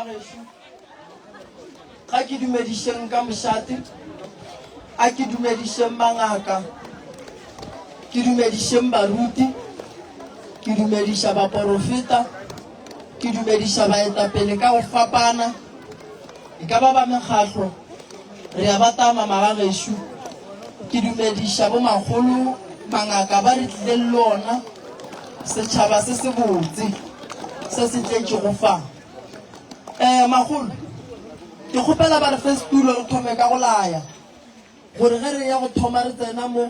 Ba gešo, ga ke dumedišeng ka mošate, a ke dumedišeng mangaka, ke dumedišeng baruti, ke dumediša baporofeta, ke dumediša baetapele ka go fapana, e ka ba ba mekgahlo, re a ba tama magagešo. Ke dumediša bomakgolo, mangaka ba re tlileng le ona, setšhaba se sebotse se se tletšego fa. Um makgolo, ke kgopela ba re fe setulo re thome ka go laya gore ge re ya go thoma re tsena mo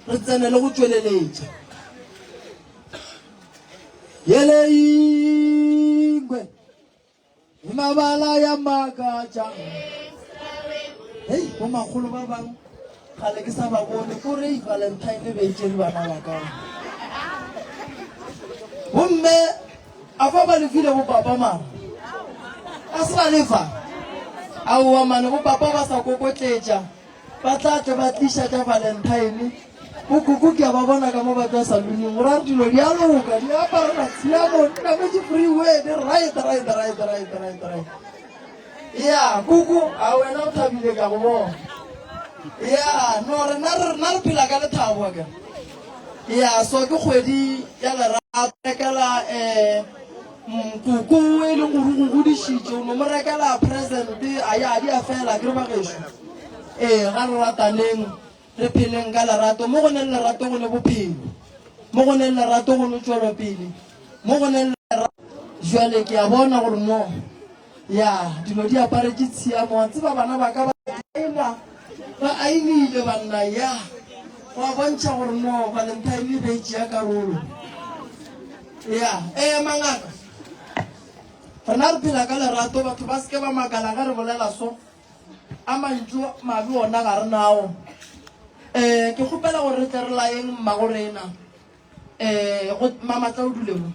re tsene le go tšweleletša. Yele ingwe mabala ya makatša. Hei, bomakgolo ba bangwe gale ke sa ba bone ko re Valentine be e tšere bana ba ka. Gomme a fa ba lefile bo papa mara a se ba lefa aowa mane bo papa ba sa kokotletša Ba tla tle ba tliša tša Valentine. Bo koko ke a ba bona ka mo ba tšwa salooning gore a re dilo di a loka, di aparela tshiamo, di nametše freeway, di right, right, right, right, right, right. Ya, koko, a wena o thabile ka go bona. Ya, no rena rena re phela ka lethabo akere. Ya, so ke kgwedi ya lerato. Rekela eh koko e leng gore o go godišitše, o no mo rekela present, a ya di a fela akere ba gešo. Ee, ga re rataneng, re pheleng ka lerato. Mo go neng lerato go ne bophelo, mo go neng lerato go ne tšwelopele, mo go neng lerato. Jwale ke a bona gore no, ya, dilo di aparetše tshiamo. Wa tseba bana ba ka ba aena, ba ainile banna, ya, go a bontšha gore no, Valentine e be e tšea karolo. Ya, ee, mangaka, rena re phela ka lerato, batho ba se ke ba makala ge re bolela so. A mantšu mabe ona ga re nao. Um ke kgopela gore re tle re layeng mmago rena. Um go Mamatla o dule mo.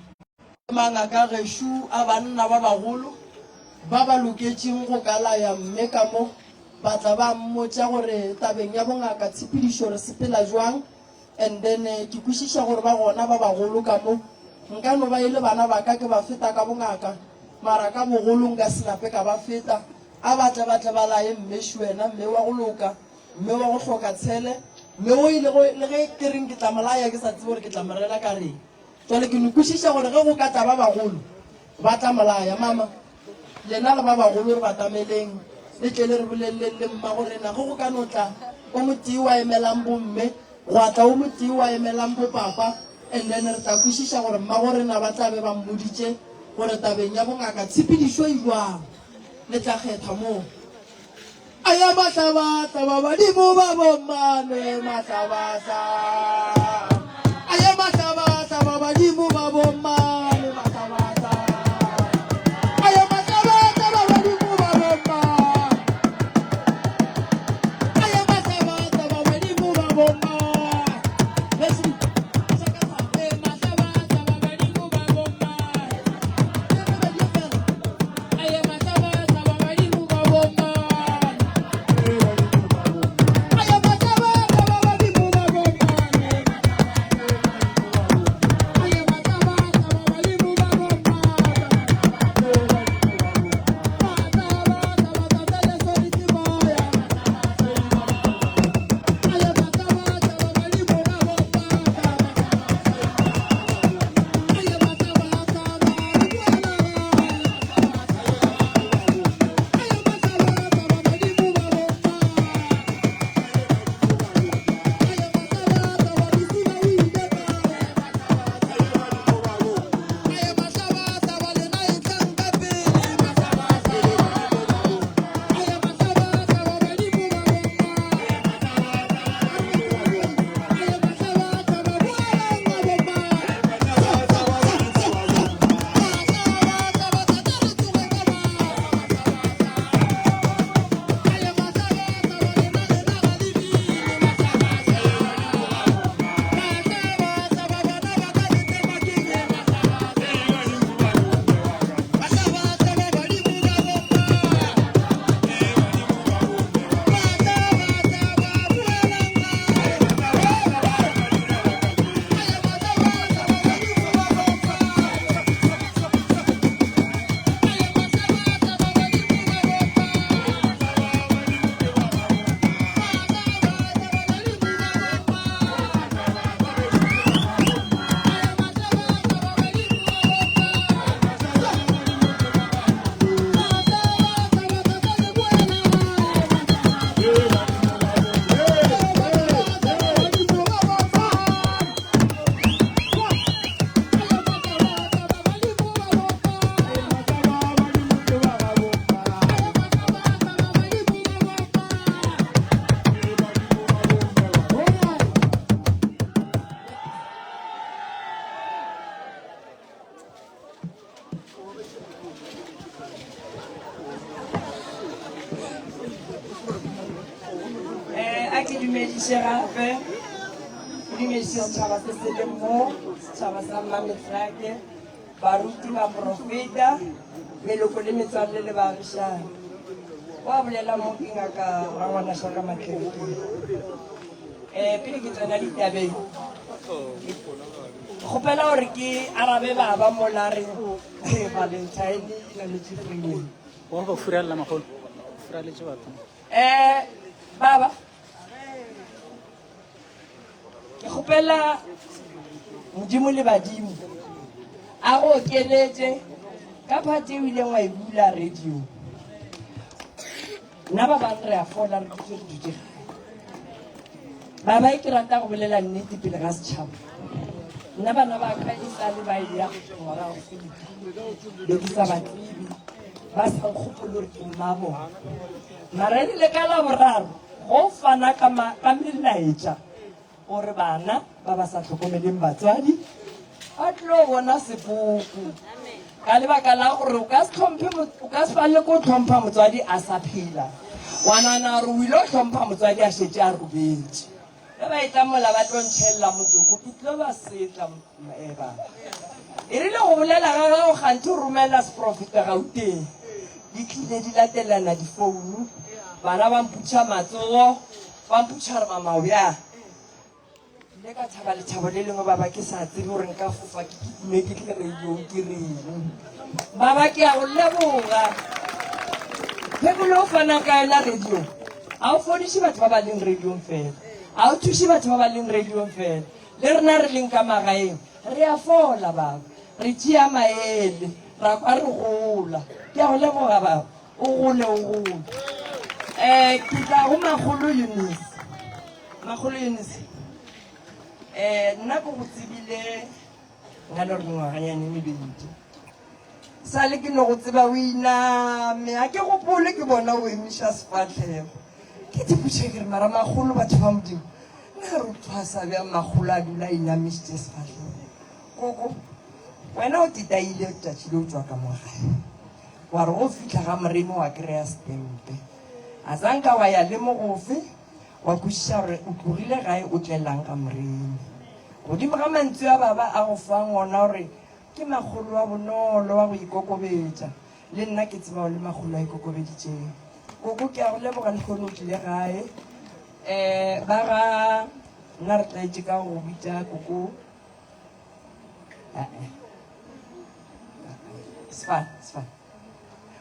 Mangaka gešo a banna ba bagolo ba ba loketšeng go ka laya mme ka mo, ba tla ba mmotša gore tabeng ya bongaka tshepedišo re sepela jwang. And then ke kwešiša gore ba gona ba bagolo ka mo, nka no ba e le bana ba ka ke ba feta ka bongaka, mara ka bogolo nka se nape ka ba feta. A ba tle ba tle ba laye mme Shuena, mme wa go loka, mme wa go hloka tshele, mme o e lego le ge ke reng ke tla mo laya ke sa tsebe gore ke tla mo rela ka reng. Jwale ke no kwešiša gore ge go ka tla ba bagolo ba tla mo laya. Mama, lena le ba bagolo re batameleng le tle le re boleleleng le mmago rena ge go ka no tla o motee wa emelang bomme, gwa tla o motee wa emelang bopapa, and then re tla kwešiša gore mmago rena ba tla be ba mmoditše gore tabeng ya bongaka tshepedišo e jwang. Le tla kgetha moo. A ya mahlabahlaba badimo ba bommane mahlabahlaba. A ya mahlabahlaba badimo ba bommane mahlabahlaba. A ya mahlabahlaba badimo ba bommane. A ya mahlabahlaba badimo ba bommane. Leslie, mahlabahlaba badimo ba bommane. dumediše gape, ke dumediše setšhaba se se leng mo, setšhaba sa Mmametlhake, baruti, baprofeta, meloko le metswalle le baagišani. Wa bolela mo ke ngaka Rangwana Shaka Matlebekeng. Um pele ke tsena ditabeng, ke kgopela gore ke arabe baba mola re Valentine e nametše freeway. Wa ba furalela magolo. Furaletše batho. Eh, baba. Ke kgopela Modimo le badimo a go okeletše ka phate o ileng wa e bula radio. Nna ba bang re a fola re dutse re dutse gae. Baba e ke rata go bolela nnete pele ga setšhaba. Nna bana ba ka e sa le ba e ya go tšwa morago feta. Be ke sa ba tsebe. Ba sa nkgopole gore ke mma bona. Mara e rile ka Laboraro go fana ka, ka melaetša gore bana ba ba sa hlokomeleng batswadi ba tlo bona sepoko ka lebaka la gore o ka se hlomphe o ka se palele ko hlompha motswadi a sa phela wa nagana gore o ile o hlompha motswadi a šetše a robetše ge ba etla mola ba tlo ntšhelela motsoko ke tlo ba setla eh, baba e rile go bolela ga gago kganthe o romela seprofeta gauteng di tlile di latelana difounu bana ba mputšha matsogo Ba mpotša gore mama o bjang. Ke ile ka thaba lethabo le lengwe baba ke sa tsebe gore nka fofa ke kitime ke tle radiong ke reng. Baba ke a go leboga. Phekolo o fana ka yona radiong ga o fodiše batho ba ba leng radiong fela, ga o thuše batho ba ba leng radiong fela, le rena re leng ka magaeng re a fola baba, re tšea maele ra kwa re gola. Ke a go leboga baba. O gole, o gole. Eh, ke tla go Makgolo Eunice. Makgolo Eunice, eh, nna ke go tsebile nka no re mengwaganyane e mebedi. Sa le ke no go tseba o iname, ga ke gopole ke bona o emiša sefahlego. Ke tseputše ke re mara makgolo batho ba Modimo, nna re o thwasa bjang makgolo a dula a inamišitše sefahlego. Koko, wena o tetaile tšatši le o tšwa ka mo gae. Wa re go fihla ga Moremi wa kry-a setempe. A zanka wa ya le mogofe wa kwešiša gore o tlogile gae o tlelang ga Moremi. Godimo ga mantšu a baba a go fang ona gore ke makgolo wa bonolo wa go ikokobetša, le nna ke tseba o le makgolo a ikokobeditšeng. Koko ke a go leboga lehono o tlile gae. Um ba ga nna re tlaetše ka go bitša koko. Sefane, sefane.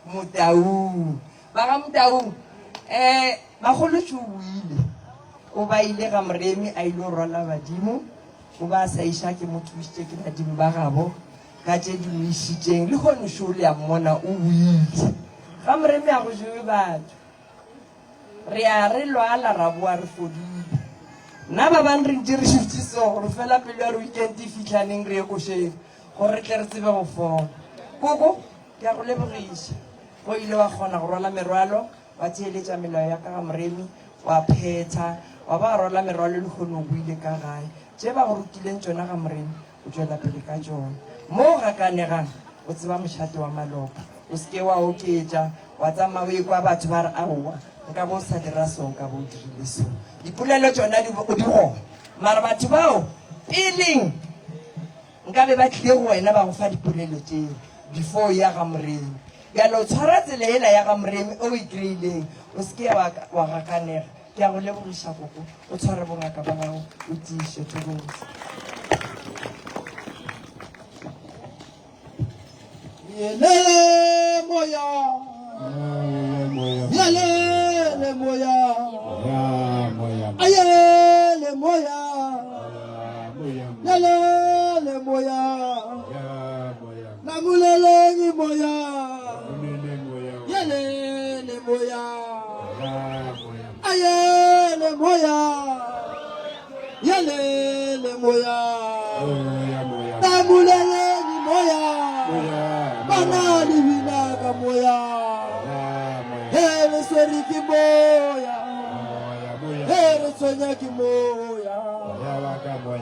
Motaung. Ba ga Motaung. Eh, bagolo tšo o ile. O ba ile ga Moremi a ile go rwala badimo. O ba sa iša ke mo thušitše ke badimo ba gabo ka tše di mo išitšeng. Le kgono šo le a mmona o boile. Ga Moremi a go jewe batho. Re a re lwala ra boa re fodile. Nna ba bang re ntše re dutše so re fela pelo ya re weekend e fihla neng re ye košeng gore re tle re tsebe go fola. Koko, ke a go lebogiša. Go ile wa kgona go rwala merwalo, wa theeletša melao ya ka ga Moremi, wa phetha, wa ba wa rwala merwalo lehono o boile ka gae. Tše ba go rutileng tšona ga Moremi o tšwela pele ka tšona. Mo o gakanegang, o tseba mošate wa maloba. O se ke wa oketša, wa tsamaya o ekwa batho ba re, Aowa, nka be o sa dira so, nka be o dirile so. Dipolelo tšona di, di gona. Mara batho bao peleng nka be ba tlile go wena ba go fa dipolelo tšeo before o ya ga Moremi. Bjale o tshwara tsela yela ya ga Moremi o e kry-ileng, o se ke wa, wa gakanega. Ke a go lebogiša koko, o tshware bongaka ba gago o tiiše. Thokoza. Yelele moya. Yelele moya. Ayele moya. Yelele moya. Namuleleng moya. Yelele moya. Ayele moya. Yelele moya. Namuleleng moya. Bana le bina ka moya. He re swere ke moya. He re tshwenya ke moya.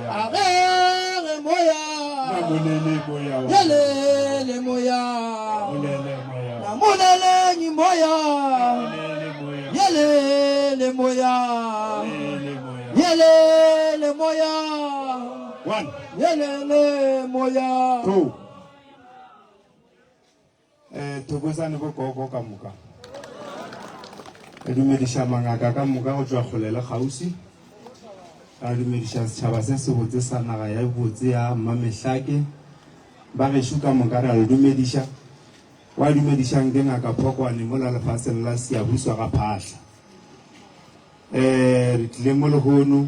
A re re moya. Yelele moya. Namuleleng moya. Yelele moya. Yelele moya. 1. Yelele moya. 2. Eh, thokozane bo gogo ka moka. Re dumediša mangaka ka moka go tšwa kgole le kgauswi. Ra dumediša setšhaba se sebotse sa naga ya botse ya Mmamehlake. Ba gešo ka moka re a le dumediša. Wa dumedišang ke Ngaka Phokwane mola lefaseng la Siyabuswa ga Phahla. Eh, re tlile mo lehono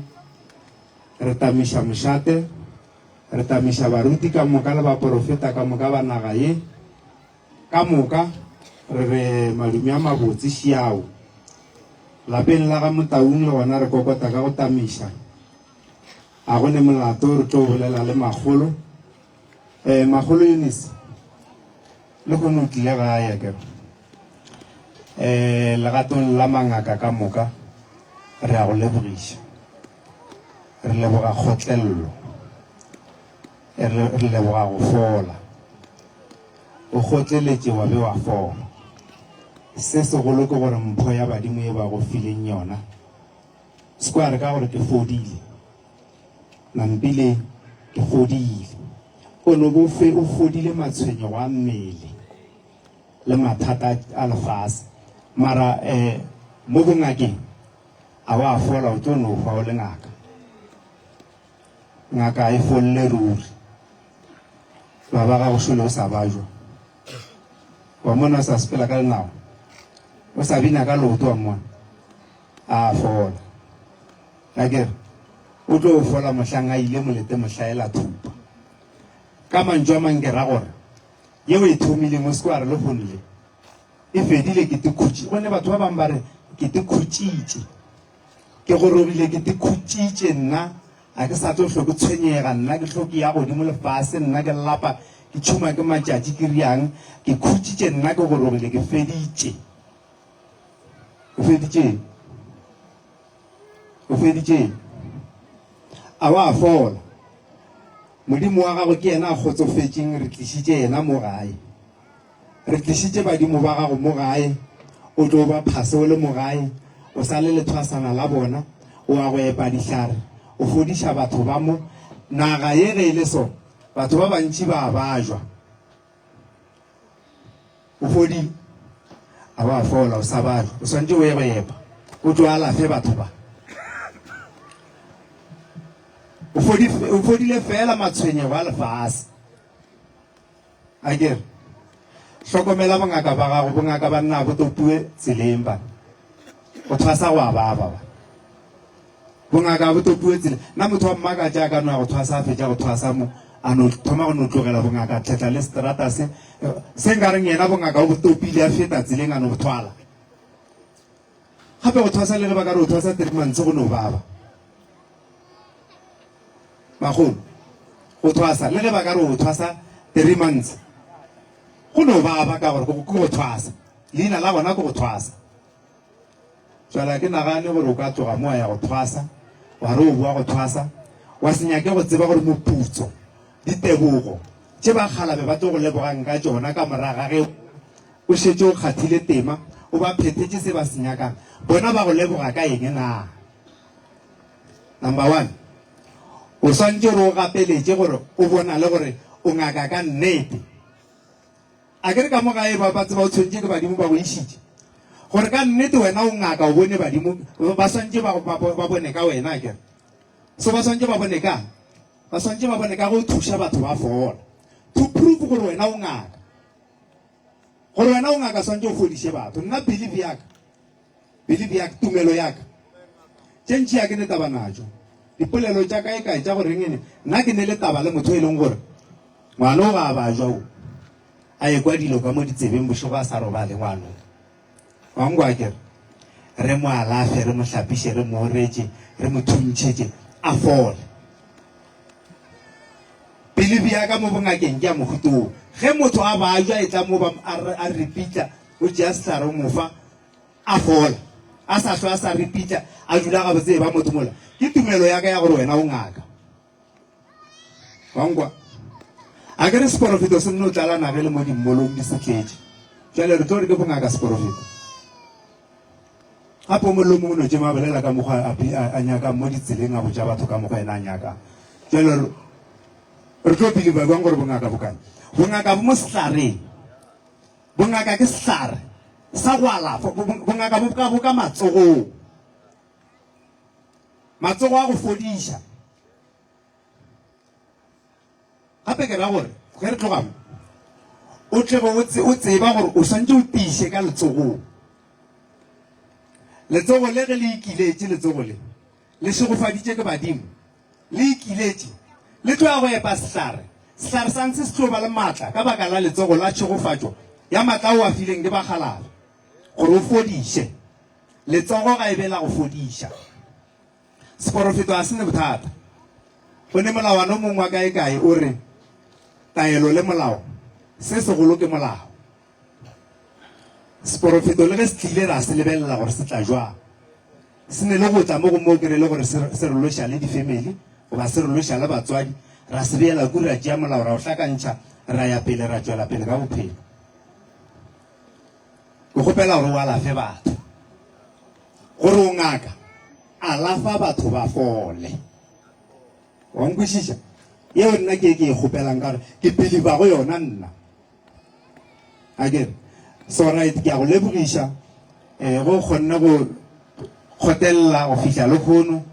re tamiša mošate, re tamiša baruti ka moka le baporofeta ka moka ba naga ye ka moka, re re madume a mabotse šiao. Lapeng la ga Motaung le gona re kokota ka go tamiša. A go ne molato re tlo bolela le makgolo. Eh, makgolo Eunice, le kgone o tlile gae akere. Eh, legatong la mangaka ka moka re a go lebogiša. Re leboga kgotlello. Re, re leboga go fola. O kgotleletše wa be wa fola. Se segolo ke gore mpho ya badimo ye ba go fileng yona, square ka gore ke fodile. Nampile ke fodile. O no bo fe o fodile matshwenyego a mmele le mathata a lefase. Mara eh mo bongakeng a wa fola o tlo no hwa o le ngaka. Ngaka e folle ruri. Ba ba gago šole o sa bajwa. Wa mona o sa sepela ka lenao. O sa bina ka leoto wa mmona. A fola. Akere o tlo fola mohlang a ile molete mohlaela thupa. Ka mantšu a mang ke ra gore yeo e thomileng o se ke wa re lehono le e fedile ke te khutši. Gonne batho ba bangwe ba re ke te khutšitše. Ke gorogile ke te khutšitše nna ga ke sa tlo hlwe ke tshwenyega nna ke hlo ke ya godimo le fase nna ke lapa ke tšhuma ke matšatši ke riang ke khutšitše nna ke gorogile ke feditše. O feditše? O feditše? A wa fola? Modimo wa gago ke yena a kgotsofetšeng, re tlišitše yena mo gae. Re tlišitše badimo ba gago mo gae, o tlo ba phase o le mo gae, o sa le lethwasana la bona, o a go epa dihlare, o fodiša batho ba mo. Naga ye ge e le so, batho ba bantši ba a bajwa. O fodile, a ba fola, o sa bajwa, o swantše o ye go epa, o tlo alafe batho ba. O o fodile fela matshwenyego a lefase. A ke re, hlokomela bongaka ba gago, bongaka ba nna bo topiwe tseleng ba. O thwasa go a baba ba. Bongaka bo topiwe tseleng. Nna motho wa mmakatša a ka no ya go thwasa a fetša go thwasa mo a no thoma go no tlogela bongaka tlhetla le seterata se se nkareng yena bongaka o bo topile a feta tseleng a no bo thwala. Gape go thwasa le ge ba ka re o thwasa three months go no baba. Bagolo, go thwasa le ge ba ka re o thwasa three months go no baba ka gore ke go thwasa. Leina la gona ke go thwasa. Jwale ga ke nagane gore o ka tloga mo wa ya go thwasa, wa re o boa go thwasa, wa se nyake go tseba gore moputso, ditebogo tše bakgalabe ba tlo go lebogang ka tšona ka morago ga ge o šetše o kgathile tema, o ba phethetše se ba se nyakang, bona ba go leboga ka eng na? Number one, o swantše gore o gapeletše gore o bonale gore o ngaka ka nnete. A ke re ka mo gae ba ba tseba o tshwentše ke badimo ba go išitše? Gore ka nnete wena o ngaka o bone badimo ba swantše ba, ba, ba bone ka wena akere? So ba swantše ba bone kang? Ba swantše ba bone ka go thuša batho ba fola. To prove gore wena o ngaka. Gore wena o ngaka swantše o fodiše batho. Nna belief ya ka Belief ya ka, tumelo ya ka. Tše ntši ga ke ne taba natšo. Dipolelo tša kae kae tša go reng ene, nna ke ne le taba le motho e leng gore ngwana o ga a bajwa o a ekwa dilo ka mo ditsebeng bošego a sa robale ngwana o. Wa nkwa akere? Re mo alafe, re mo hlapiše, re mo oretše, re mo thuntšhetše, a fole. Belief ya ka mo bongakeng ke ya mohuta wo. Ge motho a bajwa e tla mo ba a ripitla, o tšea sehlare o mo fa, a fola, a sa hlwe a sa ripitla, a dula gabotse e ba motho mola. Ke tumelo ya ka ya gore wena o ngaka. Wa nkwa? A ke re seporofeto se nno tlala nage le mo dimmolong di se tletše. Jwale re tlo re ke bongaka seporofeto. Gape o mongwe le o mongwe o no tšema a bolela ka mokgwa a, a, a nyakang mo ditseleng, a botša batho ka mokgwa yena a nyakang. Bjale re, re tlo biliva bjang gore bongaka bo kae? Bongaka bo mo sehlareng. Bongaka ke sehlare sa go alafa. Bongaka bo ka, bo ka matsogong. Matsogo a go fodiša. Gape ke ra gore ge re tloga mo, o tle be o tseba gore o swantše o tiiše ka letsogong. Letsogo le ge le ikiletše, letsogo le le šegofaditše ke badimo, le ikiletše, le tlo ya go epa sehlare. Sehlare sa ntshe se tlo ba le maatla ka baka la letsogo la tšhegofatšo ya maatla ao a fileng ke bakgalabje gore o fodiše. Letsogo ga e be la go fodiša. Seporofeto ga se ne bothata. Go ne molawana o mongwe wa kae-kae o re, Taelo le molao, se segolo ke molao. Seporofeto le ge se tlile ra se lebelela gore se tla jwang. Se ne le go tla mo go moo ke re le gore se, se re loša le difemeli goba se re loša le batswadi, ra se beela kuri ra tšea molao ra o hlakantšha ra ya pele ra tšwela pele ka bophelo. Ke kgopela gore o alafe batho. Gore o ngaka, alafa batho ba fole. Wa nkwešiša? Yeo nna ke e ke e kgopelang ka gore ke believa go yona nna. A ke re, so right, ke a go lebogiša eh, go kgonne go kgotelela go fihla lehono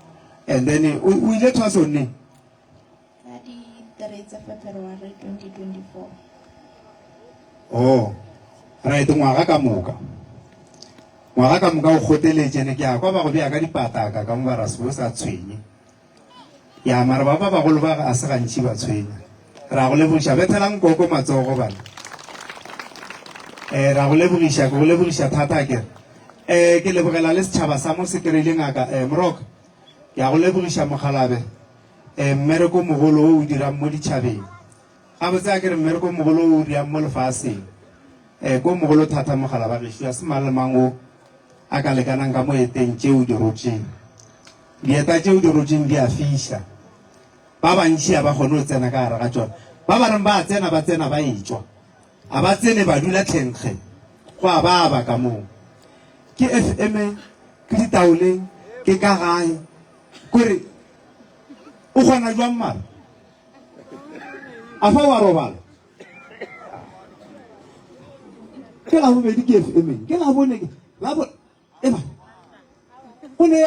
and then o o ile thwasong neng? Ka di 3 tsa February 2024. Oh, right, ngwaga ka moka. Ngwaga ka moka o kgoteletše, ne ke a kwa ba go bea ka dipataka ka mo ba ra se sa tshwenye. Ya, mara ba ba bagolo ba a se gantši ba tshwenya. Ra go lebogiša, bethelang koko matsogo bana. Eh, ra go lebogiša, ke go lebogiša thata ke re. Eh, ke lebogela le setšhaba sa mo se kry-ile ngaka, eh, Moroka. Ke a go lebogiša mokgalabe. Eh, mmereko o mogolo wo o dirang mo ditšhabeng. Gabotse a ke re mmereko o mogolo wo o dirang mo lefaseng. Eh, ko mogolo thata mogala ba gešo, a se mang le mang o a ka lekanang ka mo eteng tše o di rotšeng. Dieta tše o di rotšeng di a fiša. Ba bantši a ba kgone go tsena ka gare ga tšona. Ba ba reng ba a tsena, ba tsena ba etšwa. A ba tsene ba dula tlhenkge. Go a baba ka moo. Ke FM, ke ditaoleng, ke ka gae. Kore o kgona jwang mara? A fa wa robala? Ke la bobedi ke FM, ke la bone ke la bo eba. O ne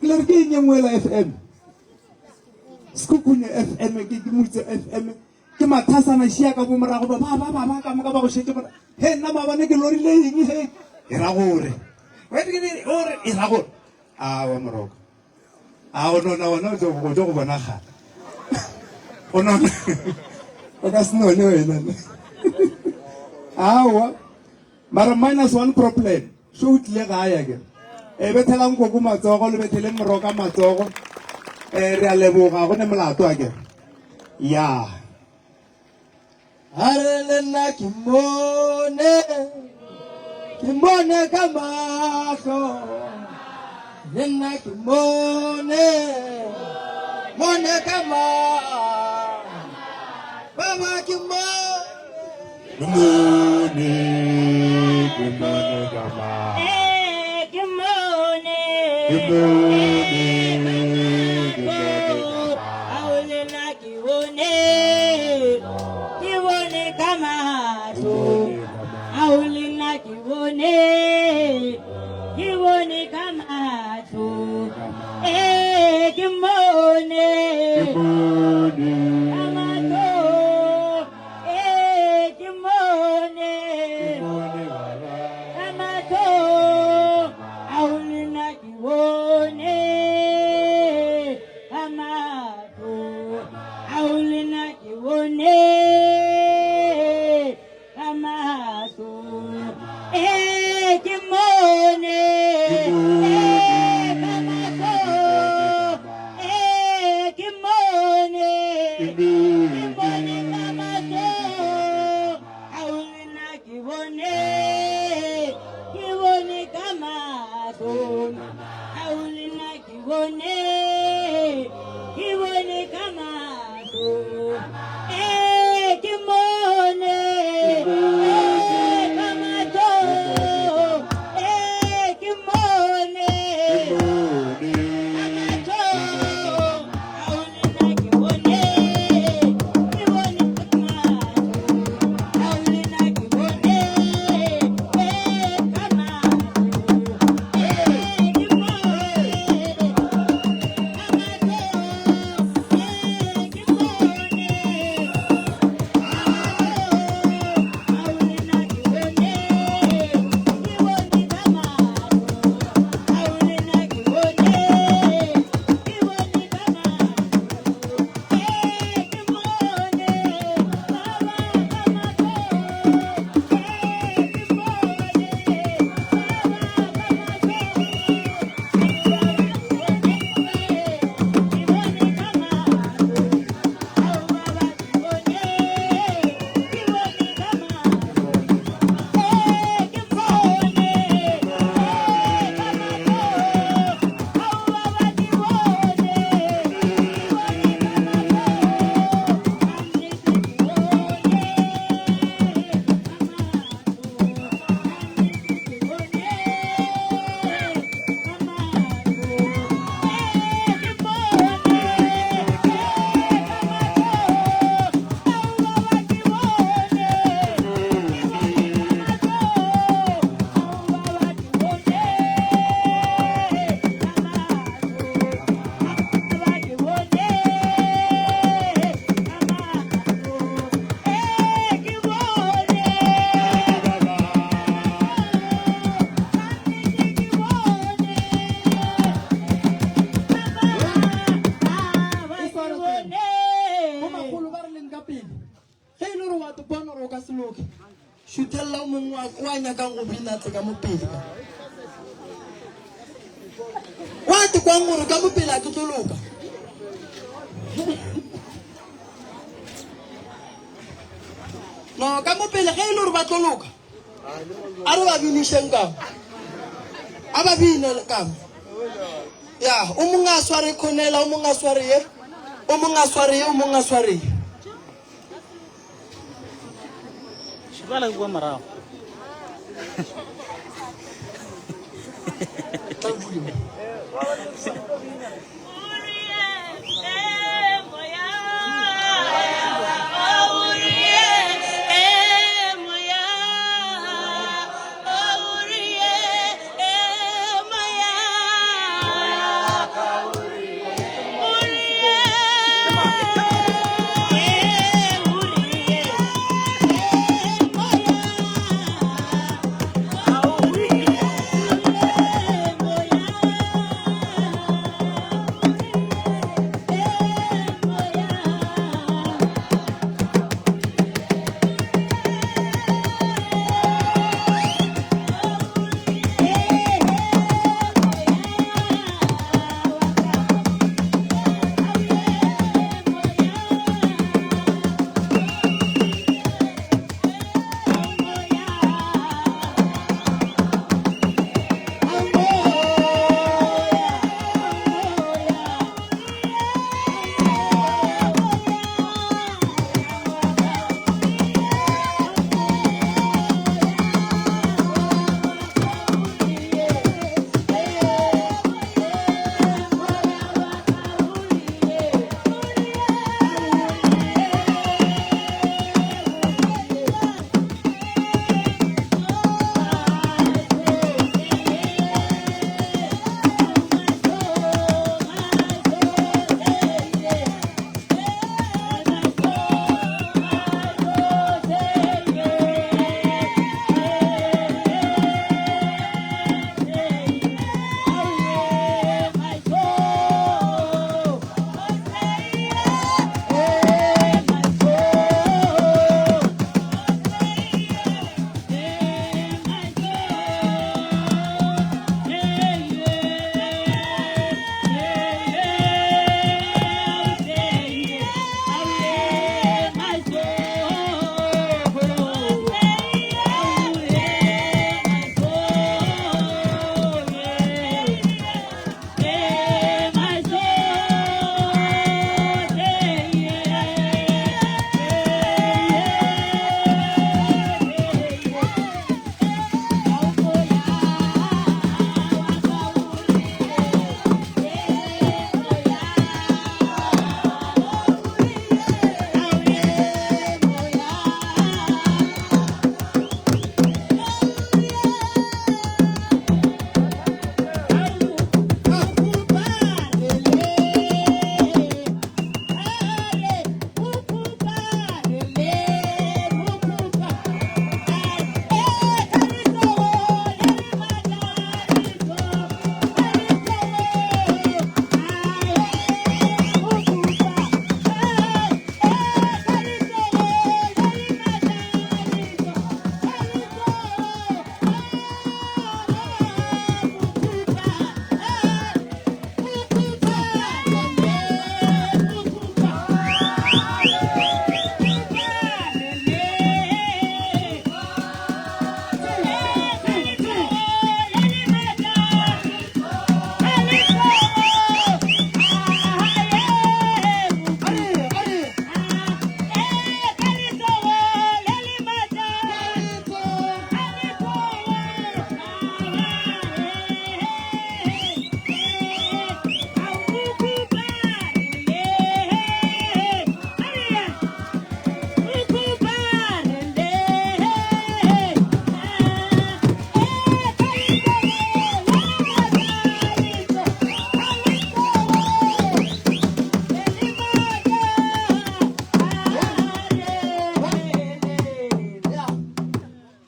le re ke eng e nngwe la FM? Sekhukhune FM ke ke Motse FM ke mathasana šia ka bo morago ba ba ba ba ka moka ba go šetše mora. He nna maabane ke lorile eng he? E ra gore. Ore e ra gore. A wa moroka. A o nona wena o tlo go bonagala. O nona. O ka se none wena. Aowa. Mara minus one problem. Šo o tlile gae akere. E bethelang koko matsogo le betheleng moroka matsogo. E re a leboga go ne molato akere. Ya. A re le nna ke mmone, ke mmone ka mahlo. Le nna ke mmone, mmone ka mahlo. Baba ke mmone. Ke mmone, ke mmone ka mahlo. Eh, ke mmone. Ke mmone, ke mmone ka mahlo. Ao le nna ke bone, ke bone ka mahlo. Ao le nna ke bone, ke bone ka mahlo. Eh, ke mmone. Ke mmone. Ka mahlo. Eh, ke mmone. Ke mmone baba. Ka mahlo. Ao le nna ke bone. Ka mahlo. Ao le nna ke bone. Ka mahlo. Eh, ke mmone. Eh, ka mahlo. Eh, ke mmone. Ke mmone ka mahlo. Ao le nna ke bone. Ke bone ka mahlo. Ao le nna ke bone. Ke bone ka mahlo. Eh, ke mmone. Eh, ka mahlo. Eh, ke mmone. loke. Šuthelela o mongwe wa wa nyakang go bina tle ka mo pele ka. Wa te kwang gore ka mo pele a ke tlo loka. No, ka mo pele ge e le gore ba tlo loka. A re ba binišeng ka. A ba bine ka. Ya, o mongwe a sware khonela, o mongwe a sware ye, o mongwe a sware ye, o mongwe a sware ye. Šibala ke kua morago.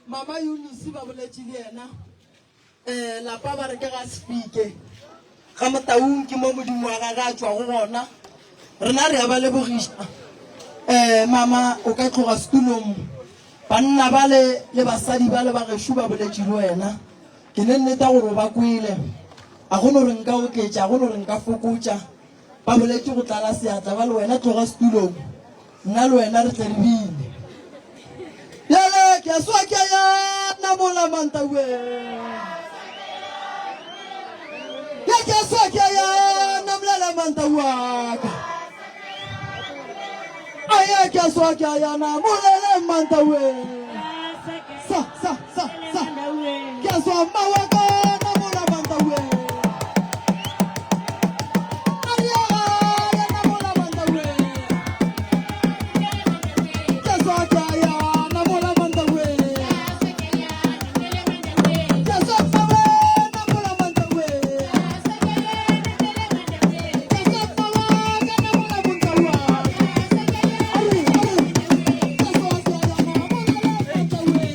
Mama Eunice ba boletše le yena um lapa ba re ke ga Sefike ga Motaung ke mo modimo wa gage a tšwago gona. Rena re a ba lebogiša. Um mama o ka tloga setulong. Banna bale le basadi bale ba gešo ba boletše le wena. Ke ne nneta gore o ba kwele. A go no re nka oketša, a go no re nka fokotša. Ba boletše go tlala seatla ba le wena tloga setulong, nna le wena re tle re bine. Bjale ke a swa ke a ya namola mantaue. Ya ke a swa ke a ya namolela mantauaka. Aya ke a swa ke a ya namolela mantaue. Sa sa sa sa. Ke a swa mawaka namola mantaue. Aya ya namola mantaue. Ke a swa ke a ya namola mantaue. Ke a swa mmawe namola mantaue. Ke a swa mmawaka namola mantaue. Are are. Ke a swa ke a ya namola mantaue.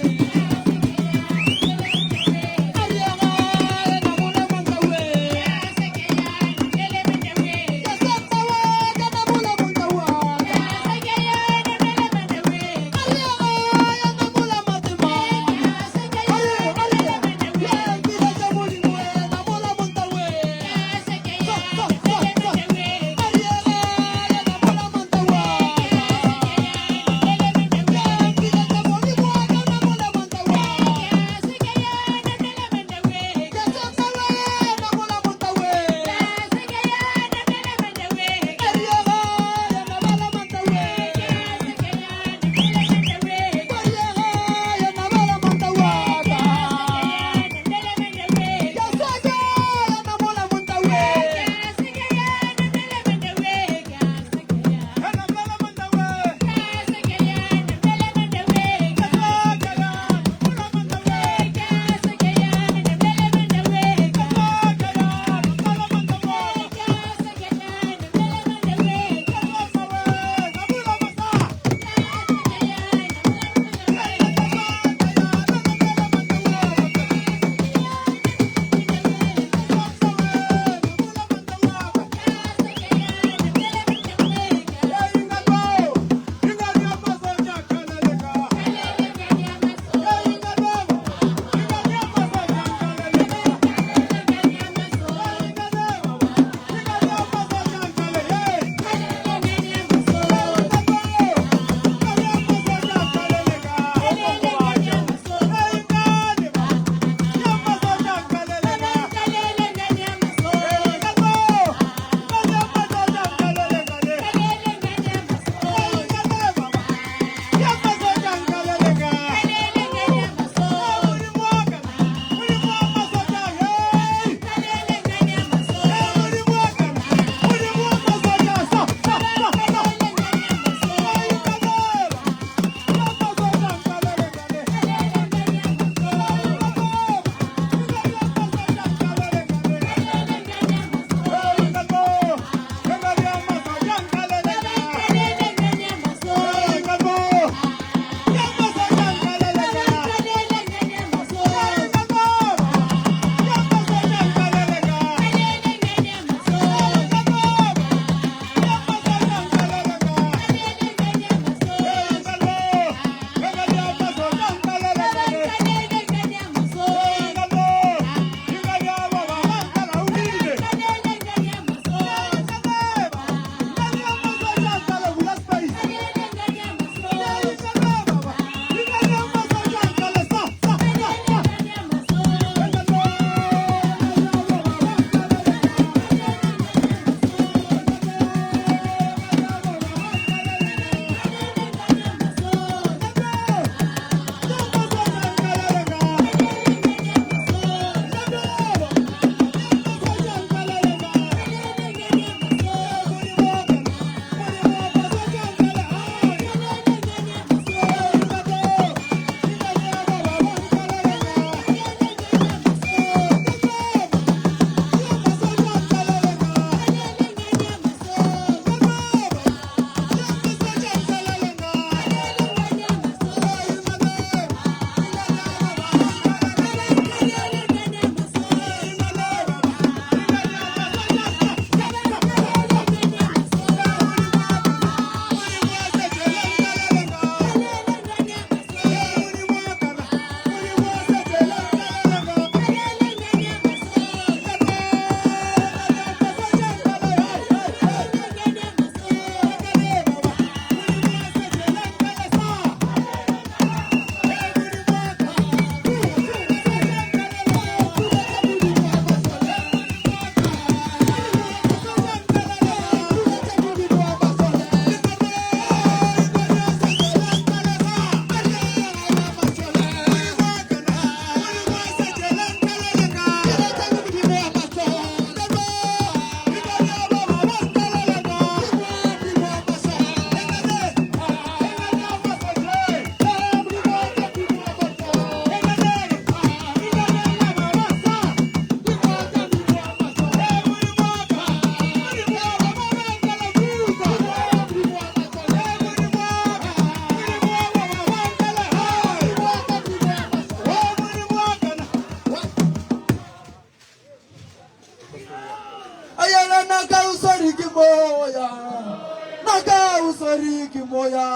o swere ke moya.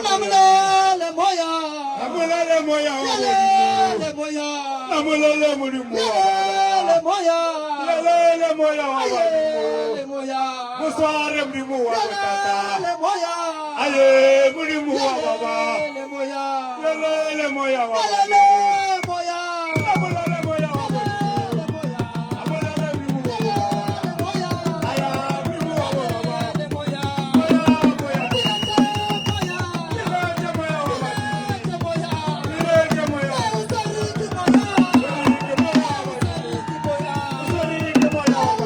Namolele moya. Namolele moya wa Lelele moya. Namolele modimo wa Lelele moya. Lelele moya wa Lelele moya. Mosware modimo wa tata. Lelele moya. Aye modimo wa baba. Lelele moya. Lelele moya wa Lelele moya. Namolele moya wa Lelele moya. Namolele modimo wa Lelele moya. Aya modimo wa baba. Lelele moya. Moya moya. Lelele moya. Lelele moya wa Lelele moya. Lelele moya wa Lelele moya. Lelele moya wa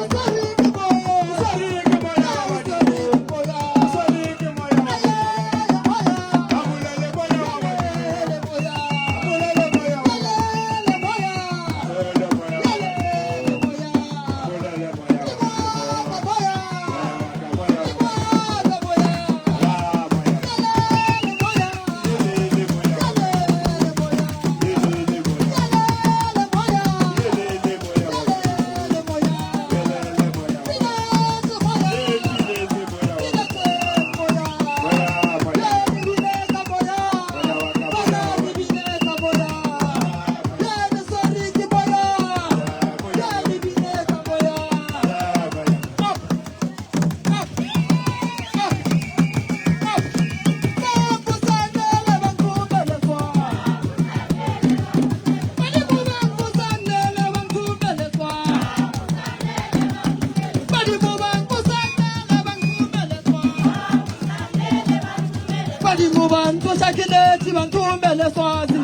Badimo ba ntsoša ke letše ba nthomele swazi.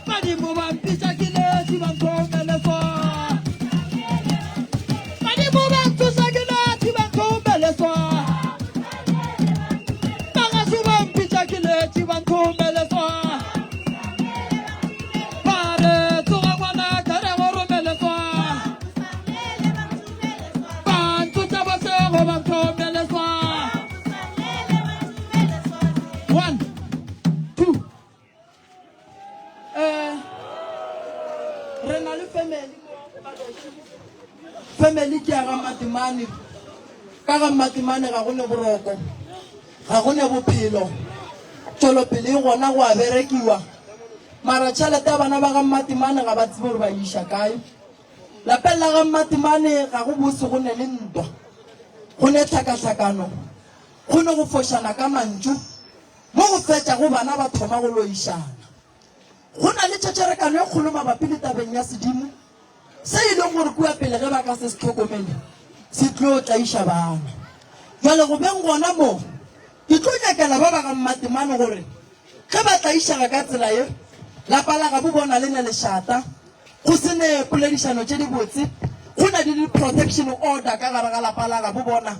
Badimo ba mpitša ke letše ba nthomele swazi. Badimo ba ntsoša ke letše ba nthomele swazi. Bagašu ba mpitša ke letše ba nthomele swazi. Ba re tsoga ngwanaka re go romele swazi. Ba ntsoša bošego ba nthomele swazi. One, two. Eh, re na le family mo Baloši. Family ke ya ga Matimane. Ka ga Matimane ga go ne boroko, ga go ne bophelo. Tšwelopele e gona go a berekiwa. Mara tšhelete ya bana ba ga Matimane ga ba tsebe gore ba e iša kae. Lapeng la ga Matimane ga go bose go ne le ntwa, go ne tlhakatlhakano. Go ne go fošana ka mantšu mo go fetšago bana ba thoma go loišana. Go na le tšetšerekano e kgolo mabapi le tabeng ya sedimo se e leng gore kua pele ge ba ka se se hlokomele se tlo tlaiša bana. Bjale go beng gona mo ke tlo nyakela ba ba ga Mmatemane gore ge ba tlaišega ka tsela ye lapa la gabo bona le ne lešata, go se ne poledišano tše dibotse, go na le di-protection order ka gare ga lapa la gabo bona.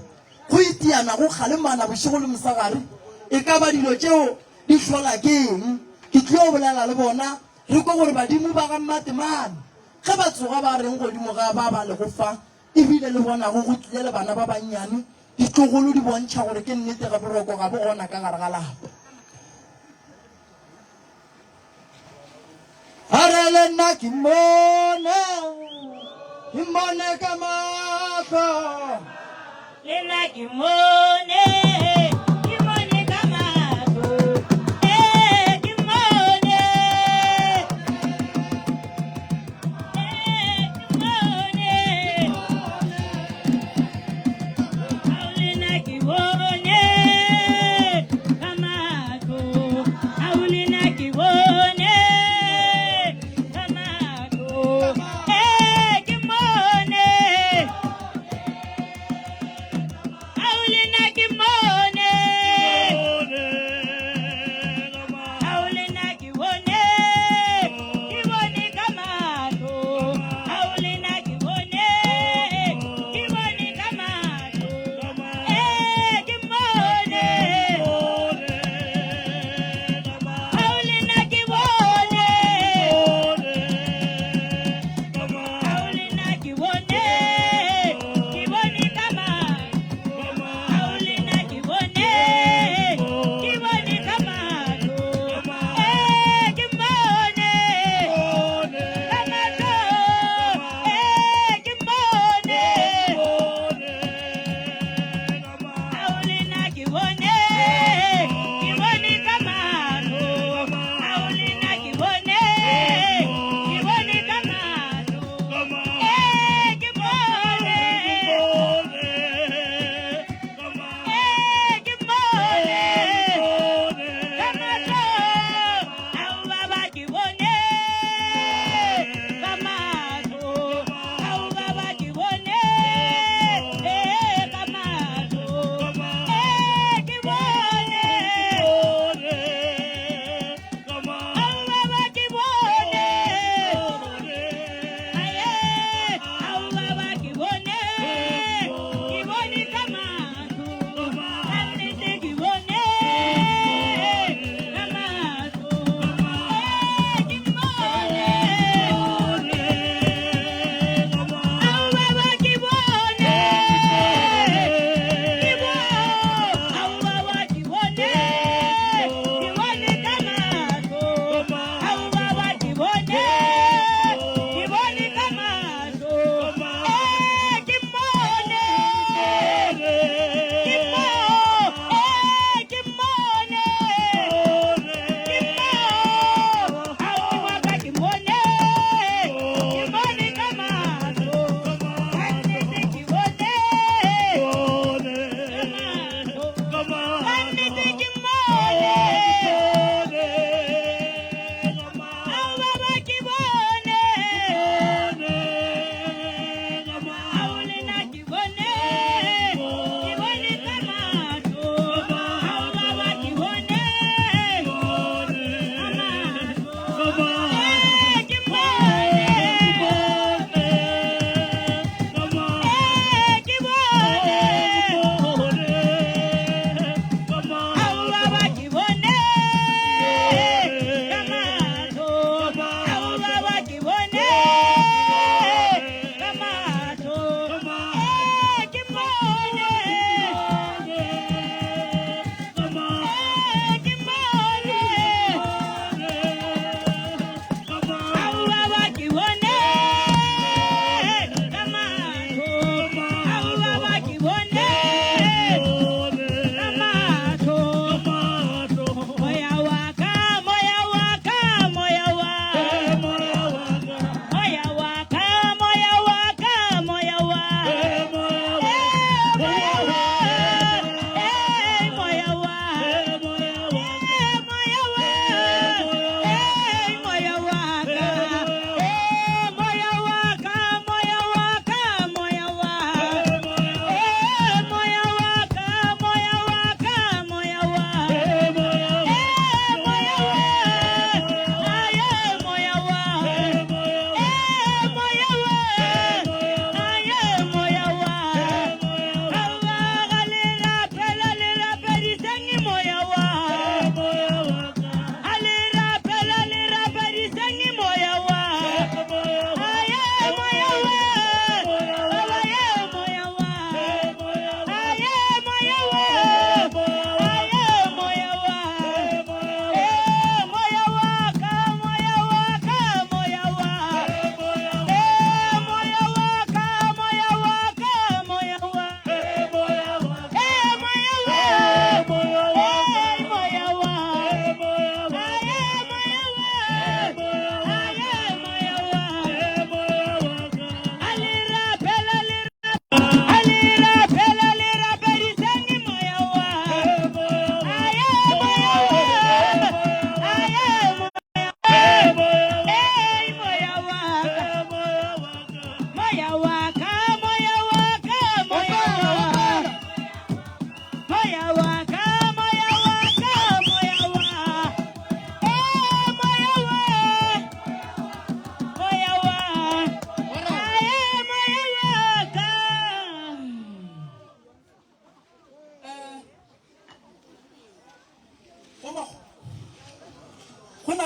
Go itiana, go kgalemana bošego le mosegare, e ka ba dilo tšeo di hlola ke eng? Ke tlo bolela le bona, re kwe gore badimo ba ga Mmatemane ge ba tsoga ba reng godimo ga ba ba lego fa, e bile le bonago go tlile le bana ba bannyane, ditlogolo di bontšha gore ke nnete ge boroko ga bo gona ka gare ga lapa. A re le nna ke mmone, ke mmone ka mahlo. Le nna ke mmone, ke mmone ka mahlo. Ee, ke mmone. Ee, ke mmone. Ao le nna ke bone ka mahlo. Ao le nna ke bone ka mahlo. Ee, ke mmone. Ao le nna ke mmone.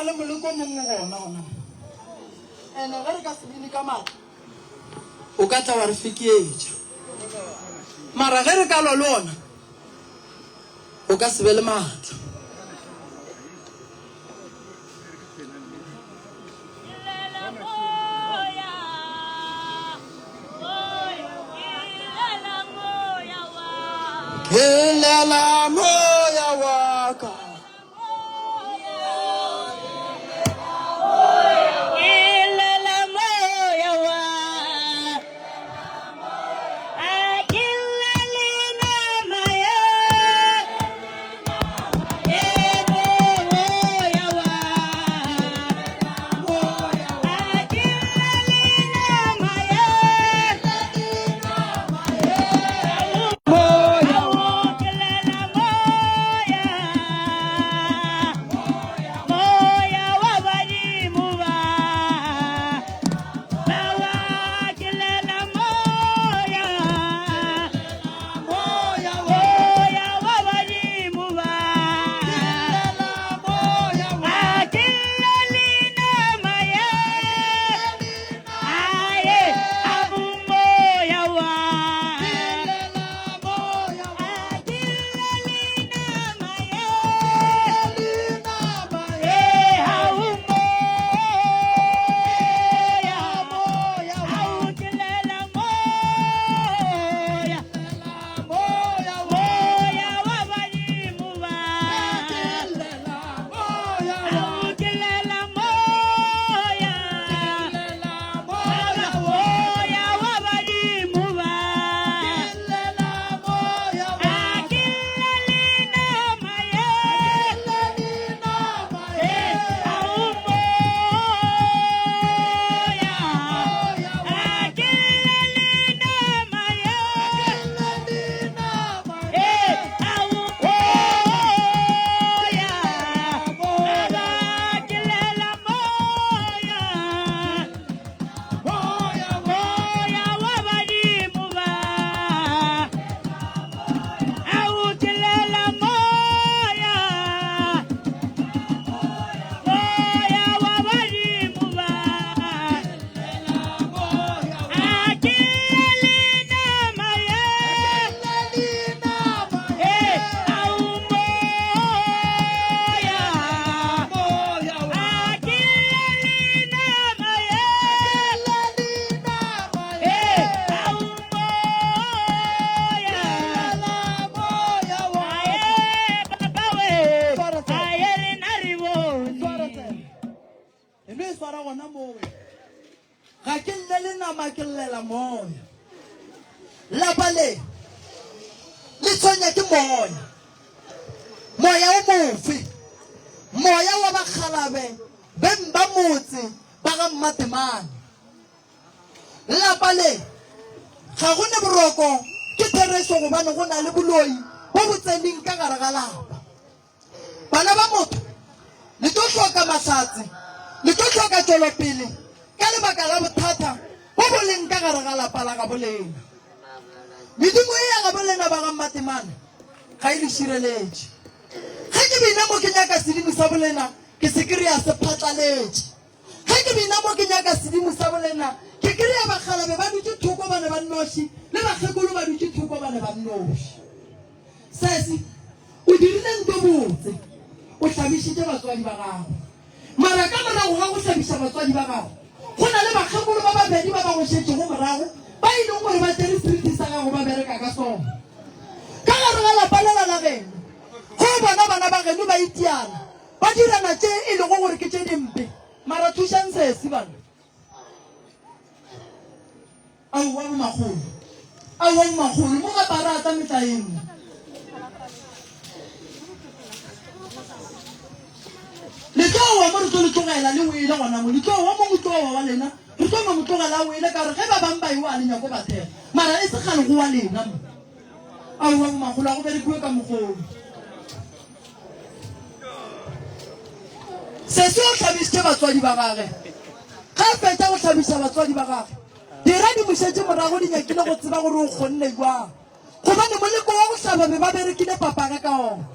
na le moleko o mongwe gona gona mo. Ene ge re ka se bine ka maatla, o ka tla wa re fekeetša. Mara ge re ka lwa le ona, o ka se be le maatla. Ke llela moya wa ka. E no e swara gona moo. Ga ke llele nama, ke llela moya. Lapa le le tshwenya ke moya. Moya o mofe? Moya wa bakgalabe beng ba motse ba ga Mmatemane. Lapa le ga go ne boroko, ke therešo gobane go na le boloi bo bo tseneng ka gare ga lapa. Bana ba motho, le tlo hloka mahlatse, le tlo hloka tšwelopele ka lebaka la bothata bo bo leng ka gare ga lapa la gabo lena. Medimo ye ya gabo lena ba ga Mmatemane ga e le šireletše. Ge ke bina mo ke nyaka sedimo sa bolena, ke se kry-a se phatlaletše. Ge ke bina mo ke nyaka sedimo sa bolena, ke kry-a bakgalabe ba dutše thoko ba le ba nnoši le bakgekolo ba dutše thoko ba le ba nnoši. Sesi, o dirile nto botse, o hlabišitše batswadi ba gago. Mara ka morago ga go hlabiša batswadi ba gago, go na le bakgekolo ba babedi ba ba go šetšego morago ba e leng gore ba tšere seriti sa gago ba bereka ka sona. Ka gare ga lapa lela la geno, ge o bona bana ba geno ba itiana, ba dirana tše e lego gore ke tše dimpe, mara thušang sesi bana. Aowa bomakgolo, aowa bomakgolo, mo ga ba rata metlaeng mo. Le tlo wa mo re tlo le tlogela le wele gona mo, le tlo wa mo tlo wa wa lena, re tlo no mo tlogela a wele ka gore ge ba bang ba ewa le nyako ba thekga, mara e se kgale go wa lena mo. Aowa bomakgolo, a go berekiwe ka mokgolo. Sesi o hlabišitše batswadi ba gage. Ge a fetša go hlabiša batswadi ba gage, dira di mo šetše morago di nyakile go tseba gore o kgonne bjang. Gobane moleko wa go hlaba be ba berekile papage ka ona.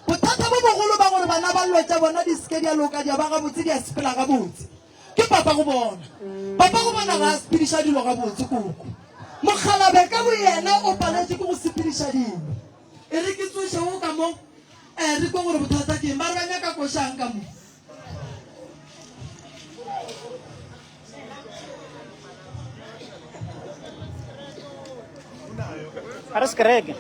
Bothata bo. bogolo ba gore bana ba llo tša bona di se ke di a loka, di a ba gabotse, di a sepela gabotse, ke papa go bona. Papa go bona ga a sepediša dilo gabotse, koko. Mokgalabje ka boyena o paletše ke go sepediša dilo. E re ke tsoše wo ka mo, eh, re kwe gore bothata ke eng. Ba re ba nyaka košang ka mo. A re sekereke.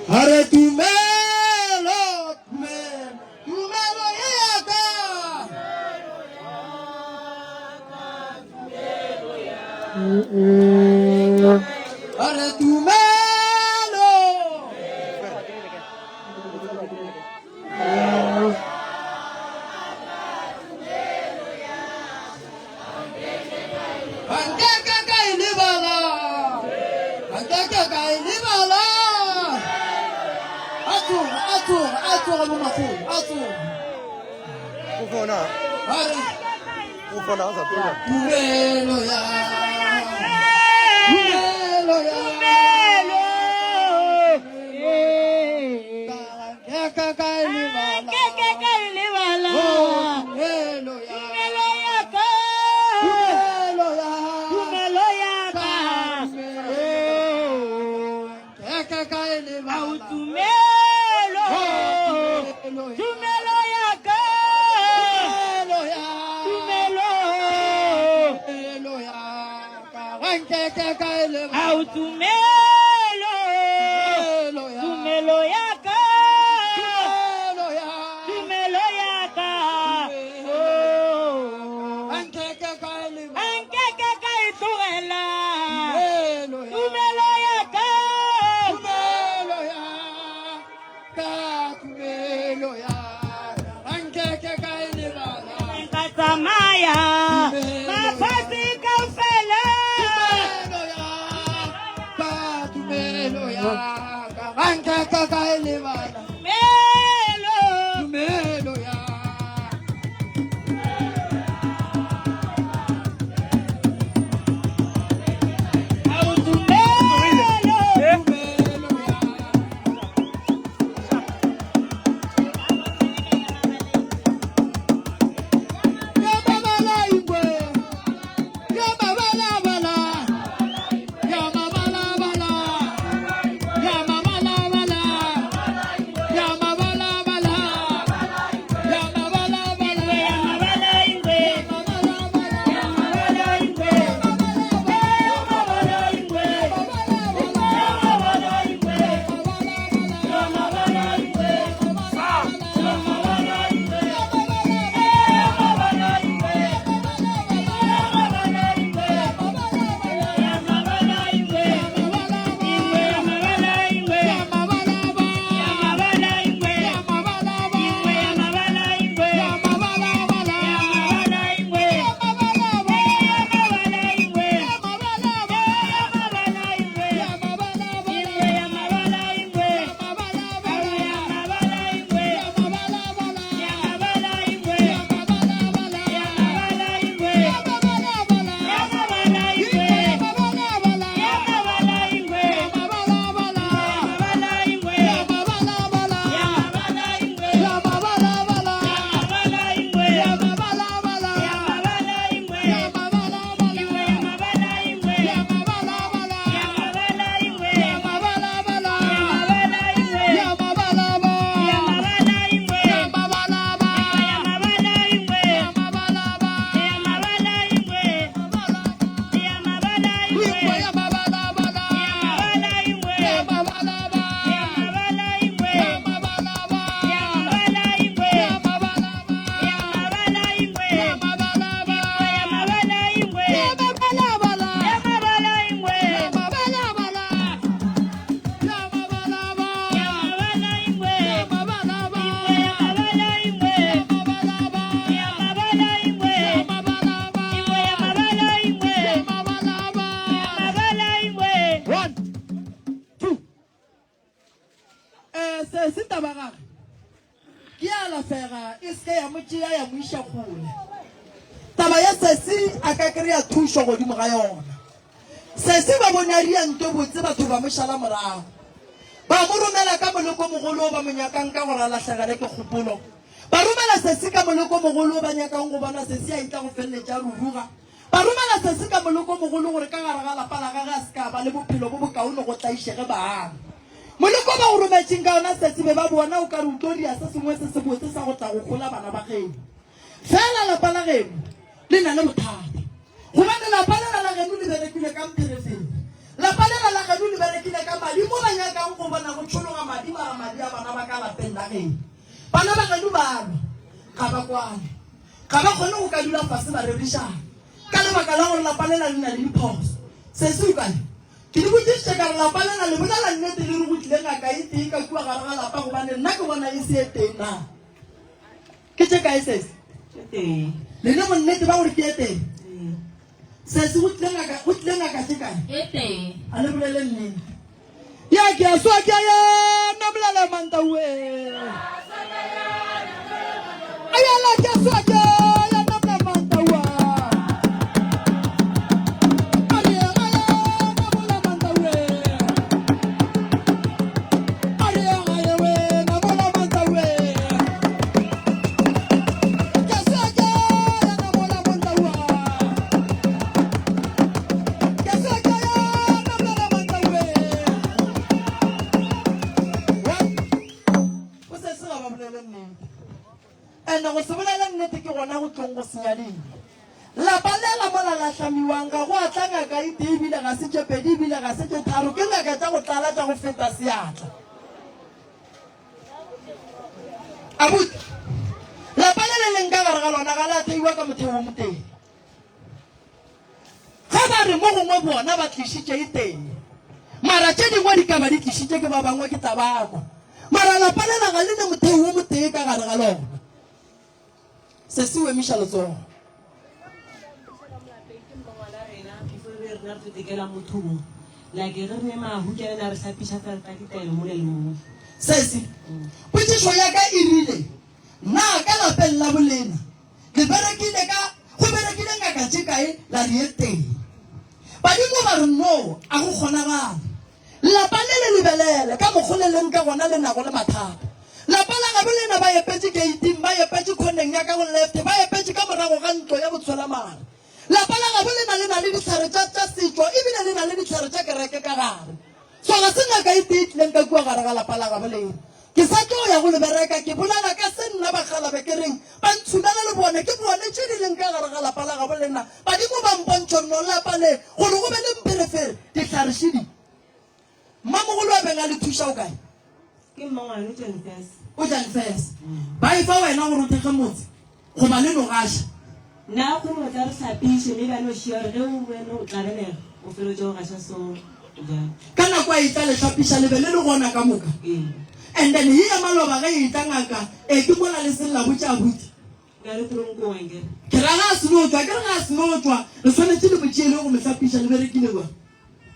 A re tumelo, tumelo, tumelo ye ya ka. A re tumelo. Nkeke ka e lebala, nkeke ka e lebala. A tsoga, a tsoga, a tsoga bo makgolo, a tsoga. A re, tumelo ya, tumelo ya. Tumelo, tumelo ya ka, tumelo ya ka, oh, a nke ke ka e tlogela, tumelo ya ka, tumelo ya ka, tumelo ya ka, a nke ke ka e lebala. Nka tsamaya mafase kaofela. Tumelo ya ka, tumelo ya ka, ga nke ke ka e lebala. Tumelo, tumelo ya. Ao tumelo, tumelo ya. Ya mabala ingwe, ya mabala bala, ya mabala bala, ya mabala bala, ya mabala bala, ya mabala bala, ya mabala ingwe, ya mabala ingwe, ya mabala ingwe, ya mabala ingwe, ya mabala ingwe, ya mabala ingwe, ya mabala ingwe, ya mabala ingwe, ya mabala ingwe, ingwe ya mabala ingwe, ya mabala ingwe, ingwe ya mabala ingwe, ya mabala ingwe, ya mabala ingwe, ya mabala ingwe, ingwe ya mabala ingwe, ya mabala ingwe, ya mabala ingwe, ya mabala ingwe, ya mabala ingwe, ya mabala ingwe, ya mabala ingwe, ya mabala ingwe, ya mabala ingwe, ya mabala ingwe, ingwe ya mabala ingwe, ya mabala ingwe, ya mabala ingwe, ya mabala ingwe, ya mabala ingwe, ya mabala ingwe, ya mabala ingwe, ya mabala ingwe, ya mabala ingwe, ya mabala ingwe, ya mabala ingwe, ingwe ya mabala ingwe, ya mabala ingwe, ya mabala ingwe, ingwe ya mabala ingwe, ya mabala ingwe, ingwe ya mabala ingwe, ya mabala ingwe. One, two. Eh, se se taba gage ke ya alafega e se ke ya mo tšea ya mo iša kgole. Taba ya sesi a ka kry-a thušo godimo ga yona. Sesi ba bone a ria nto botse batho ba mo šala morago. Ba mo romela ka moleko mogolo o ba mo nyakang ka gore a lahlegele ke kgopolo. Ba romela sesi ka moleko mogolo o ba nyakang go bona sesi a etla go feleletša a ruruga. Ba romela sesi ka moleko mogolo gore ka gare ga lapa la gage a se ka ba le bophelo bo bokaone go tlaišege bana. Moleko ba go rometšeng ka ona sesi be ba bona o ka re o tlo dia se sengwe se sebotse sa go tla go hola bana ba geno. Fela lapa la geno le na le bothata. Gobane lapa lela la geno le berekile ka mpherefere. Lapa lela la geno le berekile ka madi mo ba nyakang go bona go tšhologa madi mara madi a bana ba ka lapeng la geno. Bana ba geno ba lwa, ga ba kwane. Ga ba kgone go ka dula fase ba rerišana ka lebaka la gore lapa lela le na le diphoso. Sesi o kae? Ke le botšišitše ka re lapa lela le bolela nnete le re go tlile ngaka e tee ka kua gare ga lapa gobane nna ke bona e se e tee na? Ke tše kae sesi? Tše tee. Le ne bonnete ba gore ke e tee? Sesi go tlile ngaka, go tlile ngaka tše kae? E tee. A le bolele nnete. Ya ke a swa ke a ya namolala mantaue. Ayala ke a swa ke a ya namolala mantaua. Aria aya namola mantaue. Aria aya we namola mantaue. Ene go se bolele nnete ke gona go tlong go senya dilo. Lapa lela mola la hlamiwang ga go a tla ngaka e tee ebile ga se tše pedi ebile ga se tše tharo ke ngaka tša go tlala tša go feta seatla. Abuti, lapa le le leng ka gare ga lona ga la theiwa ka motheo wo motee. Ge ba re mo gongwe bona ba tlišitše e tee, mara tše dingwe di ka ba di tlišitše ke ba bangwe ke tla ba kwa. Mara lapa lela ga le ne motheo wo motee ka gare ga lona. Sesi o emiša letsogo. Sesi, potšišo ya ka e rile, Na ka lapeng la bolena le berekile ka, go berekile ngaka tše kae la re e tee? Badimo ba re, No, a go kgonagale. Lapa le le lebelele ka mokgo le leng ka gona le nago le mathata. Lapa la gabo lena ba epetše keiting, ba epetše khoneng ya ka go left, ba epetše ka morago ga ntlo ya botshwelamare. Lapa la gabo lena le na le dihlare tša, tša setšo ebile le na le dihlare tša kereke ka gare. So ga se ngaka e tee e tlileng ka kua gare ga lapa la gabo lena. Ke sa tlo ya go le bereka, ke bolela ka se nna bakgalabe ke reng, ba ntshumela le bone, ke bone tše di leng ka gare ga lapa la gabo lena. Badimo ba mpontšho nno lapa le, gore go be le mpherefere, dihlare šidi. Mmamogolo a beng a le thuša o kae? Ke mmangwane, o tšwa Lefese. O tšwa Lefese. Ba efa wena gore o thekge motse, goba le no gaša? Nna go no tla re hlapiše, mme ba no šia gore ge o wene o tla belega, o felotše go gaša so jang. Ka nako a etla le hlapiša le be le le gona ka moka. Ee. And then ye ya maloba ge e etla ngaka e ke mola le seng la botša abuti. Ka re tronkong ankere. Ke ra ga a seno tšwa, ke re ga a seno tšwa, le swanetše le mo tšeele go mo hlapiša le berekile jwang?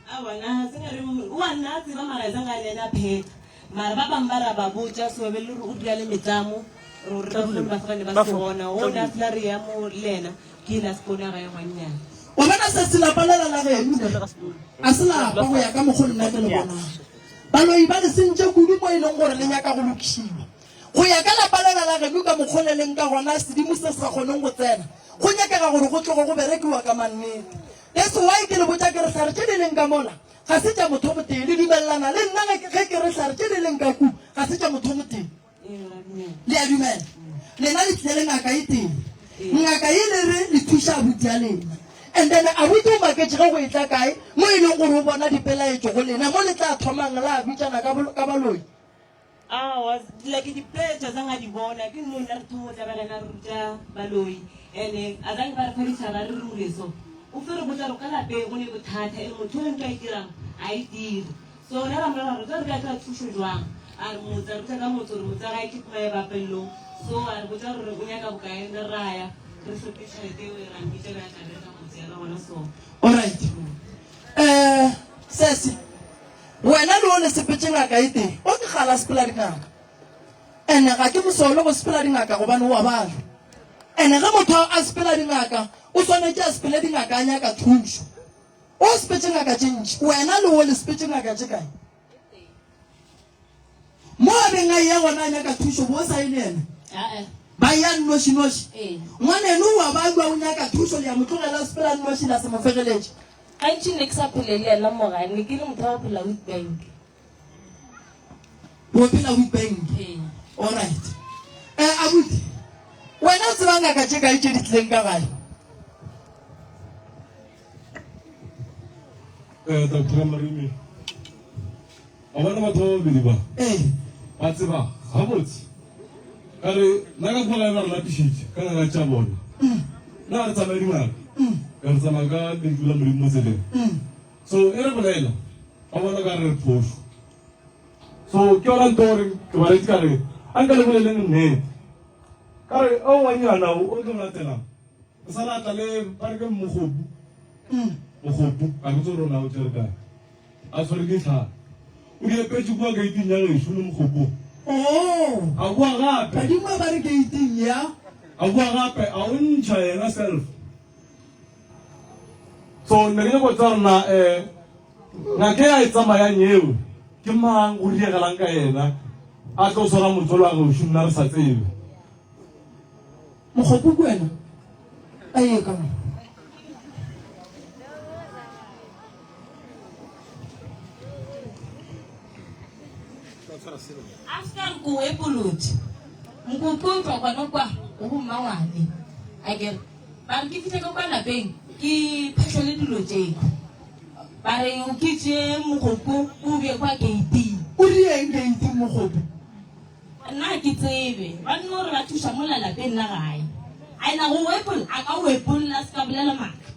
Aowa nna se re wa nna a tseba mara eza nga le ena a phetha mara ba bang ba ra ba botša so be le gore o dula le metlamo gore re kgone ba fane ba se bona o na fela re ya mo le ena ke ile a se pone ga ya ngwannyana. Wa bona se se lapa lela la geno a se lapa go ya ka mokgo nna ke le bonang. Baloi ba le sentše kudu mo e leng gore le nyaka go lokišiwa. Go ya ka lapa lela la geno ka mokgo le leng ka gona sedimo se se sa kgoneng go tsena go nyakega gore go tloge go berekiwa ka mannete. That's why ke le botša ke re hlare tše di leng ka mola ga se tša motho o motee. Le dumelelana le nna ge ge ke re hlare tše di leng ka ku ga se tša motho o motee? Le a dumela? Lena le tlile le ngaka e tee. Ngaka ye le re le thuša abuti ya lena. And then abuti o maketše ge go etla kae mo e leng gore o bona dipelaetšo go lena mo le tla thomang la bitšana ka ka baloi. Aowa, like dipetšo tsa nga di bona ke nno nna re thomo tla ba rena re ruta baloi ene a zange ba re fa dihlare a re rure so o fe re botsa gore ka lapeng go ne bothata ene motho o ntho a e dirang a e dire so rena ra mmolella gore tla re ka kry-a thušo jwang a re motse a re botsa ka motse gore motse wa gae ke kuma ya bapellong so a re botsa gore o nyaka bokae re raya re hlope tšhelete eo ra mmitša be a tla bereka motse ya ba gona so. Alright. Eh, sesi. Wena le o le sepetše ngaka e tee, o ke kgale a sepela dingaka. Ene ga ke mosole go sepela dingaka gobane o a bala. Ene ge motho a sepela dingaka, o swanetše a sepele dingaka a nyaka thušo. O sepetše ngaka tše ntši, wena le o le sepetše ngaka tše kae? neng a eya gona a nyaka thušo, bo o sa ye le yena? Ba eya nnošinoši. Ngwaneno o a babja o nyaka thušo, le a mo tlogela a sepela nnoši la se mo fegeletše. Gantši ne ke sa phele le yena mo gae, ne ke le motho wa go phela Witbank. Bo phela Witbank? Ee. Alright. Eh, abuti, wena o tseba ngaka tše kae tše di tlileng ka gae? Eh, Dr. Marimi, a bona batho ba babedi ba Ee. ba tseba gabotse ka re nna ka kua gae ba re lapišitše ka ngaka tša bona nna ga re tsamaye dingaka ka re tsamaya ka lentšu la modimo mo tseleng so e re bolela ba bona ka re re phošo so ke yona nto gore ke ba retse ka re a nka le boleleng nnete ka re o ngwanyana o o tlo mo latelang O sa la tla le ba re ke mogopu. Mogopu, ga ke tsebe gore o na o tšere kae. A tshwere dihlare. O di epetše kua geiting ya gešo le mogopu. Oh. A boa gape. Badimo ba re geiting ya. A boa gape a o ntšha yena self. So ne ke nyako tseba gore na eh ngaka e a e tsamayang eo ke mang go diegelang ka yena a tlo swara motswalo wa gešo nna re sa tsebe. Mokgopu ke wena? A ye ka mo. After re ko epolotše mokoko o tšwa gona kwa go bommangwane akere ba re ke fihle ka kwa lapeng ke phahlele dilo tšeo ba re o ke tšee mokgopu o bje kwa geiting. O dieng geiting mokgopu? Nna ga ke tsebe. Ba nno re ba thuša mola lapeng la gae. A ena go wepolla, a ka wepolla, a se ka bolela maaka.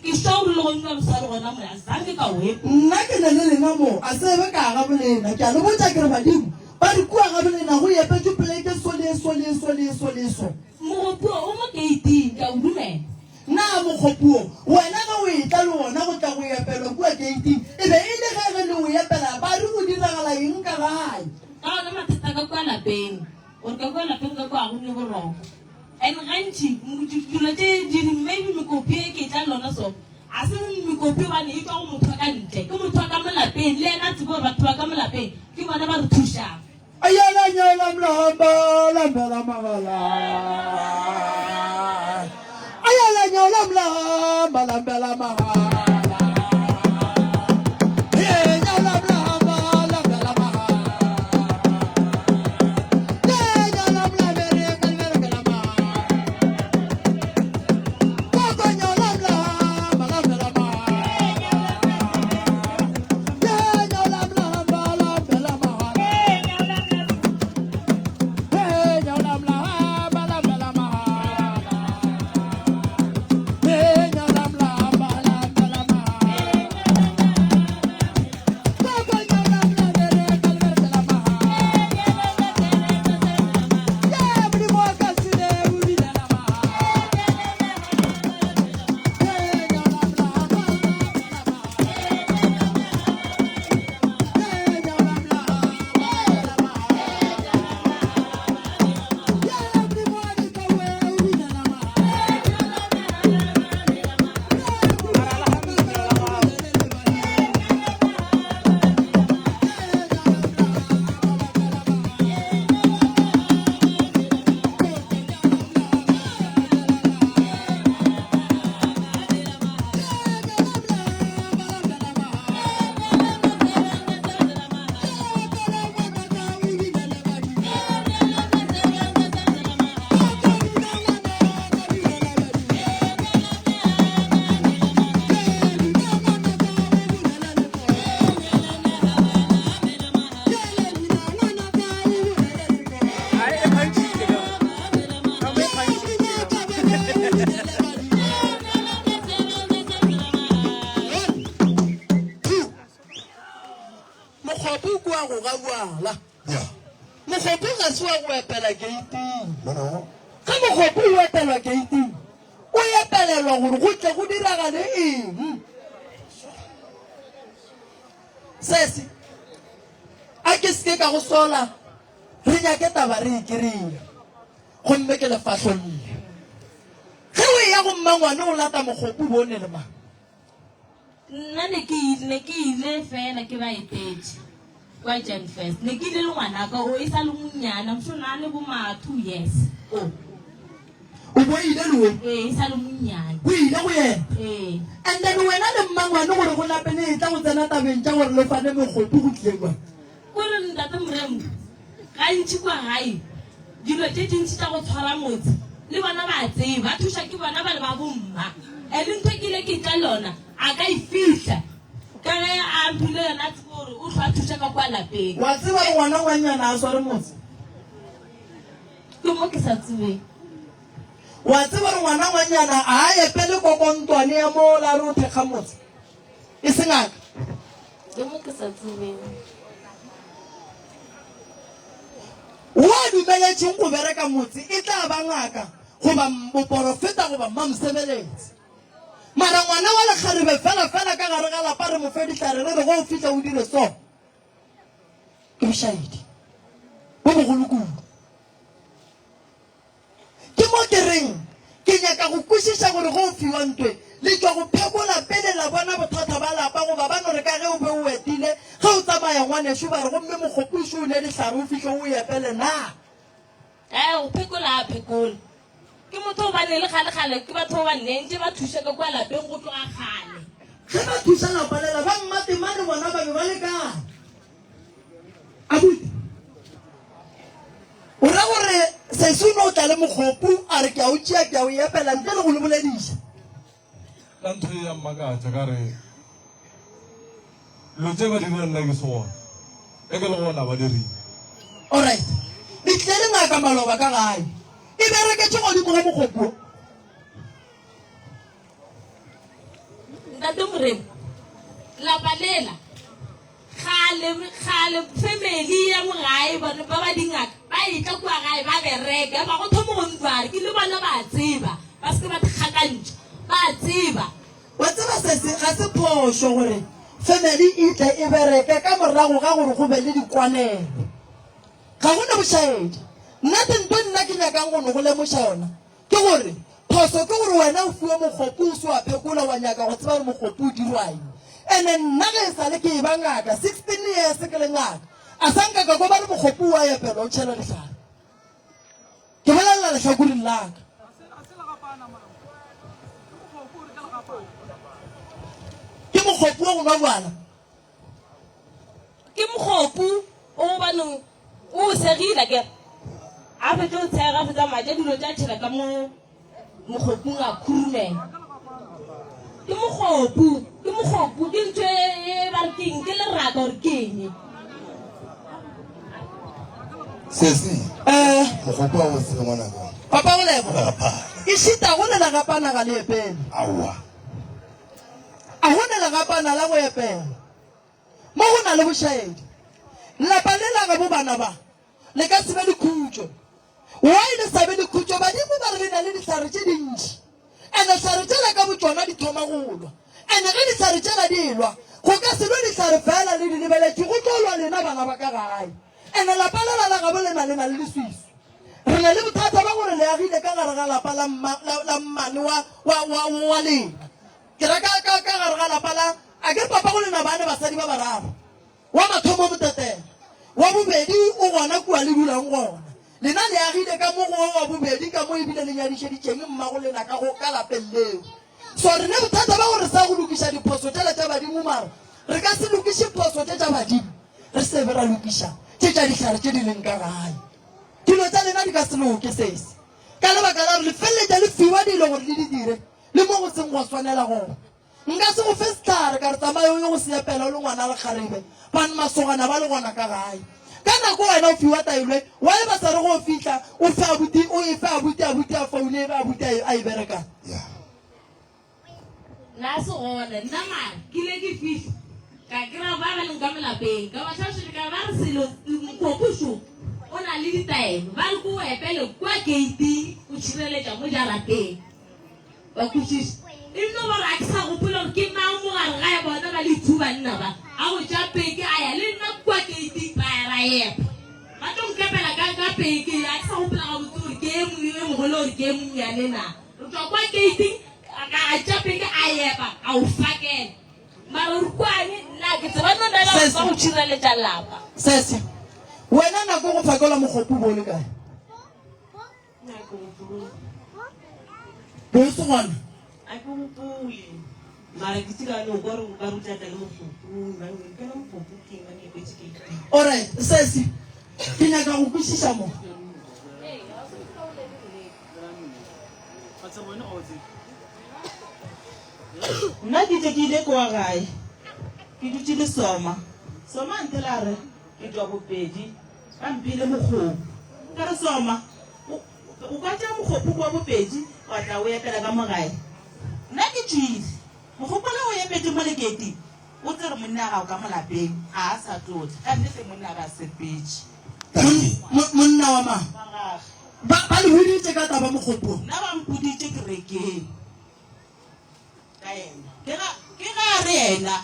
Ke sure gore le go nna bosware gona mola, zange ka wepolla. Nna ke na le lena mo, a se be ka ga bolena. Ke a le botša ke re badimo ba re kua ga bolena go epetšwe poleke so le so le so le so le so. Mogopuo o mo keiting, ke a o dumela. Na mokgopuo, wena ge o etla le wona go tla go epelwa kua keiting, e be e le ge ge le o epela ba re go diragala eng ka gae? Ka gona mathata ka kua lapeng, gore ka kua lapeng ka kua ga go ne boroko. And gantši dilo tše di re maybe mekopi e ke etla le yona so, ga se mekopi gobane e tšwa go motho wa ka ntle, ke motho wa ka mo lapeng, le yena a tsebe gore batho ba ka mo lapeng ke bona ba re thušang. Ayala nyala mlamba lambela magala. Ayala nyala mlamba lambela magala. Mokgopo ke wa go ga bjala. Mokgopo ga se wa go epela geiting. Ge mokgopo o epelwa geiting, o epelelwa gore go tle go diragale eng? Sesi, a ke se ke ka go sola, re nyake taba re e kry-e. Gomme ke le fahlolle. Ge o eya go mmangwane o lata mokgopo o bone le mang? Nna ne ke ne ke ile fela ke ba etetše. Kwa Jan First. Ne ke ile le ngwanaka o e sa le monnyane, I'm sure na le bo ma 2 years. O. O bo ile le we? Ee, e sa le monnyane. O ile go yena? Ee. And then wena le mmangwane gore go nape le etla go tsena tabeng tša gore le fane mekgopi go tlile kwa? Kore ntate Moremo, gantši kwa gae dilo tše dintši tša go tshwara motse le bona ba a tseba, ba thuša ke bona ba le ba bomma. And ntho e ke ile ke tla le yona a ka e fihla ka ge a mphile yona a tsebe gore o hlwa a thuša ka kwa lapeng. Wa tseba gore ngwana ngwannyana a sware motse? Ke mo ke sa tsebeng. Wa tseba gore ngwana ngwannyana a a epele kokontwane ya mola a re o thekga motse? E se ngaka? Ke mo ke sa tsebeng. Wo a dumeletšeng go bereka motse e tla ba ngaka goba moporofeta goba mmamosebeletsi. Mara ngwana wa lekgarebe fela fela ka gare ga lapa re mo fe dihlare re re go o fihla o dire so. Ke bošaedi bo bogolo kudu. Ke mo ke reng ke nyaka go kwešiša gore ge o fiwa ntwe, le tšwa go phekola pele la bona bothata ba lapa goba ba no re ka ge o be o etile ge o tsamaya ngwanešo ba re gomme mokgopišo o ne dihlare o fihle o epele na? Ee, go phekola a phekola. Ke motho gobane le kgale-kgale ke batho ba ba nentše ba thuša ka kua lapeng go tloga kgale. Ge ba thuša lapa lela ba Mmatemane bona ba be ba le kae? Abuti, o ra gore sesi o no tla le mokgopu a re ke a o tšea ke a o epela ntle le go le bolediša? Ka ntho e ya mmakatša ka re dilo tše ba di dira nna ke se gona, ge ke le gona ba di rile. Alright, le tlile le ngaka maloba ka gae e bereketše godimo ga mokgopu wo. Ntate Moremi, lapa lela kgale kgale family ya mo gae bone ba ba dingaka ba etla kua gae ba bereka ba go thoma go ntware ke le bona ba tseba ba se ke ba thakgakantšha ba tseba. Wa tseba sese ga se phošo gore family e tle e bereke ka morago ga gore go be le dikwanelo. Ga go na bošaedi. Nna ntho nna ke nyakang go no go lemoša yona Ke gore, phoso ke gore wena o fiwe mokgopu o se wa phekola wa nyaka go tseba gore mokgopu o dirwa eng. Ene nna ge e sa le ke eba ngaka, 16 years ke le ngaka, a sa nka ka kwa ba re mokgopu o a epelwa o tšhelwa dihlare. Ke bolelela lehlakoreng la ka. Ke mokgopu wa go nwa bjala. Ke mokgopu o gobane o segile akere a fetše o tshega a fetsa matša dilo tša tšhela ka mo mokgopung a khurumela. Ke mokgopu, ke mokgopu, ke ntho e ba re keng, ke leraka gore ke eng. Sesi, Eh, mokgopu a o tsebe ngwanaka. Papa o lebo. Legapana. E šita go le legapana ga le epele. Aowa. A go na legapana la go epela? Mo go na le bošaedi. Lapa le la gabo bana ba le ka se be le khutšo. Why le sa be le khutšo? Badimo ba re le na le dihlare tše dintši. Ene hlare tšela ka botšona di thoma go lwa. Ene ge dihlare tšela di elwa, go ka se lwe dihlare fela le di lebeletše, go tlo lwa lena bana ba ka gae. Ene lapa lela la gabo lena le na le leswiswi. Re na le bothata ba gore le agile ka gare ga lapa la mma, la, la mmane wa, wa, wa, wa lena. Ke ra ka, ka, ka gare ga lapa la, a ke re papa go lena ba ne basadi ba bararo. Wa mathomo motetela, wa bobedi o gona kua le dulang gona. Lena le agile ka mo go wa bobedi ka mo ebile le nyadišeditšeng mmago lena ka go, ka lapeng leo. So re ne bothata ba gore sa go lokiša diphoso tšela tša badimo mara re ka se lokiše phoso tše tša badimo re se be ra lokiša tše tša dihlare tše di leng ka gae. Dilo tša lena di ka se loke sesi ka lebaka la gore le feleletša le fiwa dilo gore le di dire le mo go seng gwa swanela gona. Nka se go fe sehlare ka re tsamaya o ye go se epela o le ngwana lekgarebe ban masogana ba le gona ka gae. Ka nako wena o fiwa taelo e, why ba sa re go fihla o fe abuti o e fe abuti abuti a foune e be abuti a e, a e berekang. Nna se gona nna mara ke ile ke fihla ka kry-a ba ba leng ka mo lapeng ka ba hlalošetša ka re ba re selo mokgopo šo o na le ditaelo ba re ko o epele kua gate-ing o tšhireletša mo jarateng Wa kwešiša? E nno ba gore a ke sa gopola gore ke mang mo gare ga ya bona ba le two banna ba. A go tša peke a ya le nna kua keiting ra ya ra epa. Ba tlo nkepela ka ka peke a ke sa gopola gabotse gore ke e mongwe e mogolo gore ke e monnyane na. Re tšwa kua keiting a ka a tša peke a epa a o fakela. Mara gore kuane nna. Na ke tseba no laela Sesi. ka go tšhireletša lapa. Sesi, wena nako go fakelwa mokgopu bo le kae? Nna ke gopole. Bo o se gona? A ke gopole. Mara ke tsika no kwa re ba ruta tla le mokgopu, ba nkela mokgopu ke ba nepetše ke. Alright, sesi, ke nyaka go kwešiša mo. Nna ke tle ke ile kwa gae, ke dutše le Soma. Soma a nthela a re ke tšwa Bopedi, ba mphile mokgopu. Ka re, Soma, o, o ka tšea mokgopu kwa Bopedi wa tla o epela ka mo gae? Nna ke tšwile. Mokgopu wola o epetše mo leketi, o tsere monna gago ka mo lapeng, ga a sa tlo tla. Ka nnete monna ba sepetše. Monna wa mang? Wa gagwe. Ba, ba le hweditše ka taba mokgopu wo? Nna ba mpoditše kerekeng. Ka yena. Ke ga, ke ga a re yena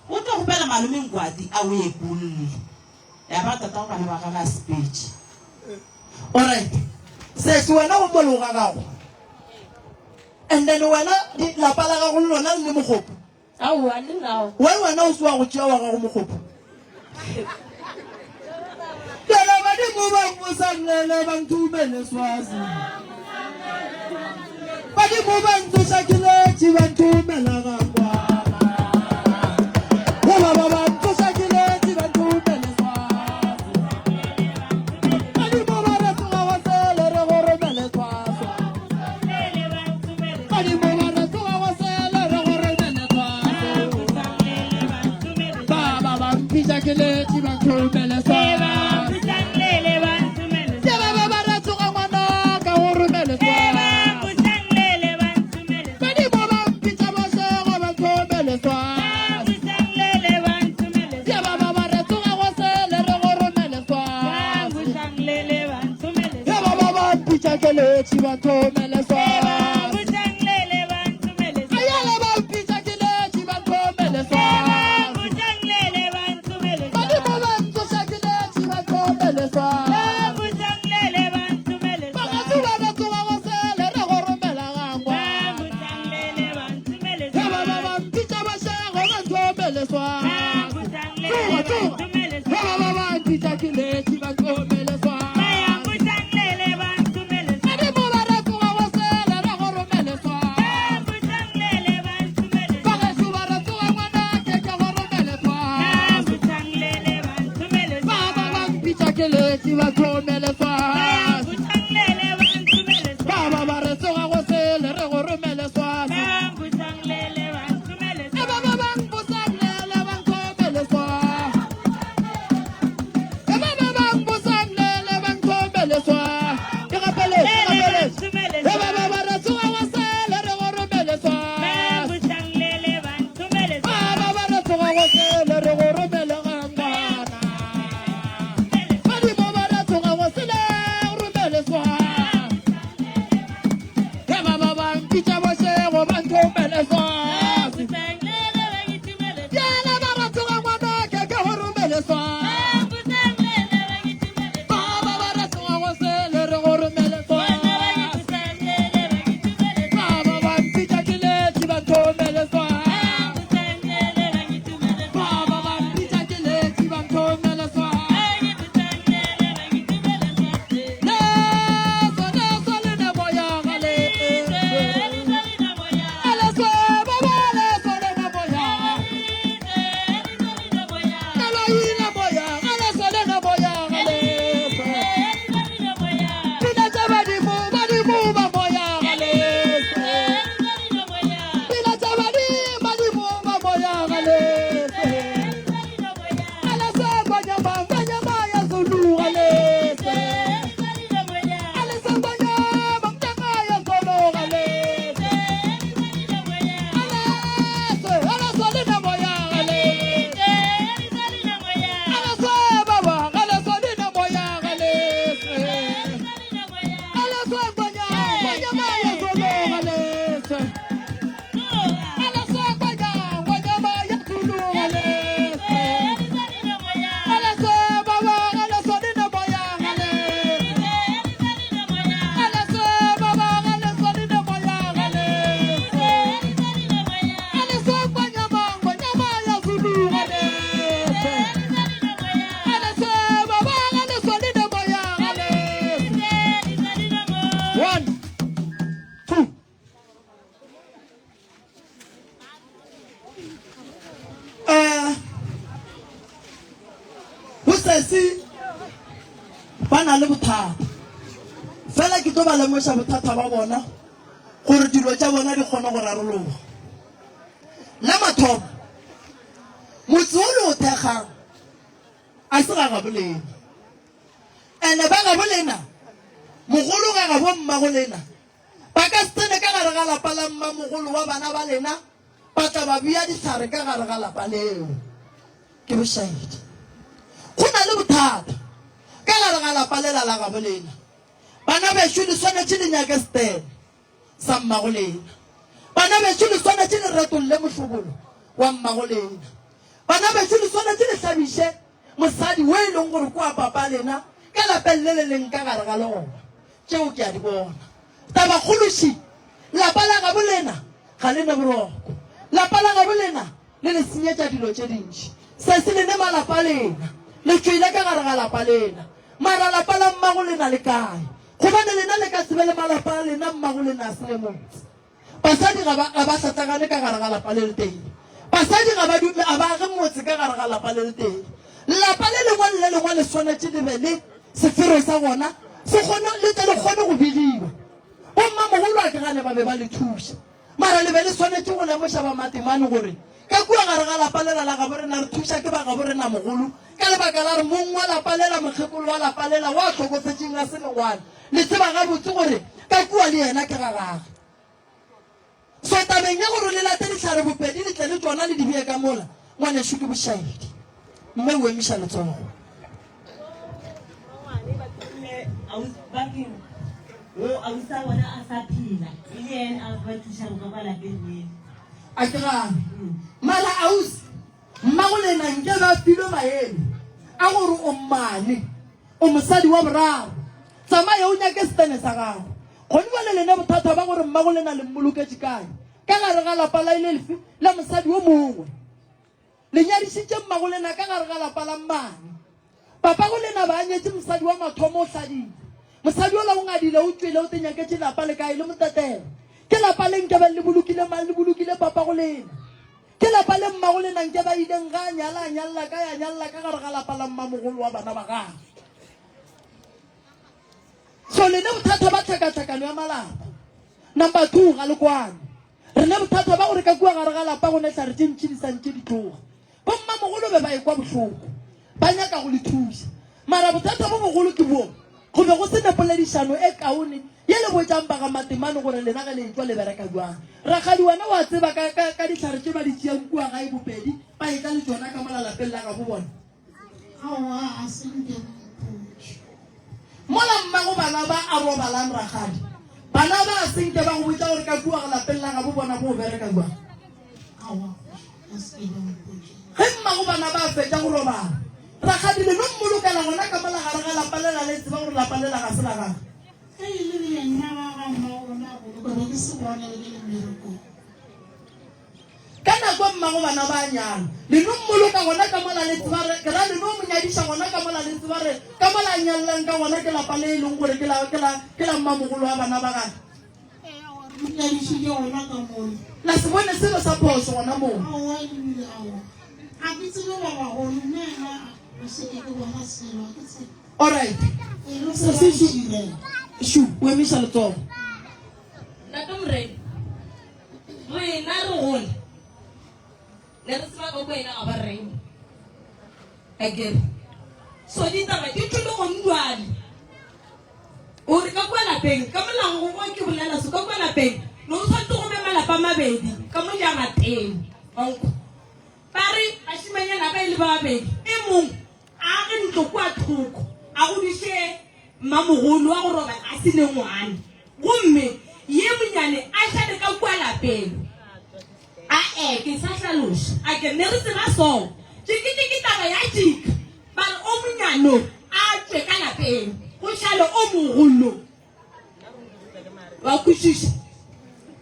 o tlo kgopela malome Nkwati a o epolle. Ya ba tatago bana ba gagwe a sepetše. Alright. Sesi wena o mologa gago. And then wena di, lapa la gago le lona le le mogopo. Aowa, le nao. Why wena o se wa go tšea wa gago mogopo? Lele badimo ba mmusanlele ba nthumele swazi. Badimo ba ntsoša ke letše ba nthumela ga kwana. Go baba ba ntsoša ke letše ba nthumele swazi. Badimo ba re tsoga go sele re go romele tshwaswa. Badimo ba re tsoga go sele re go romele tshwaso. Baba ba mpitša ke letše ba nthomele swaso. Ke ba ba re tsoga ngwana ka go romele swaso. Badimo ba mpitša bošego ba nthomele swaso. Ke ba ba re tsoga go sele re go romele swaso. Ke ba ba mpitša ke letše ba nthomele swaso. Ayala ba mpitša ke letše ba nthomele swaso. Badimo ba ntsoša ke letše ba nthomele swaso. Bagatšu ba re tsoga go sele re go romela ga ngwana. Ge ba ba ba mpitša bošego ba nthomele swaso. Tsoga, tsoga. Ge ba ba ba mpitša ke letše ba nthomele swaso. Badimo ba re tsoga go sele re go romele swaso. Bagešo ba re tsoga ngwanake ke go romele swaso. Ba ba ba mpitša ke letše ba nthomele swaso. Ba ba ba re tsoga go sele re go romele swaso. E ba ba ba mpotsang lele ba nthomele swaso. E ba ba ba mpotsang lele ba nthomele swaso. Ke gapeletše, ke gapeletše. E ba ba ba re tsoga go sele re go romele swaso. Ba ba ba re tsoga go sele re go romele ga ngwana. Badimo ba re tsoga go Ba na le bothata. Fela ke tlo ba lemoša bothata ba bona gore dilo tša bona di kgone go rarologa. La mathomo, motse wo le o thekgang a se ga gabo lena. Ene ba gabo lena, mogolo ga gabo mmago lena, ba ka se tsene ka gare ga lapa la mmamogolo wa bana ba lena ba tla ba bea dihlare ka gare ga lapa leo. Ke bošaedi. Go na le bothata ka gare ga lapa lela la gabo lena. Bana bešo le swanetše le nyake setene sa mmago lena. Bana bešo le swanetše le retolle mohlobolo wa mmago lena. Bana bešo le swanetše le hlabiše mosadi wo e leng gore ke wa papa lena ka lapeng le le leng ka gare ga lona. Tšeo ke a di bona. Tabakgolo še, lapa la gabo lena ga le ne boroko. Lapa la gabo lena le le senyetša dilo tše dintši. Sesi le ne malapa a lena, le tšwele ka gare ga lapa lena. Mara lapa la mmago lena le kae? Gobane lena le ka se be le malapa a lena, mmago lena a se ne motse. Basadi ga ba, ga ba hlatlagane ka gare ga lapa le letee. Basadi ga ba dume, ga ba age motse ka gare ga lapa le letee. Lapa le lengwe le le lengwe le swanetše le be le sefero sa gona, se kgone, le tle le kgone go begiwa. Bommamogolo a ke gane ba be ba le thuša, mara le be le swanetše go lemoša ba Matemane gore ka kua gare ga lapa lela la gabo rena re thuša ke ba gabo rena mogolo ka lebaka la gore mong wa lapa lela, mokgekolo wa lapa lela wa hlokofetšeng a se lengwana. Le tseba gabotse gore ka kua le yena ke ga gagwe. So tabeng ya gore le late dihlare bopedi le tle le tšona le di bee ka mola, ngwanešu ke bošaedi. Mme o emiša letsogo. A ke gane. Mara ausi, mmago lena nke ba filwe maele a gore o mmane. O mosadi wa boraro. Tsamaya o nyake setene sa gago. Gone bjale lena bothata ba gore mmago lena le mmoloketše kae? Ka gare ga lapa la ile lefe la mosadi o mongwe. Le nyadišitše mmago lena ka gare ga lapa la mmane. Papago lena ba nyetše mosadi wa mathomo o hladile. Mosadi ola o ngadile o tšwele o te nyaketše lapa le kae le motetela. Ke lapa le nkebeng le bolokile mang le bolokile papago lena. Ke lapa le mmago lena nke ba ileng ga a nyala a nyalla kae a nyalla ka gare ga lapa la mmamogolo wa bana ba gagwe. So le ne bothata ba tlhakatlhakano ya malapa. Number 2 ga le kwane. Re ne bothata ba gore ka kua gare ga lapa go ne hlare tše ntši di sa ntše di tloga. Bommamogolo be ba ekwa bohloko, ba nyaka go le thuša. Mara bothata bo bogolo ke bjo, go be go se ne poledišano e kaone ye le botšang ba ga Matemane gore lena ge le etšwa le bereka bjang. Rakgadi wena wa tseba ka, ka, ka dihlare tše ba di tšeang kua gae Bopedi ba etla le tšona ka mola lapeng la gabo bona. Aowa, a se nke mpotše. Mola mmago bana ba a robalang rakgadi, bana ba a se nke ba go botša gore ka kua lapeng la gabo bona bo bereka bjang. Aowa, a se ke ba mpotša. Ge mmago bana ba fetša go robala, rakgadi le no mmolokela gona ka mola gare ga lapa lela le tseba gore lapa lela ga se la gagwe. Ge e le nna ba ga mmago bona a boloka, be ke se bone be ke le mmerekong. Ka nako e mmago bana ba a nyala, le no mmoloka gona ka mola le tseba re, ke ra le no mo nyadiša gona ka mola le tseba re, ka mola a nyallang ka gona ke lapa le e leng gore ke la, ke la, ke la mmamogolo wa bana ba gagwe. Ee, aowa, re mo nyadišitše gona ka mola. La se bone selo sa phošo gona moo. Aowa, ebile aowa. Ga ke tsebe ba bagolo, mme yena a se ke ke bona selo, ga ke tsebe. Alright. E re Se go se ba šu, ntirela. šu, o emiša letsogo. Ntate Morena, Rena re gola ne re tseba ka kwena ga ba reng akere so ditaba di tšwele go ndwane o re ka kwa lapeng ka molago go kwa ke bolela so ka kwa lapeng ne o tshwanetse go be malapa mabedi ka mo jarateng onkwa ba re bašimanyana ba e le ba babedi e mong A age ntlo kua thoko, a godiše mmamogolo wa go robala a se ne ngwana, gomme ye monyane a šale ka kua lapeng. A-e, ke sa hlaloša. A ke ne re tseba so. Tšikitšiki taba ya tšika, ba re o monyano a tšwe ka lapeng, go šale o mogolo. Wa kwešiša?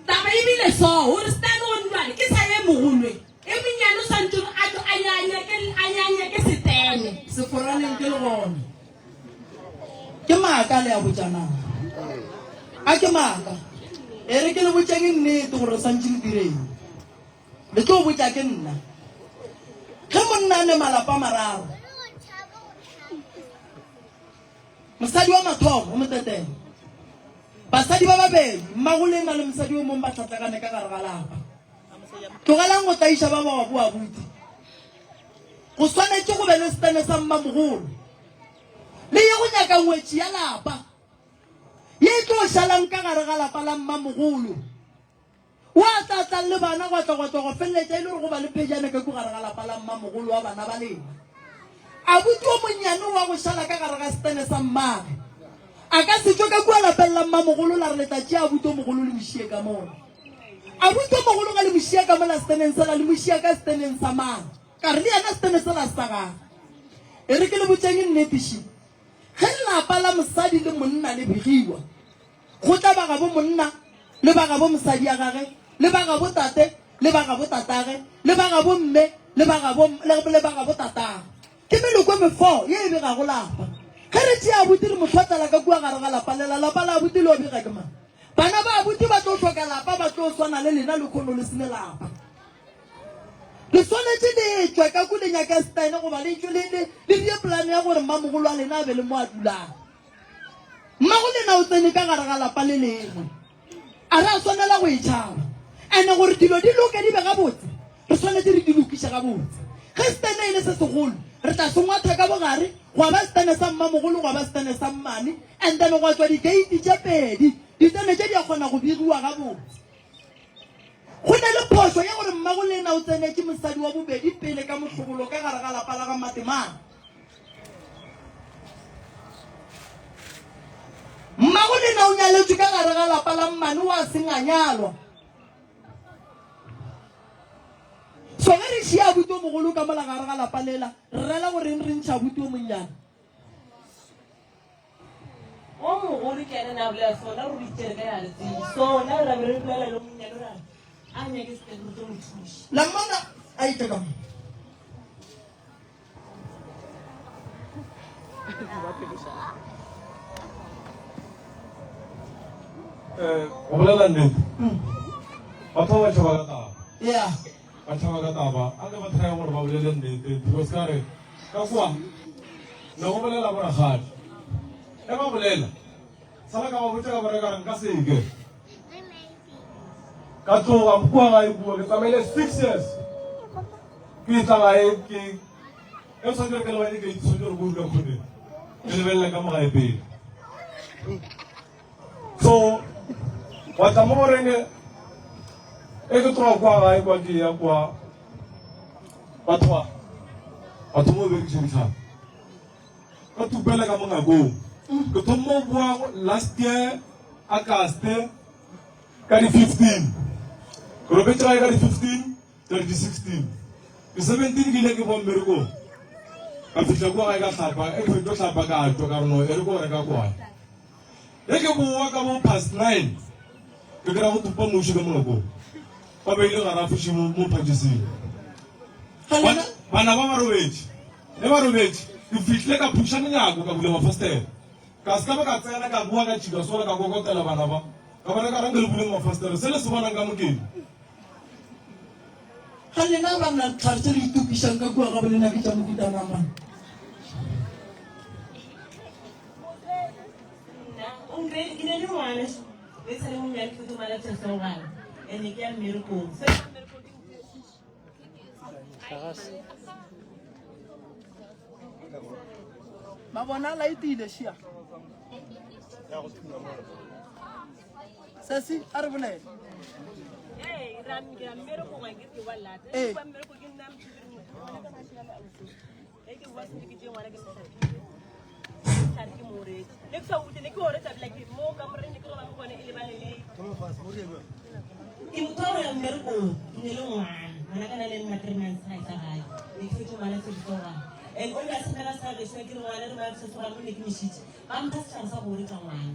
Taba e bile so, gore Stan o ndwale ke sa ye mogolwe. E monyane o swantše gore a tšwe a ye a nyake, a ye a nyake setene. Seforaneng ke le gona. Ke maaka le a botšanang. A ke maaka? E re ke le botšeng nnete gore re swantše re direng. Le tlo botša ke nna. Ge monna a ne malapa a mararo. Mosadi wa mathomo o motetele. Basadi ba babedi, mmagolena le mosadi o mong ba hlatlagane ka gare ga lapa. Tlogelang go tlaiša ba ba bo abuti. Go swanetše go be le setene sa mmamogolo. Le ye go nyaka ngwetši ya lapa ye e tlo šalang ka gare ga lapa la mmamogolo. O a tla tlang le bana gwa tla gwa tla gwa feleletša e le gore go ba le phejane ka ku gare ga lapa la mmamogolo wa bana ba lena. Abuti o monnyane wa go šala ka gare ga setene sa mmage. A ka se tšwe ka kua lapeng la mmamogolo la re le tla tšea abuti o mogolo le mo šie ka mola. Abuti o mogolo ga le mo šia ka mola seteneng sela le mo šia ka seteneng sa mang? Ka re le yena setene sela se sa gagwe. E re ke le botšeng nnete še. Ge lapa la mosadi le monna le begiwa, Go tla ba gabo monna, le ba gabo mosadi ya gage, le ba gabo tate, le ba gabo tatage, le ba gabo mme, le ba gabo, le, le ba gabo tatage. Ke meloko e mefo ye e begago lapa. Ge re tšea abuti re mo hlotlela ka kua gare ga lapa lela, lapa la abuti le yo bega ke mang? Bana ba abuti ba tlo hloka lapa, ba tlo swana le lena lekhono le se ne lapa. Le swanetše le tšwe ka ku le nyake setene goba le tšwe le, le, le die polane ya gore mmamogolo wa lena a be le mo a dulang. Mmago lena o tsene ka gare ga lapa le lengwe. A re a swanela go e tšhaba. Ene gore dilo di loke di be gabotse, re swanetše re di lokiše gabotse. Ge setene e le se segolo, re tla se ngwatha ka bogare, gwa ba setene sa mmamogolo, gwa ba setene sa mmane, and then gwa tšwa dikeiti tše pedi. Ditene tše di a kgona go begiwa gabotse. Go na le phošo ya gore mmago lena o tsenetše mosadi wa bobedi pele ka mohlobolo ka gare ga lapa la ga Matemane. Mmago lena o nyaletšwe ka gare ga lapa la mmane wa seng a nyalwa. So ge re šia abuti o mogolo ka mola gare ga lapa lela, re rela goreng re ntšha abuti o monnyane? O mogolo ke ena na bolela sona ruri itšere ka ya re tsebe sona ra be re bolela le monnyane ra re a nyake setene re tlo mo thuša. La mmona a itše ka mo. Eh, go bolela nnete batho ba ba tšhaba ka taba yeah ba tšhaba ka taba a ke ba try gore ba bolele nnete because ka re ka kwa ne go bolela borakgadi e ba bolela sala ka ba botša ka bora ka re nka seke ka tloga kua gae kua ke tsamaile six years ke tla gae ke e tshwanetse ke lebanye ke tshwanetse gore ko dula kgoneng ke lebelela ka mo gae pele so wa tla mo goreng e ke tloga kwa gae kwa ke ya kwa batho ba batho mo berekisa ditlhare ka tupela ka mo ngakong ke thommo boa last year Auguste ka di 15 ke robetse gae ka di 15 ka di 16 ke 17 ke ile ke boa mmerekong ka fihla kua gae ka hlapa e ke fetso hlapa ka tšwa ka re no e re ko reka kwae e ke boa ka bo past 9 ke kry-a go tupa muši ka molokong ba beile garafoši mo phatšising bana ba ba robetše ne ba robetše ke fihlile ka phuša menyako ka bula mafastere ka se ka ba ka tsena ka boa ka tšhika sola ka kokotela bana ba ka bona ka ranke le buleng mafastere se le se bonang ka mokeng Ga lena banna ditlhare tše le itokišang ka kua ga bolena ke tša mohuta mang mang? Nna o nkry ke ne le ngwana le sa le monnyane ke fetsa ngwana tshesogana ene ke ya mmerekong se Mabona a laetile šia. Sesi, a re bolele. Ee. Ke motho wa go ya mmerekong ke ne le ngwana ngwana ka na le nna 3 months ga e tla gae ne ke fetse ngwana sesogana and o ka sepela sa gešo ke re ngwana re ba sesogana o ne ke mošitše ba mpha setlhare sa go oretsa ngwana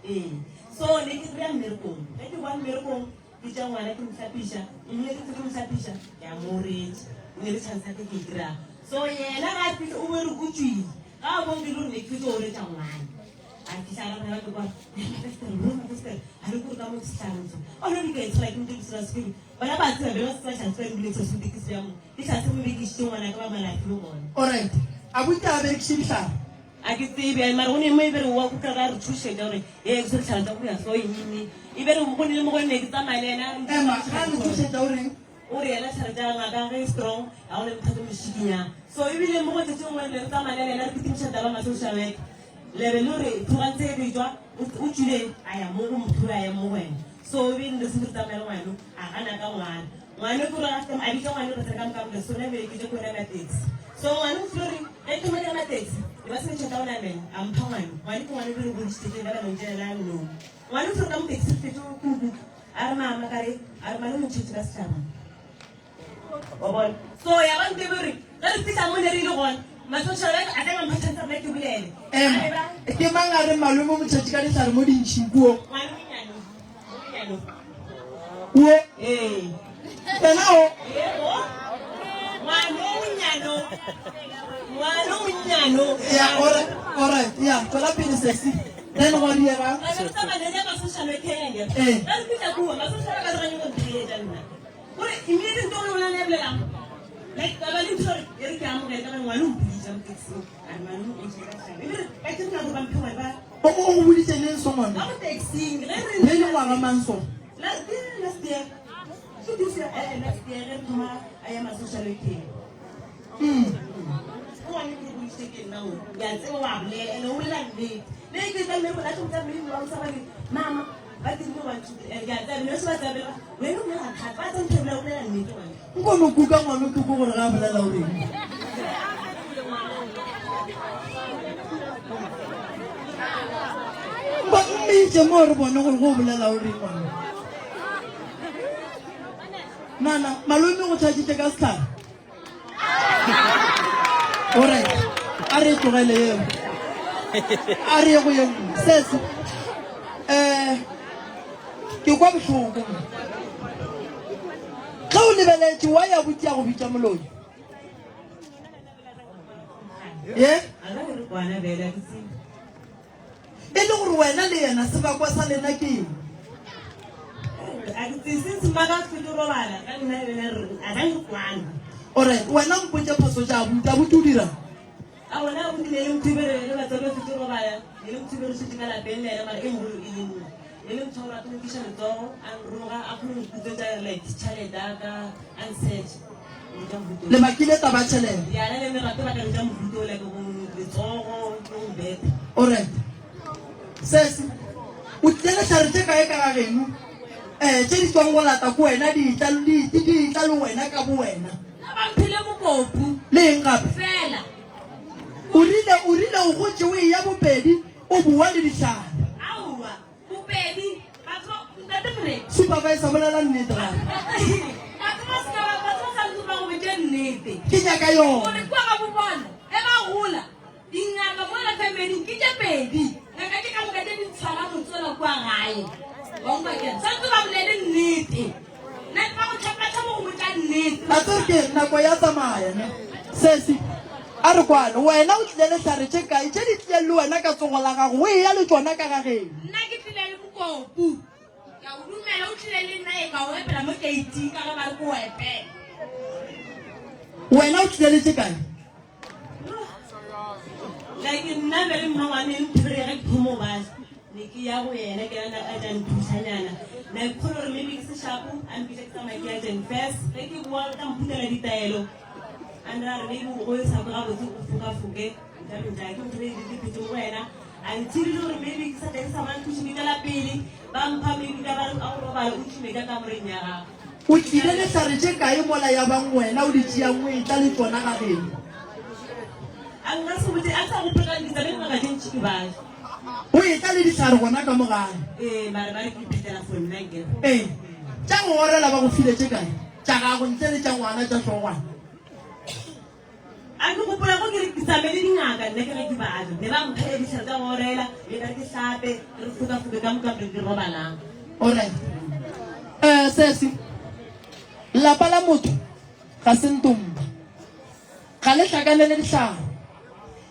Ee. So ne ke ya mmerekong. Ge ke boa mmerekong, ke tša ngwana ke mo hlapiša, ebile ke ke mo hlapiša, ke a mo oretša. E ne le chance ya ka ke e kry-a. So yena ga a fihle o bo re o tšwile. Ga a bone ke le gore ne ke fetsa go oretša ngwana. A fihla a ra ke kwa, mafestere, bro, mafestere, a re kore ka mo setlhareng so. O no di ka e tshola ke motho ke sera sekolo. Bana ba tseba be ba se ba tlhatse ba ebile se ke se ya mo. Ke tlhatse mo bekišitše ngwana ka ba malafile gona. Alright. Abuti a berekiše dihlare. A ke tsebe, mara go ne mo e be re wa kuka ba re thušetša gore ee ke swere tlhare tša go ya so eng eng. E be re go ne le mo go ne ke tsamaya le yena. Ema, ga re thušetša o reng? O re yena tlhare tša ngaka ge e strong ga go ne motho a tlo mo šikinyang. So ebile mo go tšatši nngwe ne re tsamaya le yena re kitimiša taba ma social work. Lebe le gore thogantse e betšwa o tšwile a ya mo go motho a ya mo go wena. So e be ne se re tsamaya le ngwano a gana ka ngwana. Ngwano ke gore a bitša ngwano re tsena ka moka re sone be ke je ko nama taxi. So ngwano o tlile gore ge ke thoma ke nama taxi e ba se tšhelete ya go namela a mpha ngwano. Ngwano ke ngwano be re godisitse ke ba ba ntšela no. Ngwano o tlile ka mo taxi re fetše kuku a re mama ka re a re malome o ntšhetše ka sehlabana. Wa bona? So ya ba ntebe gore ge re fihla mo ne re ile gona ma-social worker a tla mpha chance gore ke bolele. Ema, ke mang a reng malome o mo tšhetše ka dihlare mo dintšhing kuo? Ngwana o monnyane, o monnyane. Kuo? Ee. Yena o? Ee, o. Ngwana o monnyane o. Ngwana o monnyane o. Ya, alright, alright, ya, tswela pele sesi. Then gwa diega. Re be re tsamaya le ma-social worker ene. Ee. Ge re fihla kua, ma-social worker a tloga nyako ntheetša nna. Gore immediately nto le bolela bolelang like ka ba le ntho gore e re ke amogele ka gore ngwana o mpoditše mo taxing a re malome o ntšhe ka tlhare e re ka ke rena gore ba mphe ngwana ba O o go boditše neng so ngwana? ka mo taxing ge re Le le ngwaga mang so? la ke last year ke this year eh last year ge re thoma a ya ma social working o ngwane ke godisitse ke nna o ke a tseba wa bolela ene o bolela nnete le ke tla mme bola tla mme wa sa ba mama ba dirile one two three ke a tseba ne se ba tseba wena o bolela thata ba tseba ntho o bolela nnete ngwane Nko no kuka ngwana o tuko gore ga a bolela o reng. Ba mmitše mo re bone gore go bolela o reng ngwana. Nana, malome go tšhatšitše ka sehlare. Alright, a re e tlogele yeo. A re ye go ye nngwe. Sese, um ke kwa bohloko mo. Ge o lebeletše, wa ya botša go bitša moloi. Ye? E le gore wena le yena sebakwa sa lena ke eng? Alright, wena mpotše phoso tša abuti. Abuti o dirang? Le bakile taba ya tšhelete. Alright. Sesi, o tlile le hlare tše kae ka ga geno? Eh, tše di tswang go lata ko wena di tla di di tla le wena ka bo wena. Nna ba mphile mokopu. Le eng gape? Fela. O rile o rile o gotše o eya Bopedi o bowa le dihlare. Aowa. Bopedi, batho ba, Ntate Moremi. Supervisor, bolela nnete gape. Batho ba se ka ba, batho ba swanetše ba go botše nnete. Ke nyaka yona. Gore kua ga bo bona, ge ba gola, dingaka mola familing ke tše pedi. Ngaka tše ka moka tše di tshwara motsola kua gae. Wa nkwa ke re, swanetše ba bolele nnete. Nna ba go tšhapa tšhaba go botša nnete. A tsere ke nako ya tsamaya ne. Sesi, a re kwane, wena o tlile le hlare tše kae tše di tlileng le wena ka tsogo la gago, o eya le tšona ka ga geno? Nna ke tlile le mokopu. Ke a o dumela o tlile le nna e ka o epela mo keiting ka ge ba re ke o epele. Wena o tlile le tše kae? Like nna be le mmangwane e mphire ge ke thomo ba ne ke ya go yena ke yena a tla nthušanyana na ke kgone gore maybe ke seshapo a mpitša ke tsamaya ke ya jen first ge ke boa ka mphutela ditaelo a nra re maybe go e sa kwe gabotse o fokafoke jalo jalo ke motho ke phetse mo go yena a nthirile gore maybe ke sa tle ke sa ba nthuše ke tšwela pele ba mpha maybe ka ba re a go robala o tšhume ka kamoreng ya gago O tlile le hlare tše kae mola ya bang wena o di tšeang o etla le tšona ga geno? A nka se botse, a sa gopola ka ditsa le ngaka tše ntši ke baje. O etla le dihlare gona ka mo gae. Ee, mare ba re ke iphetela for nna ke. Ee, tša go orela ba go file tše kae? Tša gago ntle le tša ngwana tša hlogwana. A ke gopola go ke re ke tsame le dingaka nna ke ge ke baja. Ne ba mpha dihlare tša go orela, ne ba re ke hlape, ke re fokafoke ka mo kamoreng ke robalang. Alright. Eh, sesi, lapa la motho ga se ntomba. Ga le hlakanele dihlare.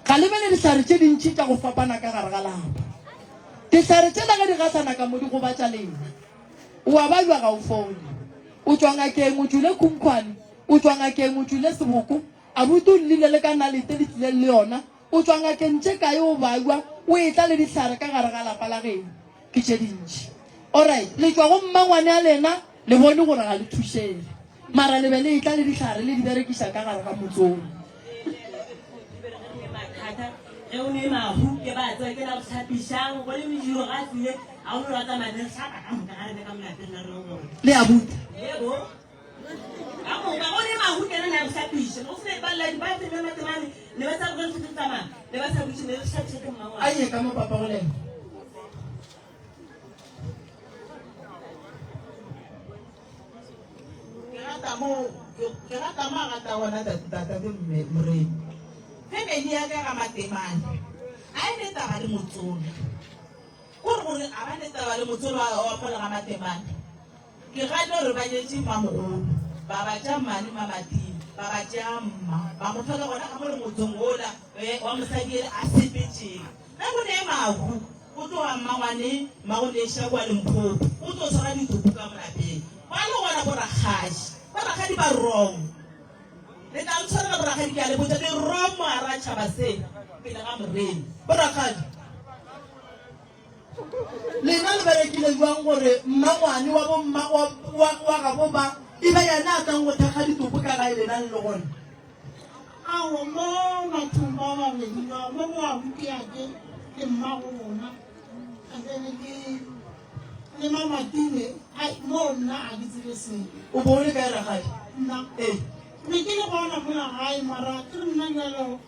Ga le be le dihlare tše dintši tša go fapana ka gare ga lapa. Dihlare tšela ge di gahlana ka mo di gobatša lena. O a babja ga o fole. O tšwa ngakeng o tšwile khunkhwane, o tšwa ngakeng o tšwile seboko, abuti o llile le ka nalete le tlileng le yona. O tšwa ngakeng tše kae o bajwa o etla le dihlare ka gare ga lapa la geno? Ke tše dintši. Alright, le tšwa go mmangwane a lena, le bone gore ga le thušege. Mara le be le etla le dihlare le di berekiša ka gare ga motse wo. Ge o ne mahu ke ba tseba ke la go hlapišang go le mediro ga tlile a o no rata mane re hlapa ka moka ga rene ka molapeng la rena gona. Le a buta. Yebo. Ka moka go ne mahu ke na go hlapiša. Go se ba la di ba tsene matemane ne ba sa go re tsamaya ne ba sa butše ne re hlapiša ke mmangwana. A ye ka mo papa go lena. Ke rata mo ke rata mo a rata gona tate Moremi. Family ya ka ga Matemane a e ne taba le motsola. Kore gore a ba ne taba le motsola wa mola ga Matemane. Ke gane gore ba nyetše mmamogolo, ba ba tša mmane Mmamatini, ba ba tšea mma, ba mo hloka gona ka mo le motsong wola wa mosadi ele a sepetšeng. Ge go ne mahu, go tloga mmangwane Mmagoneša kua Limpopo go tlo tshwara ditopo ka mo lapeng. Ba le gona borakgadi. Borakgadi ba wrong. Le tla ntshwarela borakgadi ke a le botša, le wrong mo gare ga tšhaba se pele ga Moremi. Borakgadi. Lena le berekile jwang gore mmangwane wa bomma wa, wa, wa gabo ba e be yena a tlang go thekga ditopo ka gae lena le le gona? Aowa, mo bathong ba babedi ba, mo go abuti-ake le mmago bona, and then le, le Mamatile, ai, mo nna a ke tsebe selo. O bo o le kae rakgadi? Nna? Ee. Be ke le gona mola gae, mara ke re nna bjalo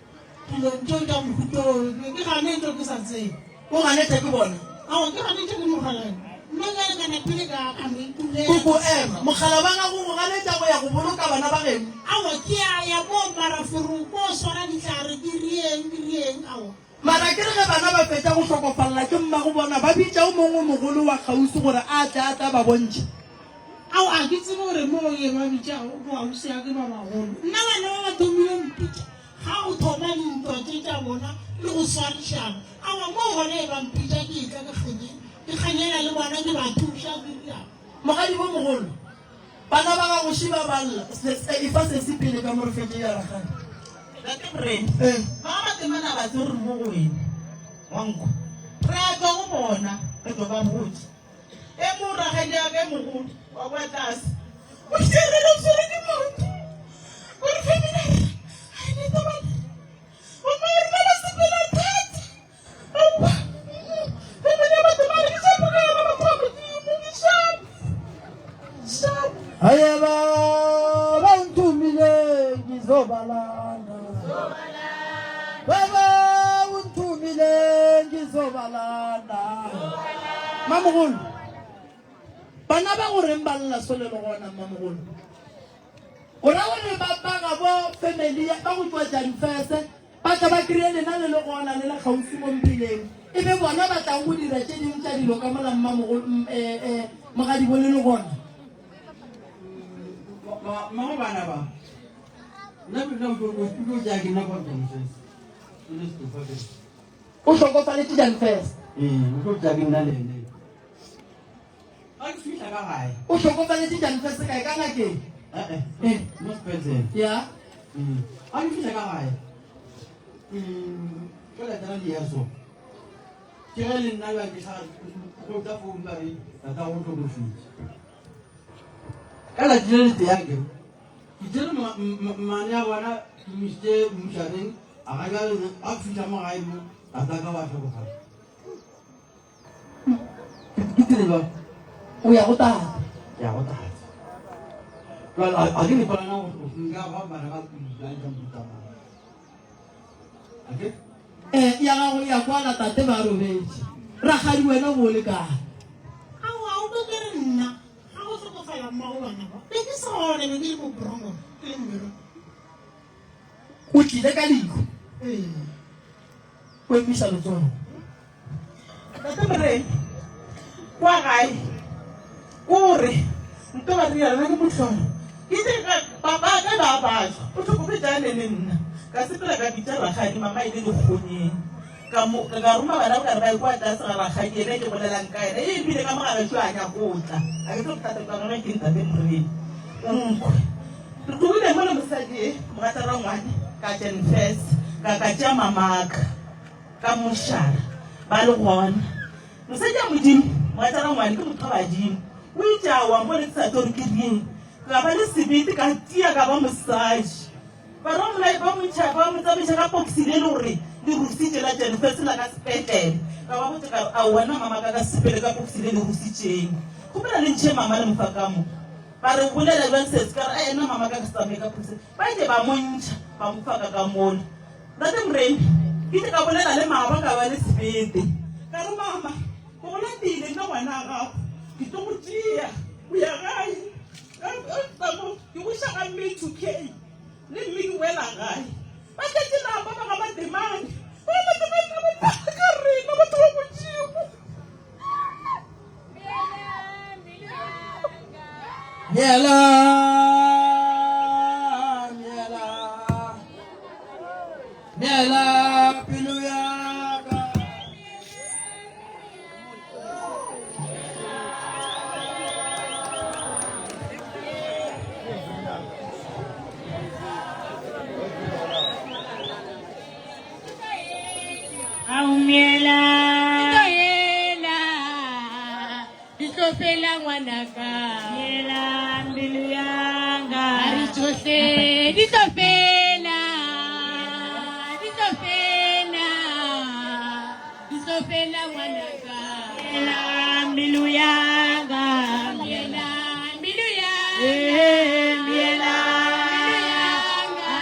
Dilong tšeo tša mohuta wo, ke be ke ganetšwa ke sa tsebe. O ganetšwa ke bona? Aowa, ke ganetšwa ke mokgalabje. Nna bjale ka napile ka ka no itulela. Koko, ema. Mokgalabje wa gago o go ganetša go ya go boloka bana ba geno? Aowa, ke a ya koo mara for ko swara dihlare ke rieng, ke rieng, aowa. Mara ke re ge bana ba fetša go hlokofalela ke mmago bona, ba bitša o mongwe mogolo wa kgauswi gore a tle a tla ba bontšha. Ao, a ke tsebe gore moo ye ba bitšago boausi ya ke ba bagolo. Nna bana ba ba thomile go mpitša ga go thoma dintwa tše tša bona le go swarišana. Aowa, moo gona e ba mpitša ke etla ke kganye, ke kganyela le bona ke ba thuša ke rialo. Mogadi bo mogolo, bana ba gago še ba ba lla. Se, se, efa sesi pele ka mo re fetše ya rakgadi. Tate Morena, Ee. ba ga Matemane a ba tsebe re mo go wena, wa nkwa. Re a tšwa go bona, re tlo ba botša. E mo rakgadiaka e mogolo wa kwa tlase o šerele o swere ke maoto o re family a e ne taba o mo rena ba sepela thata aowa family ya batho ba re ke shapo ka yona batho ba modimo ke shapo shapo Haye baba unthumile ngizobalanda Baba unthumile ngizobalanda Mamogolo Bana ba go reng ba lla so le le gona Mamogolo O ra gore ba ba gabo family ya ba go tšwa Janfese ba tla ba kry-e lena le le gona le le kgauswi mo mpheleng e be bona ba tlang go dira tše dingwe tša dilo ka mola mmamogolo eh, eh, mogadibo le le gona Mmago bana ba nna nna o tlo o tlo ja ke nna kwa Janfes o le setofa ke o hlokofaletše Janfes ee o tlo ja ke nna le ene ga ke fihla ka gae o hlokofaletše Janfes kae ka ngakeng eh eh mo sepetlele ya ga ke fihla ka gae ke latela diaso ke ge le nna bjang ke tlhaga go tla founu ba re tata go hlokofetše Ka letšatši le letee a kere ke tšere mmane ya bona ke mo isitše mmušaneng a ga bjale a fihla mo gae mo tataka wa hlokofala. Ke tsile jwang? O ya go tate. Ke ya go tate. Jwale a ke ne polana go nka ba bana ba kulang ka mohuta mang. A ke? Eh, ya gago ya kwala tate ba robetše. Rakgadi wena o bo o le kae? Aowa, o tlo ke re nna ga go hlokofala mmago bana ba be ke sa gona, be ke le mo Brongo, ke le mmereko. O tlile ka lehu. Ee. O emiša letsogo. Tate Morena, kwa gae, kore nto ba ria rena ke mohlolo. Ke itse ka papa ka ba bajwa, o hlokofetše a ne le nna. Ka sepela ka bitša rakgadi mama e le lekgonyeng. Ka mo ka roma bana ba ka re ba ye kwa tlase ga rakgadi yena e ke bolelang ka yena. E bile ka mo ga gešo a nyako tla. A ke tlo bothata bja gagwe ke ntate Morena. Nkwe. Re tlogile mo le mosadi e, mogatša rangwane, ka Janfes. Ka ka tšea mamaka ka mošara ba le gona. Mosadi a Modimo, mogatša rangwane ke motho wa badimo. O itše aowa mo le ke sa tlo re ke rieng. Ka ba le sebete ka tia ka ba mosadi. Ba re ba mo, ba mo ntšha, ba mo tsamaiša ka pokisi le le gore le rusitše la Jennifer la ka sepetlele. Ka ba botša ka re, Aowa nna mama ka ka se sepele ka pokisi le le rusitšeng. Kgopela le ntšhe mama le mo fa ka mo. Ba re, O bolela bjang sesi? Ka re, Ae nna mama ka ka se tsamaye ka pokisi. Ba ile ba mo ntšha ba mo fa ka ka mola. Ntate Moremi, ke ile ka bolela le mama ka ba le sebete. Ka re, Mama, ke go latile nna ngwana wa gago. Ke tlo go tšea go ya gae. Ka mo ke go iša ga mme 2K le mme ke boela gae. Ba tletše lapa ba ga Matemane. Ba ga Matemane ba ba ka rena batho ba Modimo. Miela, miela, miela pelo ya ka. Aumiela, di tlo fela ngwanaka. Miela mbilu yanga. A re tšohle di tlo fela, di tlo fela, di tlo fela ngwanaka. Miela mbilu yanga. Miela mbilu yanga. Eh, miela mbilu yanga.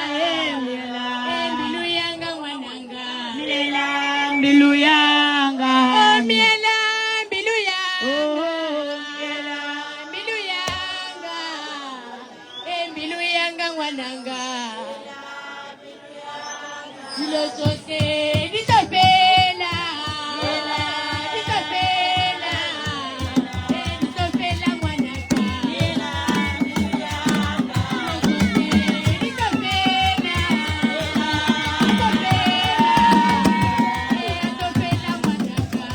Eh, mbilu yanga ngwananga. Miela mbilu yanga. Oh, miela mbilu yanga. Oh, miela mbilu yanga. Eh, mbilu yanga ngwananga. Dilo tšohle di tlo fela. Di tlo fela. Eh, di tlo fela ngwanaka. Dilo tšohle di tlo fela. Di tlo fela. Eh, di tlo fela ngwanaka.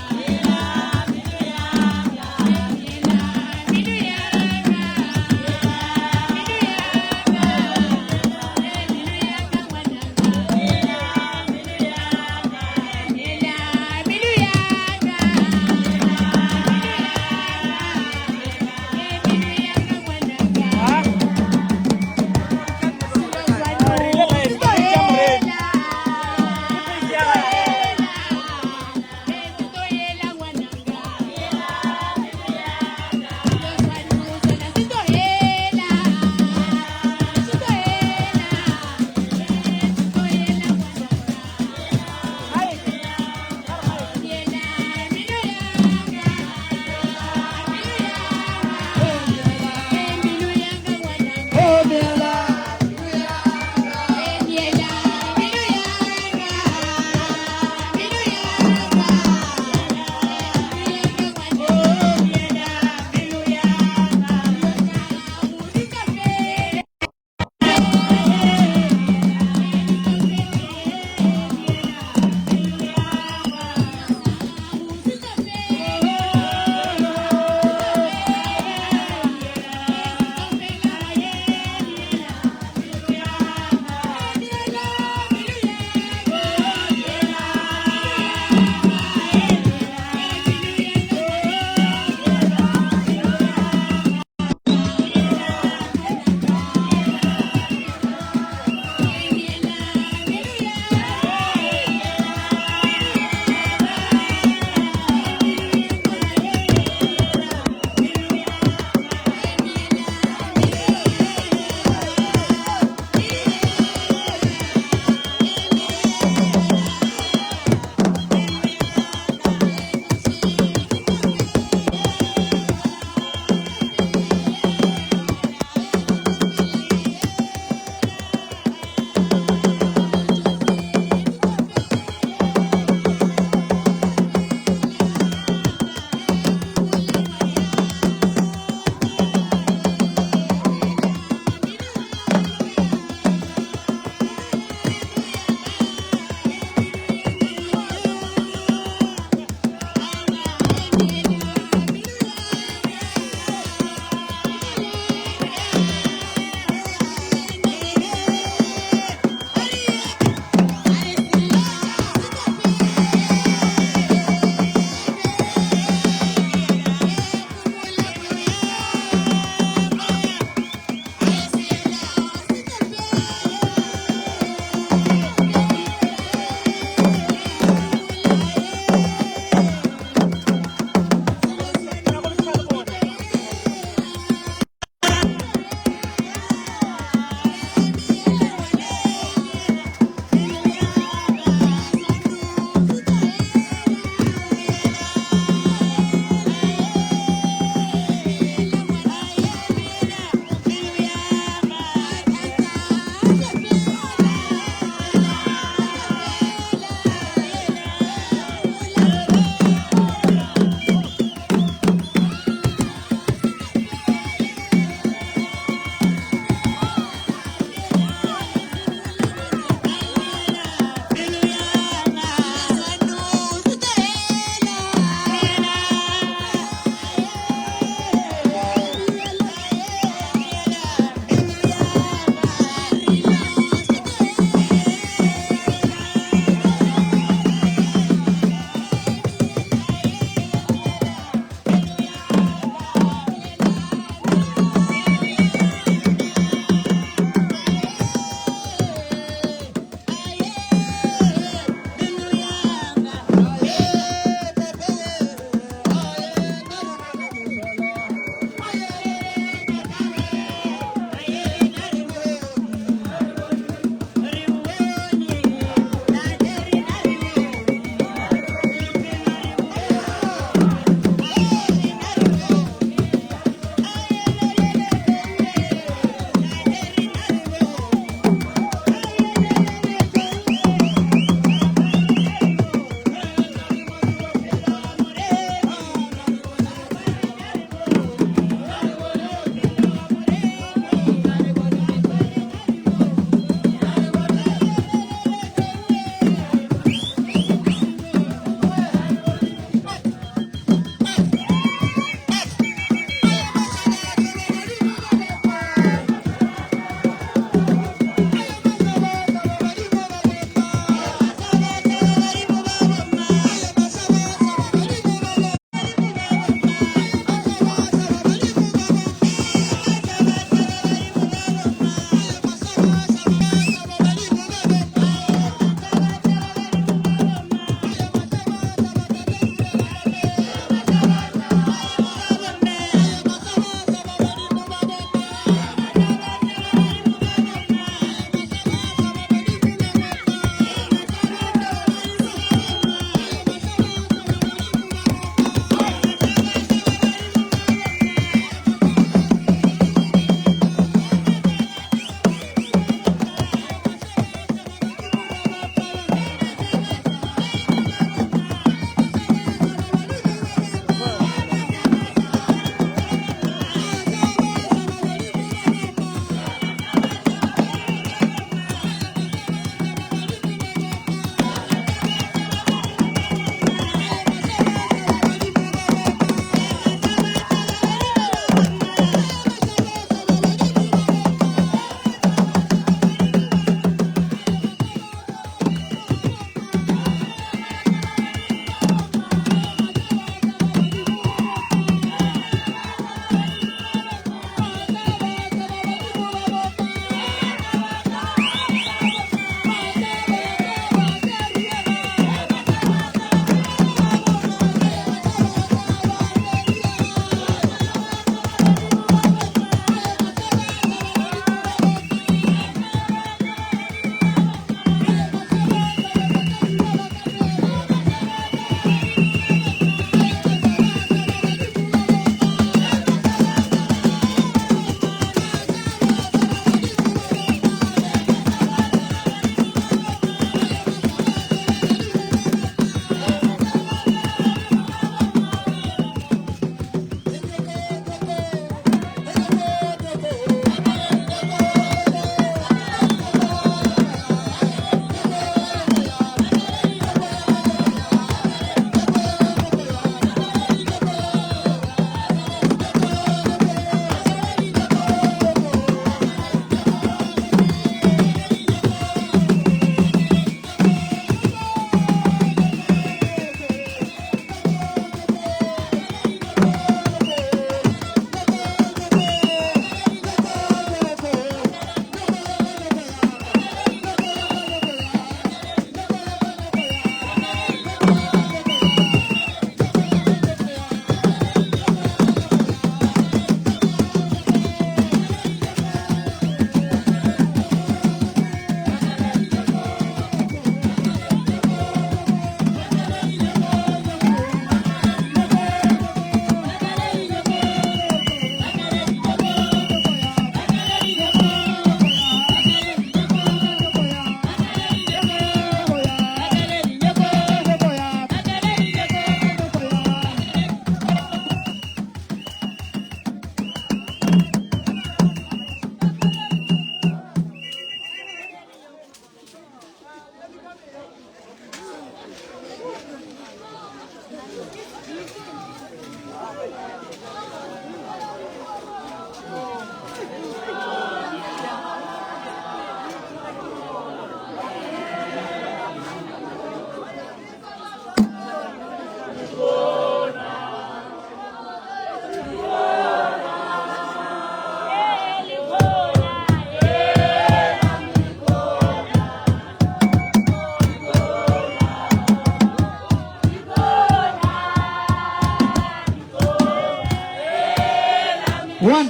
One.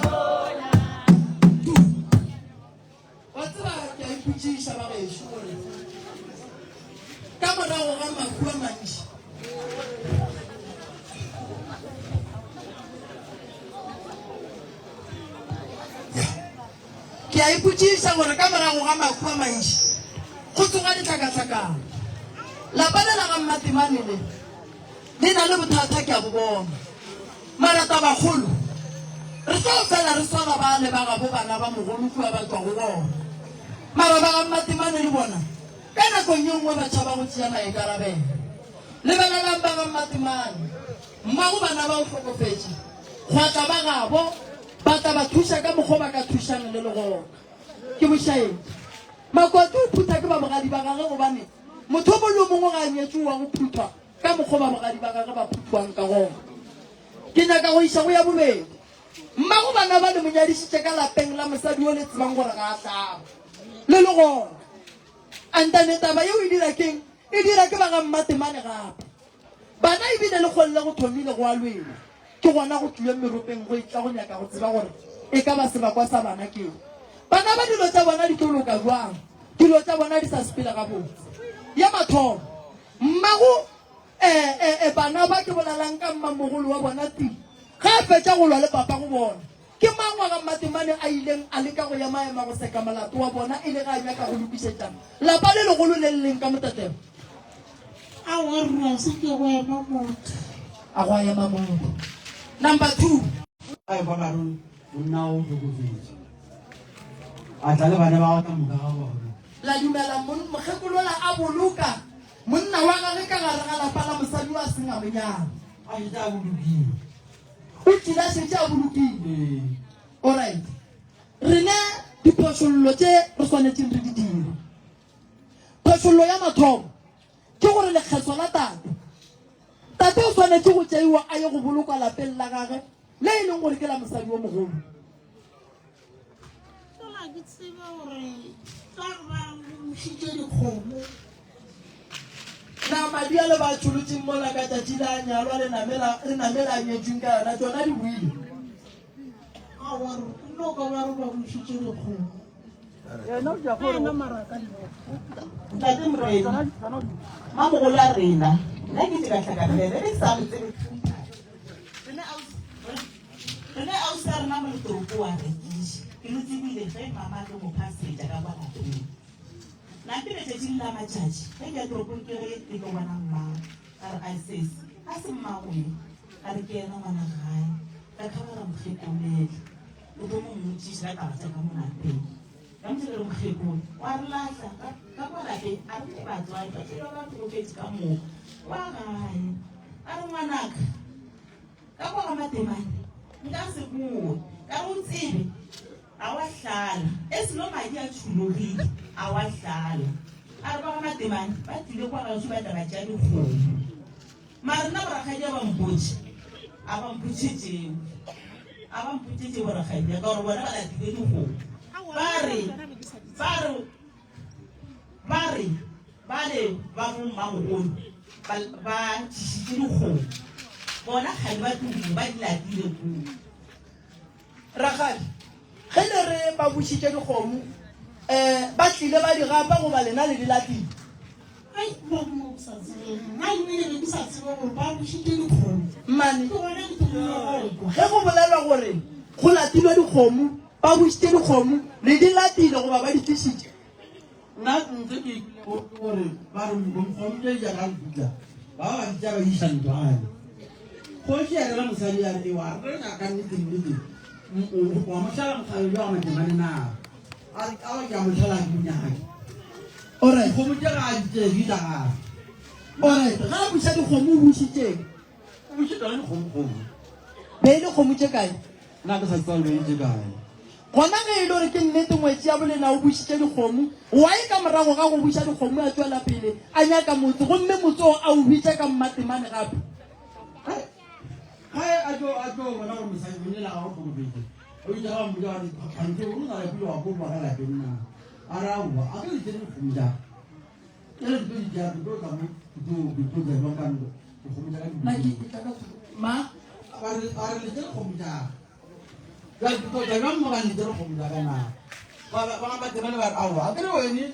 Wa tseba, ke a ipotšiša, bagešo, gore ka morago ga mahu a mantši, ke a ipotšiša gore ka morago ga mahu a mantši go tsoga ditlhakatlhakano. Lapa le la ga Mmatemane le le na le bothata, ke a bo bona. Mara tabakgolo, re tlo fela re swara bale ba gabo bana ba mogolo kua ba tšwago gona. Mara ba ga Mmatemane le bona ka nakong ye nngwe ba tšhaba go tšea maikarabelo. Lebelelang ba ga Mmatemane, mmago bana ba o hlokofetše, gwa tla ba gabo ba tla ba thuša ka mokgo ba ka thušang le legona. Ke bošaedi. Makoti o phutha ke ba bogadi ba gage gobane motho o mongwe le o mongwe ga a nyetšwe o wa go phuthwa ka mokgwa ba bogadi ba gagwe ba phuthwang ka gona. Ke nyaka go iša go ya bobedi. Mmago bana ba le mo nyadišitše ka lapeng la mosadi yo le tsebang gore ga a hlaba. Le le gona. Antane taba yeo e dira keng? E dira ke ba ga Mmatemane gape. Bana ebile le kgolle go thomile go a lwewa. Ke gona go tšwileng meropeng go etla go nyaka go tseba gore e ka ba sebakwa sa bana keng. Bana ba dilo tša bona di tlo loka bjang dilo tša bona di sa sepele gabotse? Ya mathomo, Mmago e, e, e, bana ba ke bolelang ka mmamogolo wa bona Tiri, ge a fetša go lwa le papago bona, ke mang wa ga Mmatemane a ileng a leka go emaema go seka molato wa bona e le ge a nyaka go lokišetša lapa le legolo le le leng ka motatelo? Aowa ruri, a se ke gwa ema motho. A gwa ema motho. Number 2. A ekwa ba re monna o hlokofetše, a tla le bana ba gagwe ka moka ga bona. La dumela mokgekolo yola a boloka monna wa gagwe ka gare ga lapa la mosadi yo a seng a mo nyala. A šetše a bolokile. O tlile a šetše a bolokile. Ee. Alright. Rena diphošollo tše re swanetšeng re di dire. Phošollo ya mathomo ke gore lekgetho la tate. Tate o swanetše go tšeiwa a ye go bolokwa lapeng la gagwe le e leng gore ke la mosadi yo mogolo. Fela ke tsebe gore tla re ba bušitše dikgomo. Na madi a le ba tšholotšeng mola ka tšatši la nyalwa le namela le namela a nyetšweng ka yona tšona di boile? Aowa re no ka ba re ba bušitše dikgomo. Ntate Moremi, mamogolo a rena, nna ke dira tlhakafela, e be ke sa mo tsebe. Rena ausi a rena mo letoropo wa rekiša. Ke mo tsebile ge mama a tlo mo phasetša ka kwa lapeng. Nampile tšatšing la matšatši ge ke ya toropong ke ge ke tlo bona mmago. Ka re ai sesi, ga se mmago yo. Ka re ke yena ngwana gae. Ka thoma ra mo hlokomela. O tlo mo mmotšiša ka taba tša ka mo lapeng. Ka motho ke re mokgekolo wa re lahla ka ka kwa lapeng a re ke batswadi batswadi ba ba hlokofetše ka moka kwa gae. A re ngwanaka Ka kwa ga Matemane nka se boe, ka re o tsebe ga wa hlala, e seno madi a tšhologile, a wa hlala. A re ba ga Matemane ba tlile kwa gašo ba tla ba tšea dikgomo. Mara nna borakgadi a ba mpotše, a ba mpotše tšeo, a ba mpotše tšeo borakgadi ka gore bona ba latile dikgomo. Ba re, ba re Ba re bale ba bo mmamogolo ba, ba tšišitše dikgomo, bona kgale ba tlogile ba di latile koo. Rakgadi, ge le re ba bušitše dikgomo, um ba tlile ba di gapa goba lena le di latile? Ai, mo mo ke sa tsebeng. Nna ebile be ke sa tsebe gore ba bušitše dikgomo. Mmane, Ke gona ke thomile go kwa. ge go bolelwa gore go latilwe dikgomo, ba bušitše dikgomo, le di latile goba ba di tlišitše? Nna ntse ke ke gore ba re kgomo tše di ka mputla ba ba di tša ba iša ntwane. Kgoši ya rera mosadi ya re ewa re ka nnete nnete wa mohlala mokgalabje wa Matemane na? A re awa ke a mohlala ke mo nyake. Alright. Dikgomo tše ga a di tšee di tla gage. Alright, ga a buša dikgomo o bušitšeng? O bušitše tšona dikgomokgomo. Be e le kgomo tše kae? Nna ke sa tseba gore tše kae. Gona ge e le gore ke nnete ngwetši ya bolena o bušitše dikgomo, why ka morago ga go buša dikgomo a tšwela pele a nyaka motse gomme motse o a o bitša ka Mmatemane gape? Ge a tlo a tlo bona gore mosadi monna ga o hlokofetše, o itše ga ba mmotša gore kganthe o sa lapile wa ko boa ka lapeng na? A re aowa, a ke le tšere dikgomo tša ka. Ke re ke tlo di tšea, ke tlo tla mo, ke tlo ke tlo tla jwang ka ntlo, dikgomo tša ka di Nna ke bolokilwe. ke tla ka thoko. Ma? Ba re ba re le tšere kgomo tša ka. Jwale ke tlo tla bjang mo ga le tšere kgomo tša ka na? Ba ba ba Matemane ba re aowa a ke re wene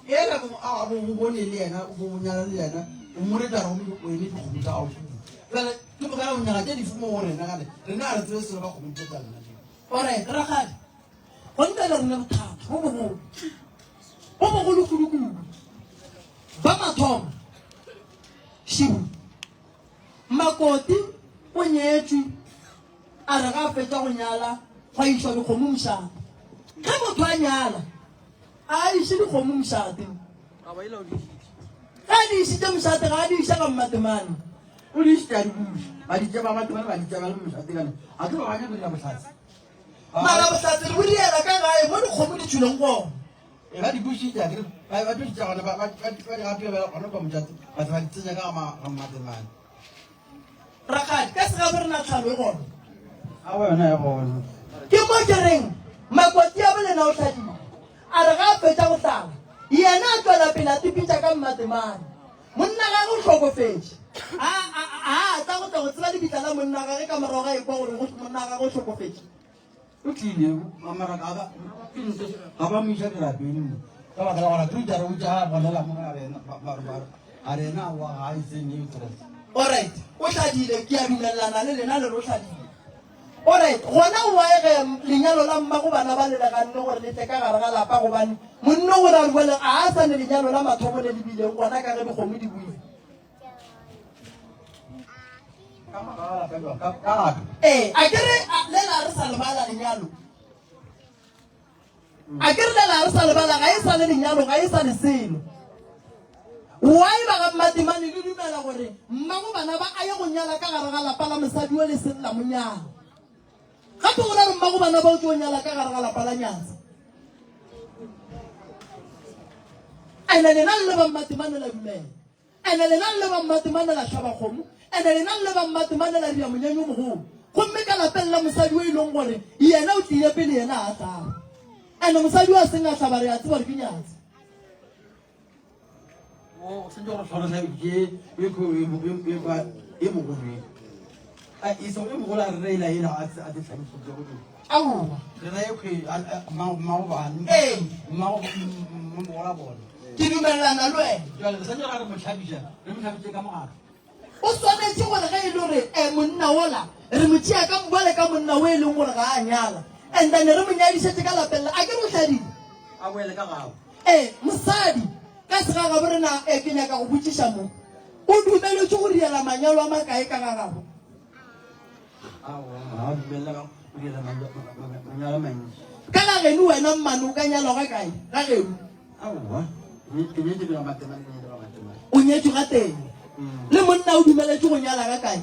ela bo a bo bo bone le yena o bo nyala le yena o mo reta gore wene dikgomo tša gago kudu. Jwale ke mokana o nyaka tše dife mo go rena gane rena a re tsebe selo ka kgomo tše tša lena tše. Alright, rakgadi, go nka le rena bothata bo bogolo, bo bogolo kudu-kudu. Ba mathomo, Šibu, Makoti o nyetšwe, a re ga a fetša go nyala gwa išwa dikgomo mošate. Ge motho a nyala, a a iše dikgomo mošate. Ge a di išitše mošate, ga a di iša ga Mmatemane. O di išitše a di buša. Ba di tšea ba Matemane ba di tšea ba le mošate kane. A ke ba ba nyaka go dira bohlatse. Mara bohlatse re bo diela ka gae mo dikgomo di tšwileng gona. E ba di bušitše akere ba ba tlo di tšea gona ba ba ba di gapile ba gona kwa mošate ba tla ba di tsenya ka ga Mmatemane. Rakgadi, ka segabo re na tlhalo e gona. Aowa yona e gona. Ke mo ke reng Makoti ya bolena o hladile. A re ga a fetša go hlala, yena a tšwela pele a tipitša ka Mmatemane. Monna gage o hlokofetše. A a a tla go tla go tseba lebitla la monna gage ka morago ga ekwa gore monna gage o hlokofetše. O tlile mara ga ba ke ntse ga ba mo iša dirapeng mo ka baka la gore ke itare o tša bolela mo ga rena ba ba a rena wa ga e se neutral. Alright, o hladile, ke a dumelelana le lena le re o hladile. Alright, gona why ge lenyalo la mmago bana ba le le ganne gore le tle ka gare ga lapa gobane monno gore a re bjale ga a sa ne lenyalo la mathomo le le bileng gona ka ge dikgomo di buile. Ee, a ke re lela re sa lebala lenyalo. A ke re lela re sa lebala ga e sa le lenyalo ga e sa le selo. Why ba ga Mmatemane le dumela gore mmago bana ba a ye go nyala ka gare ga lapa la mosadi o le seng la monyalo. Gape go ra re mmago bana ba o tlo nyala ka gare ga lapa la nyatsa. Ene lena le ba Mmatemane la dumela. Ene lena le ba Mmatemane la hlaba kgomo. Ene lena le ba Mmatemane la dira monyanyo o mogolo. Gomme ka lapeng la mosadi o e leng gore yena o tlile pele yena a hlaba. Ene mosadi o a seng a hlaba re a tseba gore ke nyatsa. O sentse gore tlholosa ke e e mogolo e. A e sego e mogolo a re reila ela a a te tlhabisitse go dilo. Aowa. Re reye kgwe mmago bana. Ee. Mmago mmogola bona. Ke dumelelana le wena. Jwale re santse ra re mo tlhabiša, re mo tlhabitse ka mogala. O swanetše gore ge e le gore eh, monna wola re mo tšea ka bjale ka monna o e leng gore ga a nyala and then re mo nyadišetše ka lapeng la a ke re o hladile. A boele ka gabo. Ee, mosadi ka segagabo rena eh, ke nyaka go botšiša mo o dumeletšwe go riela manyalo a makae ka ga gabo? Ka ga geno wena mmane o ka nyalwa ga kae? Ga geno. O nyetšwe ga teng. Le monna o dumeletšwe go nyala ga kae?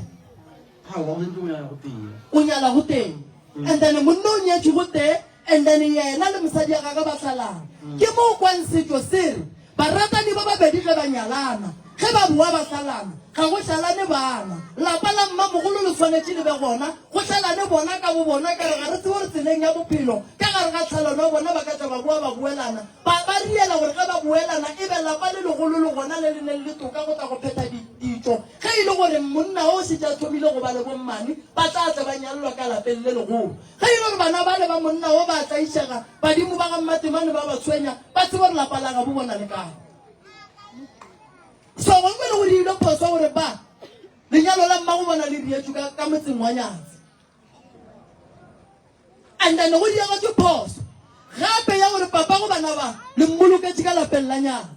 O nyala go teng. And then monna o nyetšwe go tee and then yena le mosadi ya gagwe ba hlalana. Ke mo o kwang setšo se re baratani ba babedi ge ba nyalana, ge ba boa ba hlalana, ga go hlalane bana. Lapa la mmamogolo le swanetše le be gona, go hlalane bona ka bobona ka re ga re tsebe gore tseleng ya bophelo ka gare ga tlhalano ya bona ba ka tla ba boa ba boelana. Ba ba riela gore ge ba boelana e be lapa le legolo le gona le le neng le toka go tla go phetha ditšo. Ge e le gore monna o šetše a thomile go ba le bommane, ba tla tla ba nyalelwa ka lapeng le legolo. Ge e le gore bana bale ba monna wo ba a tlaišega, badimo ba ga Mmatemane ba ba tshwenya, ba tsebe gore lapa la gabo bona le kae. So gongwe le go dirilwe phoso gore ba lenyalo la mmago bona le dietšwe ka, ka motseng wa Nyatsi. And then go diegetšwe phoso gape ya gore papa go bana ba le mmoloketše ka lapeng la Nyatsi.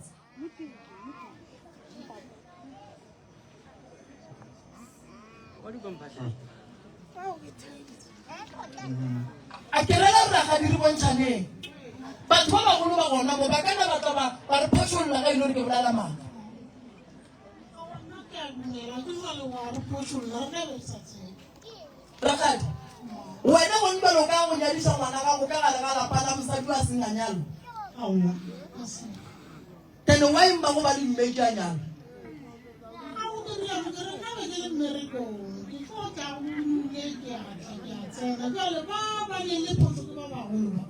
A ke rela rraga di re bontšhaneng. Batho ba bagolo ba gona mo ba ka na ba tla ba ba re phošolla ge e le gore ke bolela maaka. Rakgadi, wena go ntwa lo ka go nyadiša ngwana gago ka gare ga lapa la mosadi wa seng a nyalwa? Aowa, a se. Then why mmago ba le dumetše a nyalwa? Ao ke rialo ke re nna be ke le mmerekong ke tlo tla go dule ke a tla ke a tsena jale ba ba ne le phoso ke ba bagolo ba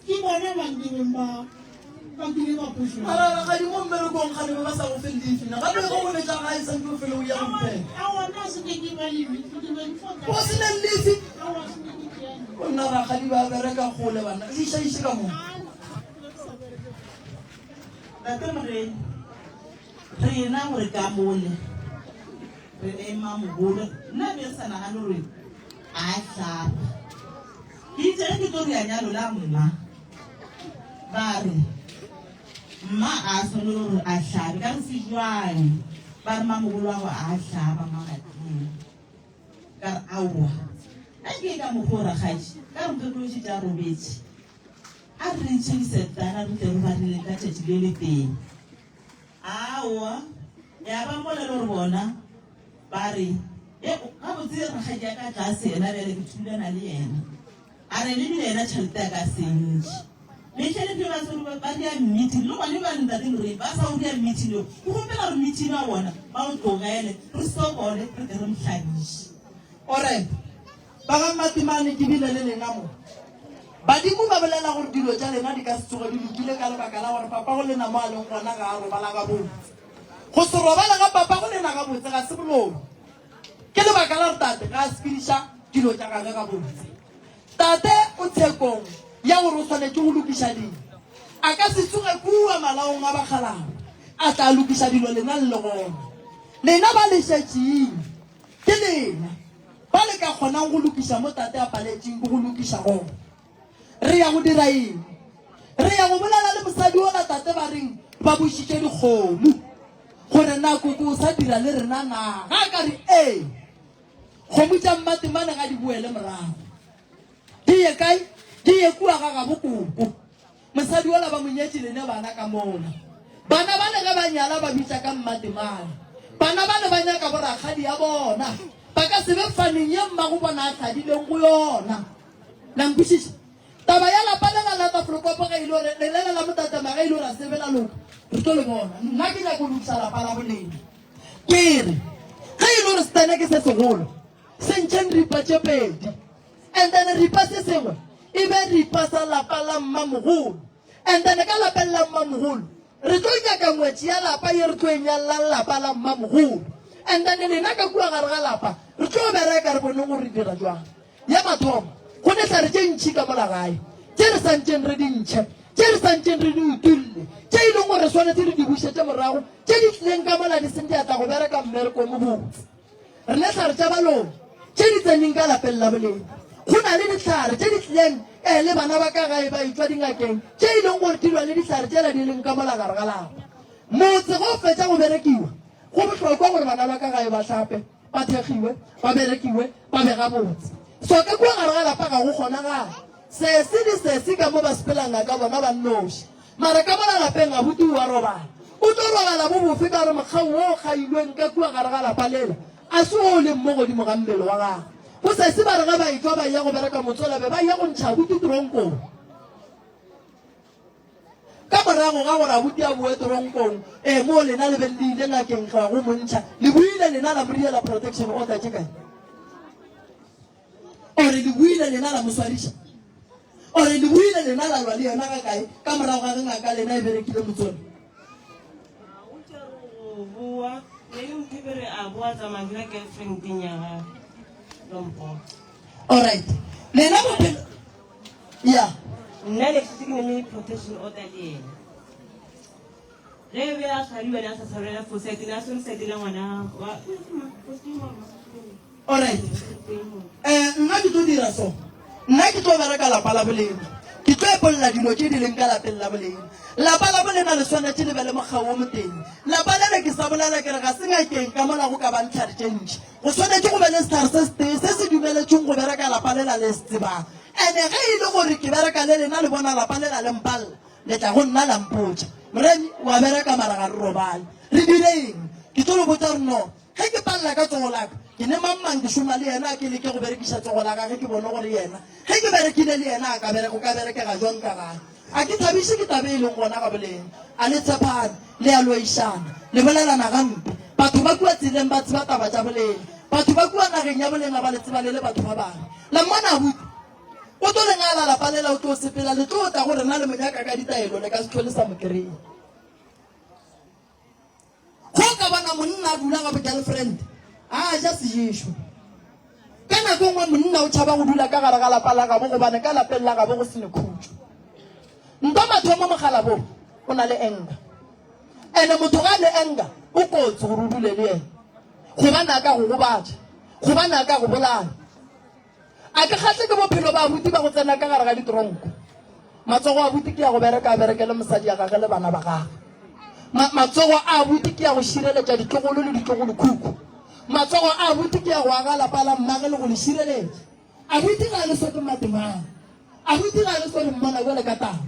ke bona ba nkileng ba ba kile ba phoso Mara rakgadi mo mmerekong kgane be ba sa go fe leave na gape go go betša gae santse o fele o ya go phela. Aowa nna se ke ke ba le leave ke be ke fo tla O se na leave? Aowa se ke ke. Tiiša iše ka mo. Tate Morena, rena gore ka mole re ne mamogolo, nna be re sa nagane gore a hlapa. Ke itše ge ke tlo ria nyalo la mma, ba re mma a swanelo gore a hlabe, ka re se jwang, ba re mamogolo wa go a hlaba magateng. Ka re aowa, a ke ka mokgwa o rakgadi, ka re mokgekolo o šetše a robetše. A re re ntšhe disetana re tle re barile ka tšatši le letee. Aowa, ya ba mola le gore bona ba re, Ye, gabotse rakgadi ya ka tlase yena bjale ke thulana le yena. A re le bile yena tšhelete ya ka se ntši. Mehleng e ba swere ba ria meeting le gone bjale ntate Morei ba sa o ria meeting eo. Ke kgopela gore meeting wa bona ba o tlogele re sokole re tle re mo hlabiše. Alright. Ba ga Mmatimane ke bile le lena mo. Badimo ba bolela gore dilo tša lena di ka se tsoge di lokile ka lebaka la gore papago lena mo a leng gona ga a robala gabotse. Go se robale ga papago lena gabotse ga se boloi. Ke lebaka la gore tate ga a sepediša dilo tša gagwe gabotse. Tate o tshekong ya gore o swanetše go lokiša dilo. A ka se tsoge kua malaong a bakgalabje a tla lokiša dilo lena le le gona. Lena ba le šetšeng ke lena Ba le ka kgonang go lokiša mo Tate a paletšeng ke go lokiša gona. Re ya go dira eng? Re ya go bolela le mosadi wola Tate ba reng ba bušitše dikgomo gore na koko o sa dira le rena na? Ga a ka re ee, kgomo tša Mmatemane ga di boele morago. Di ye kae? Di ye kua ga gabo koko. Mosadi wola ba mo nyetše le ne bana ka mola. Bana bale ge ba nyala ba bitša ka mmatemane. Bana bale ba nyaka borakgadi ya bona. Ba ka se be faneng ye mmago bona a hladileng go yona. La nkwešiša? Taba ya lapa lela la Tafolokopo ge e le gore le lela la Motatema ge e le gore a se be la loka, re tlo le bona. Nna ke nyaka go lokiša lapa la bolena. Ke re ge e le gore setene ke se segolo, se ntšheng ripa tše pedi. And then ripa se sengwe e be ripa sa lapa la mmamogolo. And then ka lapeng la mmamogolo re tlo nyaka ngwetši ya lapa ye re tlo e nyallang lapa la mmamogolo. And then lena ka kua gare ga lapa re tlo bereka re boneng gore re dira jwang. Ya mathomo, go ne hlare tše ntši ka mola gae tše re sa ntšeng re di ntšhe, tše re sa ntšeng re di utolle, tše e leng gore re swanetše re di bušetše morago, tše di tlileng ka mola di seng di a tla go bereka mmereko o mobotse. Re ne hlare tša baloi tše di tseneng ka lapeng la bolena. Go na le dihlare tše di tlileng eh, le bana ba ka gae ba etšwa dingakeng tše e leng gore di lwa le dihlare tšela di leng ka mola gare ga lapa. Motse ge o fetša go berekiwa, go bohlokwa gore bana ba ka gae ba hlape, ba thekgiwe, ba berekiwe, ba be gabotse. So ka kua gare ga lapa ga go kgonagale. Sesi le sesi ka mo ba sepela ngaka bona ba nnoši. Mara ka mola lapeng abuti o a robala. O tlo robala bo bofe ka gore mokgau wo o kgailweng ka kua gare ga lapa lela a se wo o leng mo godimo ga mmele wa gagwe. Bo sesi ba re ge ba etšwa ba eya go bereka motsola be ba eya go ntšha abuti toronkong. Ka morago ga gore abuti a boe toronkong, ee moo lena le beng le ile ngakeng go ya go mo ntšha, le boile lena la mo riela protection order tše kae? Ore le boile lena la mo swariša? Ore le boile lena la lwa le yena ga kae ka morago ga ge ngaka lena e berekile motsone? Alright. Lena bophelo ya. Nna le šetše ke ne le protection order le yena. Ge e be a tshwariwa ne a sa tshwarela for side ne a swere side la ngwana wa Alright. Eh, nna ke tlo dira so. Nna ke tlo bereka lapa la bolena. Ke tlo epolla dilo tše di leng ka lapeng la bolena. Lapa la bolena le swanetše le be le mokgao wo motee. Lapa lele ke sa bolela ke re ga se ngakeng ka mola go ka bang tlhare tše ntši. Go swanetše go be le sehlare se setee se se dumeletšweng go bereka lapa lela le se tsebang. Ene ge e le gore ke bereka le lena le bona lapa lela le mpalla, le tla go nna la mpotša. Moremi, wa bereka mara ga re robale. Re dire eng? Ke tlo le botša gore no. Ge ke palela ka tsogo la ka, ke ne mang-mang ke šoma le yena, ke leke go berekiša tsogo la ka ge ke bone gore yena, ge ke berekile le yena, a ka bereka, go ka berekega jwang ka gae. A ke thabiše ke taba e leng gona ga bolena. A le tshepane, le a loišana, le bolelana gampe. Batho ba kua tseleng ba tseba taba tša bolena. Batho ba kua nageng ya bolena ba le tseba le le batho ba babe. La mmona abuti? O tlo le ngala lapa lela, o tlo sepela, le tlo tla go rena le mo nyaka ka ditaelo, le ka se hlwe le sa mo kry-a. Ge o ka bona monna a dula ga bo girlfriend a ja seješo. Ka nako e nngwe monna o tšhaba go dula ka gare ga lapa la gabo gobane ka lapeng la gabo go se ne khutšo. Ntwa mathomo mogalabo o na le anger. Ene motho ga a le anger o kotsi gore o dule le yena. Gobane a ka go gobatša, gobane a ka go bolaya. A ke kgahle ke bophelo ba abuti ba go tsena ka gare ga ditronko. Matsogo a abuti ke ya go bereka a berekele mosadi ya gage le bana ba gage. Ma, matsogo a abuti ke ya go šireletša ditlogolo le ditlogolokhukhu. Matsogo a abuti ke ya go aga lapa la mmage le go le šireletša. Abuti ga a le so ke matemang. Abuti ga a le so re mmona bjale ka taba.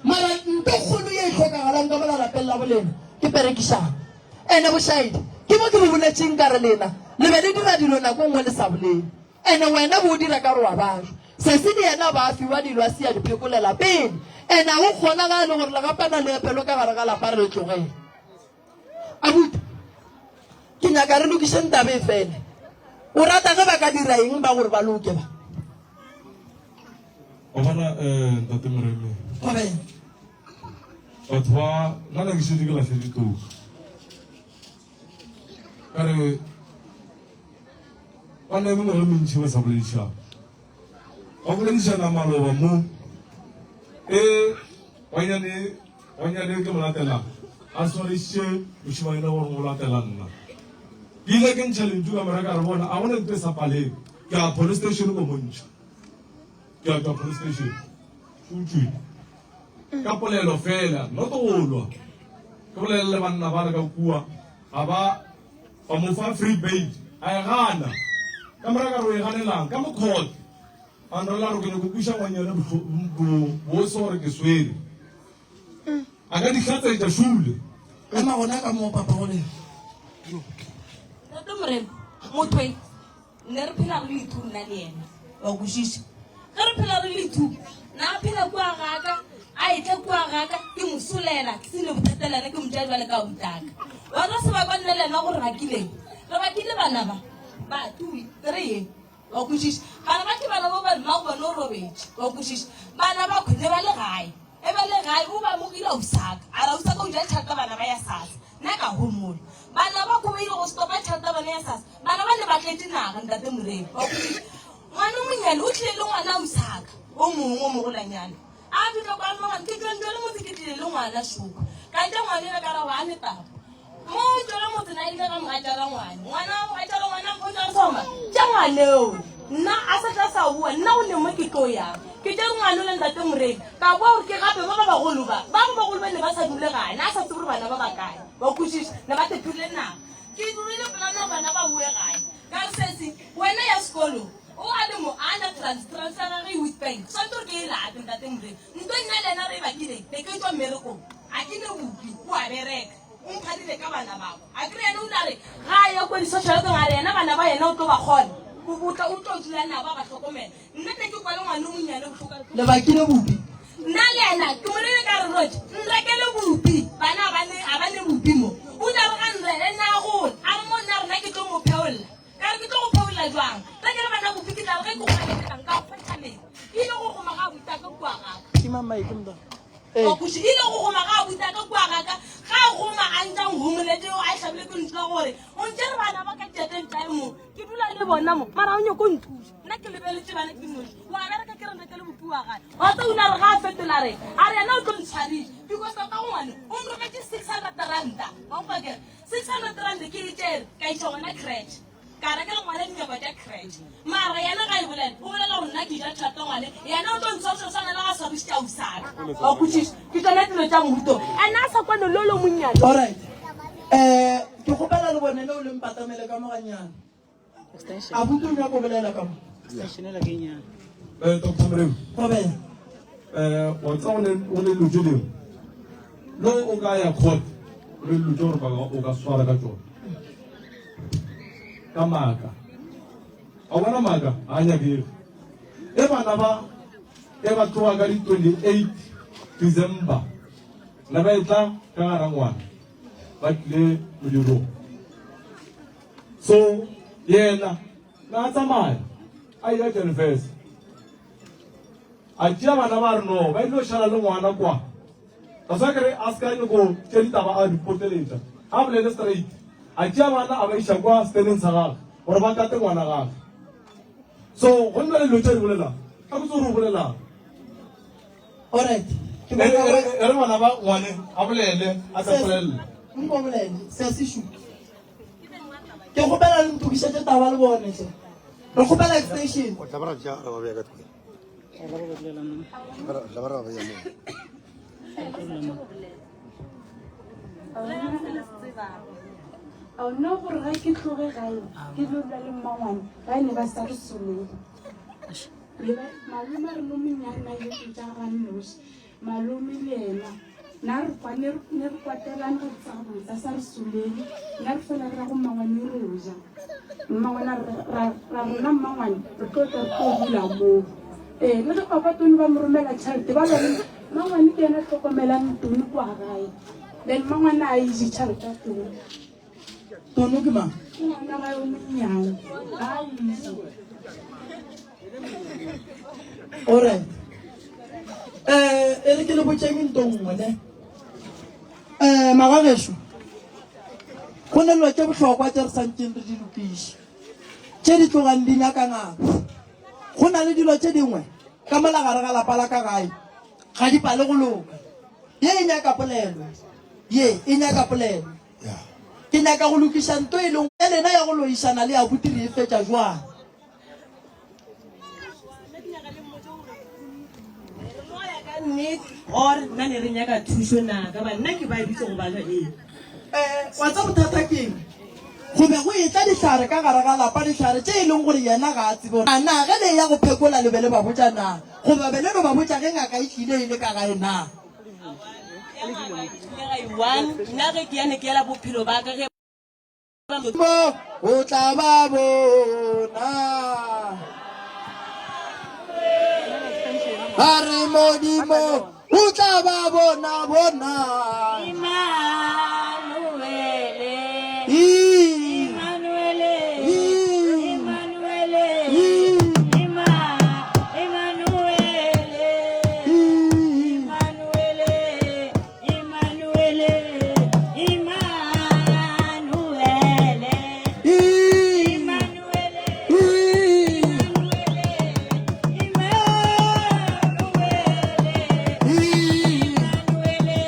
Mara nto kgolo ye e hlokagalang ka mola lapeng la bolena ke perekišano. Ene bošaedi ke mo ke bo boletšeng ka re lena le be le dira dilo nako nngwe le sa bolele. Ene wena bo o dira ka re wa bajwa. Sesi le yena ba fiwa dilo a sia di phekolela pele. Ene a go kgonagale gore legapana le epelwe ka gare ga lapa re le tlogele. Abuti, ke nyaka re lokišeng taba e fele. O rata ge ba ka dira eng ba gore ba loke ba? Wa bona eh, ntate Moremi. Thobela. Batho ba nna ne ke šetše ke lahletše toka. Ka re ba ne mengwaga e mentši ba sa boledišana. Ba boledišana maloba mo e banyane Gonyane ke mo latela a swarišitše mošemane gore o latela nna. Ke ile ke ntšha lentšu ka mora ka re bona a gona ntho e sa paleng. Ke ya police station ko mo ntšha. Ke ya tšwa police station. O tšwile. Ka polelo fela, not go lwa. Ke bolele le banna ba le ka kua ga ba ba mo fa free bail a e gana. Ka mora ka re o e ganelang ka mo court. A nrela gore ke nyako kweša ngwanyana bose gore ke swere. A ka di hlatsetša šule. Ema gona ka moo papa go lena. Tate Morena, motho e ne re phela re le two nna le yena wa kwešiša. Ge re phela re le two, na a phela kua gaka, a etla kua gaka, ke mo solela, ke se ne bothata le yena, ke mo tšea bjale ka butaka. Wa tla sebakwa nna le yena gore bakileng. Re bakile bana ba, ba two, three. Wa kwešiša? Bana ba ke bana ba ba mmago bona o robetše. Wa kwešiša? Bana ba khwe ne ba le gae. E ba le gae o ba mogile ausaka. A re ausaka o ja tšhelete bana ba ya sasa. Nna ka homola. Bana ba khwe ba ile go stopa tšhelete bana ya sasa. Bana ba ne ba tletše naga ntate Moremi. Wa kwešiša? Ngwana o monyane o tlile le ngwana ausaka o mongwe o mogolanyana. A fihla kwa ngwana ke tšwa ntšwele motse ke tlile le ngwana šoko. Ka tša ngwana ele ka ra wa ne taba. Mo ntšwele motse na ile ga mogatšara ngwane. Ngwana wa mogatšara ngwana mpotša re soma. Tša ngwaneo. Nna a sa tla sa bua nna o ne mo ke tlo yang. Ke tšere ngwana ole ntate Moremi. Ka boa gore ke gape ba ba bagolo ba. Ba ba bagolo ba ne ba sa dule gae. Na a sa tsebe gore bana ba ba kae. Wa kwešiša? Ne ba tephile naga. Ke dirile polane gore bana ba boe gae. Ka re sesi wena ya sekolo o a le mo a na trans trans ya gage e Witbank swanetše gore ke e late ntate Moremi nto nna le yena re e bakileng be ke tšwa mmerekong a ke ne bopi o a bereka o mphadile ka bana babo a kere yena o ile a re ga a ya kwa di-social workeng a re yena bana ba yena o tlo ba kgona o tla o tlo dula nabo a ba hlokomela nna ne ke kwa le ngwana o monnyane bohloko Le bakile bopi. Nna le yena ke mo reile ka re Roger nrekele bupi bana a ba ne a ba ne bupi mo o ile a re ga nrele nna a gola a re mo nna rena ke tlo mo pheolla ka re ke tlo go pheolla jwang rekele bana bupi ke tla re ge ke go baleketang ka go kgotha metsi ile go goma ga buta ka kua gaka Tima mic mntwana. Ee. Wa kwešiša? Ile go goma ga buta ka kua gaka ga goma a ntša nhomoletše a hlabile ke ntlo gore o ntšere bana ba ka diatleng tša mo ke dula le bona mo mara o nyako nthuša nna ke lebeletše bana ke noši wa bereka ke re nrekele bopi wa gae wa tsa o ile a re ga a fetola re a re yena o tlo ntshwariša because tata go ngwane o nrometše 600 ranta wa nkwa kere 600 rand ke e tšere ka iša ngwana creche ka rekela ngwana dinyakwa tša creche mara yena ga e bolela o bolela gore nna ke ja tšhelete ngwane yena o tlo ntshwariša swana le ga swarišitše ausaka wa kwešiša ke tsona dilo tša mohuto ene a sa kwane lo lo monnyane Alright. Eh, ke kgopela le bone leo le mpatamele ka mo gannyane. Abuti o nyako bolela ka mo. Eh, Dr. Moremi. Thobela. Eh, wa tseba go ne go ne dilo tše dingwe. Le o ka ya court, go ne dilo tše gore ba ka- o ka swara ka tšona. Ka maaka. A bona maaka ga a nyakege. E bana ba e ba tloga ka di 28 December ne ba etla ka gara ngwana ba tlile modirong. So yena na a tsamaya a ya Janfes a tšea bana ba re no ba ile go šala le ngwana kwa ka sa kere a se ka nyako tše ditaba a di poteletša a bolele straight a tšea bana a ba iša kwa steneng sa gagwe gore ba kate ngwana gagwe so go nna le dilo tše di bolelang ga ke tse gore o bolelang Alright. Ke bona E re- e re ngwana ba ngwane a bolele a tla bolele. Nko bolele se se šupe. Ke kgopela le ntokišetše taba le bone hle. Re kgopela extension. O tla ba ra tša ra ba bea ka thoko. Tla ba ra ba bea moo. A nna gore ga ke tloge gae ke lo dula le mmangwane ba ne ba sa re solele. Malome a re no monnyane na je tša ga nnoši. Malome le yena na re kwa ne re kwatelane go tsa botsa sa re solele. Nna re fela re ya go mmangwane ro ja. Mmangwane a re ra rona mmangwane re tlo tla re tlo dula moo. Ee le ge papa Tony ba mo romela tšhelete ba ba re mmangwane ke yena a hlokomelang Tony kwa gae. Then mmangwane a e je tšhelete ya Tony. Tono ke mang? Ke ngwana gae o monnyane. Ga a e je. Alright. Eh, e re ke le botšeng nto nngwe ne. Eh, magagešo. Go ne dilo tše bohlokwa tše re santšeng re di lokiše. Tše di tlogang di nyaka ngaka. Go na le dilo tše dingwe ka mola gare ga lapa la ka gae ga di pale go loka. Ye e nyaka polelo. Ye e nyaka polelo. Ke nyaka go lokiša nto e leng ya lena ya go loišana le abuti re e fetša jwang. Or nna ne re nyaka thušo na ka ba nna ke ba bitse go ba ee. Eh, wa tsa bothata keng? Go be go etla dihlare ka gare ga lapa, dihlare tše e leng gore yena ga a tsebe gore a na ge le ya go phekola le be le ba botša na, goba be le no ba botša ge ngaka e tlile e le ka gae na. Nna ge ke ya ne ke yela bophelo ba ka ge Mo o tla ba bona. A re Modimo o tla ba bona bona. Emmanuele. Ii. Emmanuele. Ii. Emmanuele. Ii. Emma, Emmanuele. Ii. Emmanuele. Emmanuele. Emmanuele. Ii. Emmanuele. Ii. Emmanuele. Ii. Emmanuele.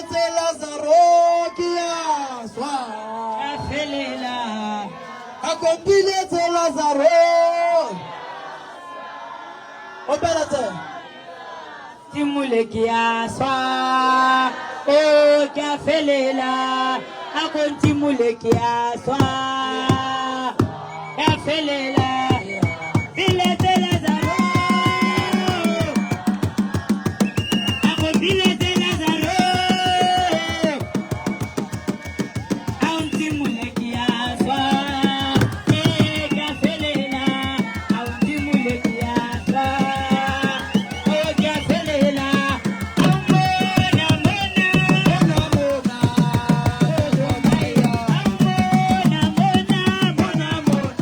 Kompiletse Lazaro ke a swa. Ka felela. A kompiletse Lazaro. Opela tse. Timole ke a swa. O ke a felela. A ko ntimole ke a swa. Ka felela. Biletse Lazaro. A ko biletse Lazaro. A o ntimole ke a swa. Eh, ke a felela. A o ntimole ke a swa. O ke a felela. A o mona, mona. Mona, mona. Mona, mona, mona, mona.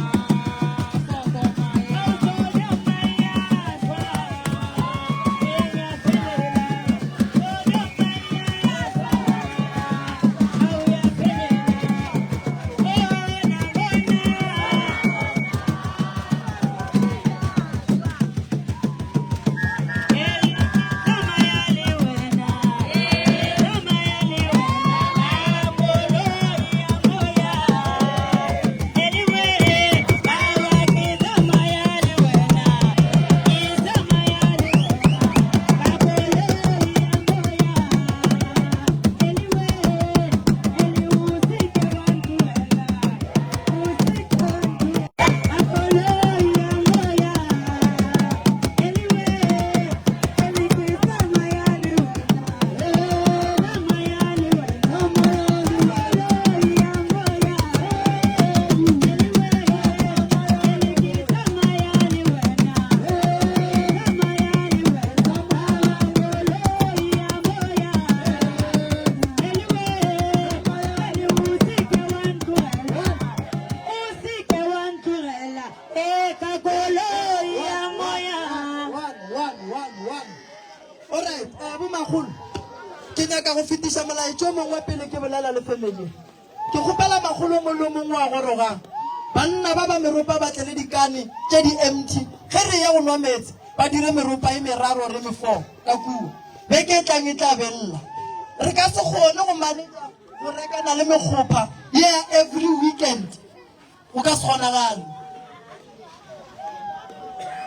One, one, one, one. Alright, eh, bomakgolo ke nyaka go fetiša molaetša o mongwe pele ke bolela le family. Ke kgopela makgolo o mongwe le o mongwe wa gorogang. Banna ba ba meropa ba tle le dikane tše di empty. Ge re ya go nwa meetse, ba dire meropa e meraro re me-four ka kua. Beke e tlang e tla be lla. Re ka se kgone go manetša go rekana le mekgopha ye ya every weekend. Go ka se kgonagale.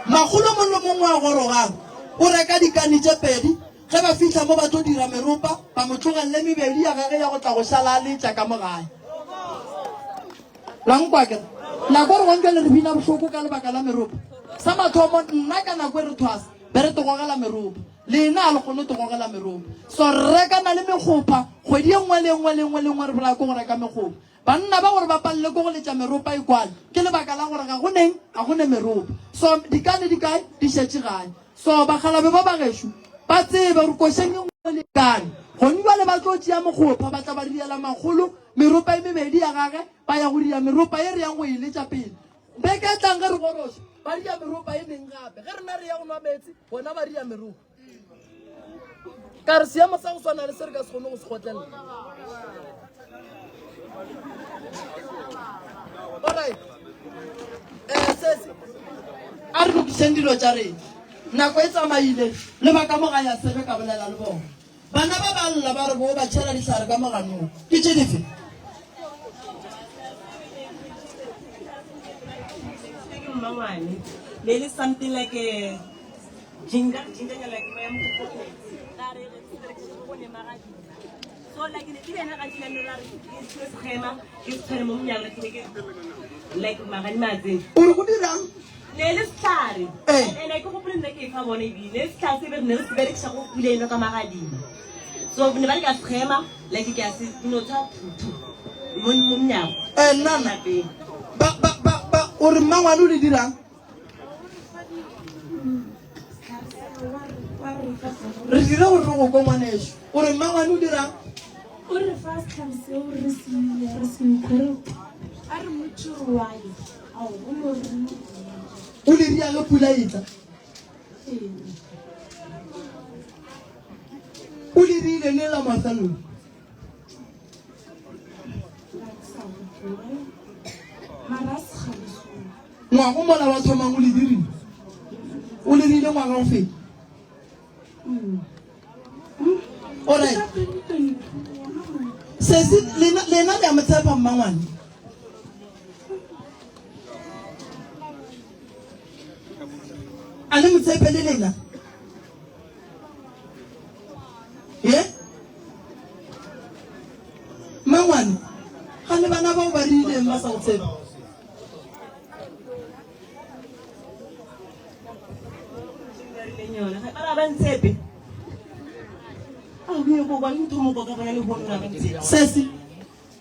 Makgolo mongwe le mongwe wa gorogang o reka dikane tše pedi. Ge ba fihla mo ba tlo dira meropa, ba mo tlogelele mebedi ya gage ya go tla go šala a letša ka mo gae. La nkwa ke re? La kwa gore gong bjale re bina bohloko ka lebaka la meropa. Sa mathomo, nna ka nako e re thwasa, be re togogela meropa. Lena a le kgone togogela meropa. So re rekana le mekgopha kgwedi e nngwe le e nngwe le e nngwe le e nngwe re bolaya ke go reka mekgopha. Banna ba gore ba palele ke go letša meropa e kwale ke lebaka la gore ga go neng ga go ne meropa. So dikane di kae? Di šetše gae. So bakgalabe ba ba gešo ba tsebe gore košeng e nngwe le kane. Gone bjale ba tlo tšea mokgopha ba tla ba riela makgolo meropa e mebedi ya gage ba ya go ria meropa ye re yang go e letša pele. Beke e tlang ge re goroša ba ria meropa e meng gape. Ge rena re ya go nwa meetse bona ba ria meropa. Ka re seemo sa go swana le se re ka se kgone go se kgotlelela. Alright. Eh, sesi. A re lokišeng dilo tša rena. Nako e tsamaile le ba ka mo gae a sebe ka bolela le bona. Bana ba ba lla ba re bo ba tšhela dihlare ka moganong. Ke tše dife? Ke mmangwane. Ne le something like a ginger ginger like ya mokgophe. Ra re re re go ne magadima. So like ne ke yena ga tšhela ne ra re ke se schema ke se tshwere mo monyalo ke ne ke like magadima a tsene. O re go dirang? Ne le sehlare. Eh. And ke gopole nna ke e fa bone ebile. Ne le sehlare se be re ne re se berekiša go pula eno ka magadima. So ne ba re ke a schema like ke a se no tshwa phuthu mo mo monyako. Eh, nna na. Lapeng. Ba ba ba ba o re mmangwane o le dirang? Re dire gore re go kwe ngwaneso. O re mmangwane o dirang? O re fa sehlare seo re se re se nkwe re a re motše re wa ye. Ao, o no re mo O le ria ge pula e tla. Ee. O le rile le la mafelelo. Ga ke sa gopola. Mara a se kgale so. Ngwago mola wa thomang o le dirile. O le rile ngwaga o feta. Alright. Sesi lena lena le a mo tshepa mmangwane. A le mo tshepe le lena? Ye? Mmangwane, ga le bana bao ba rileng ba sa go tshepe. Sesi,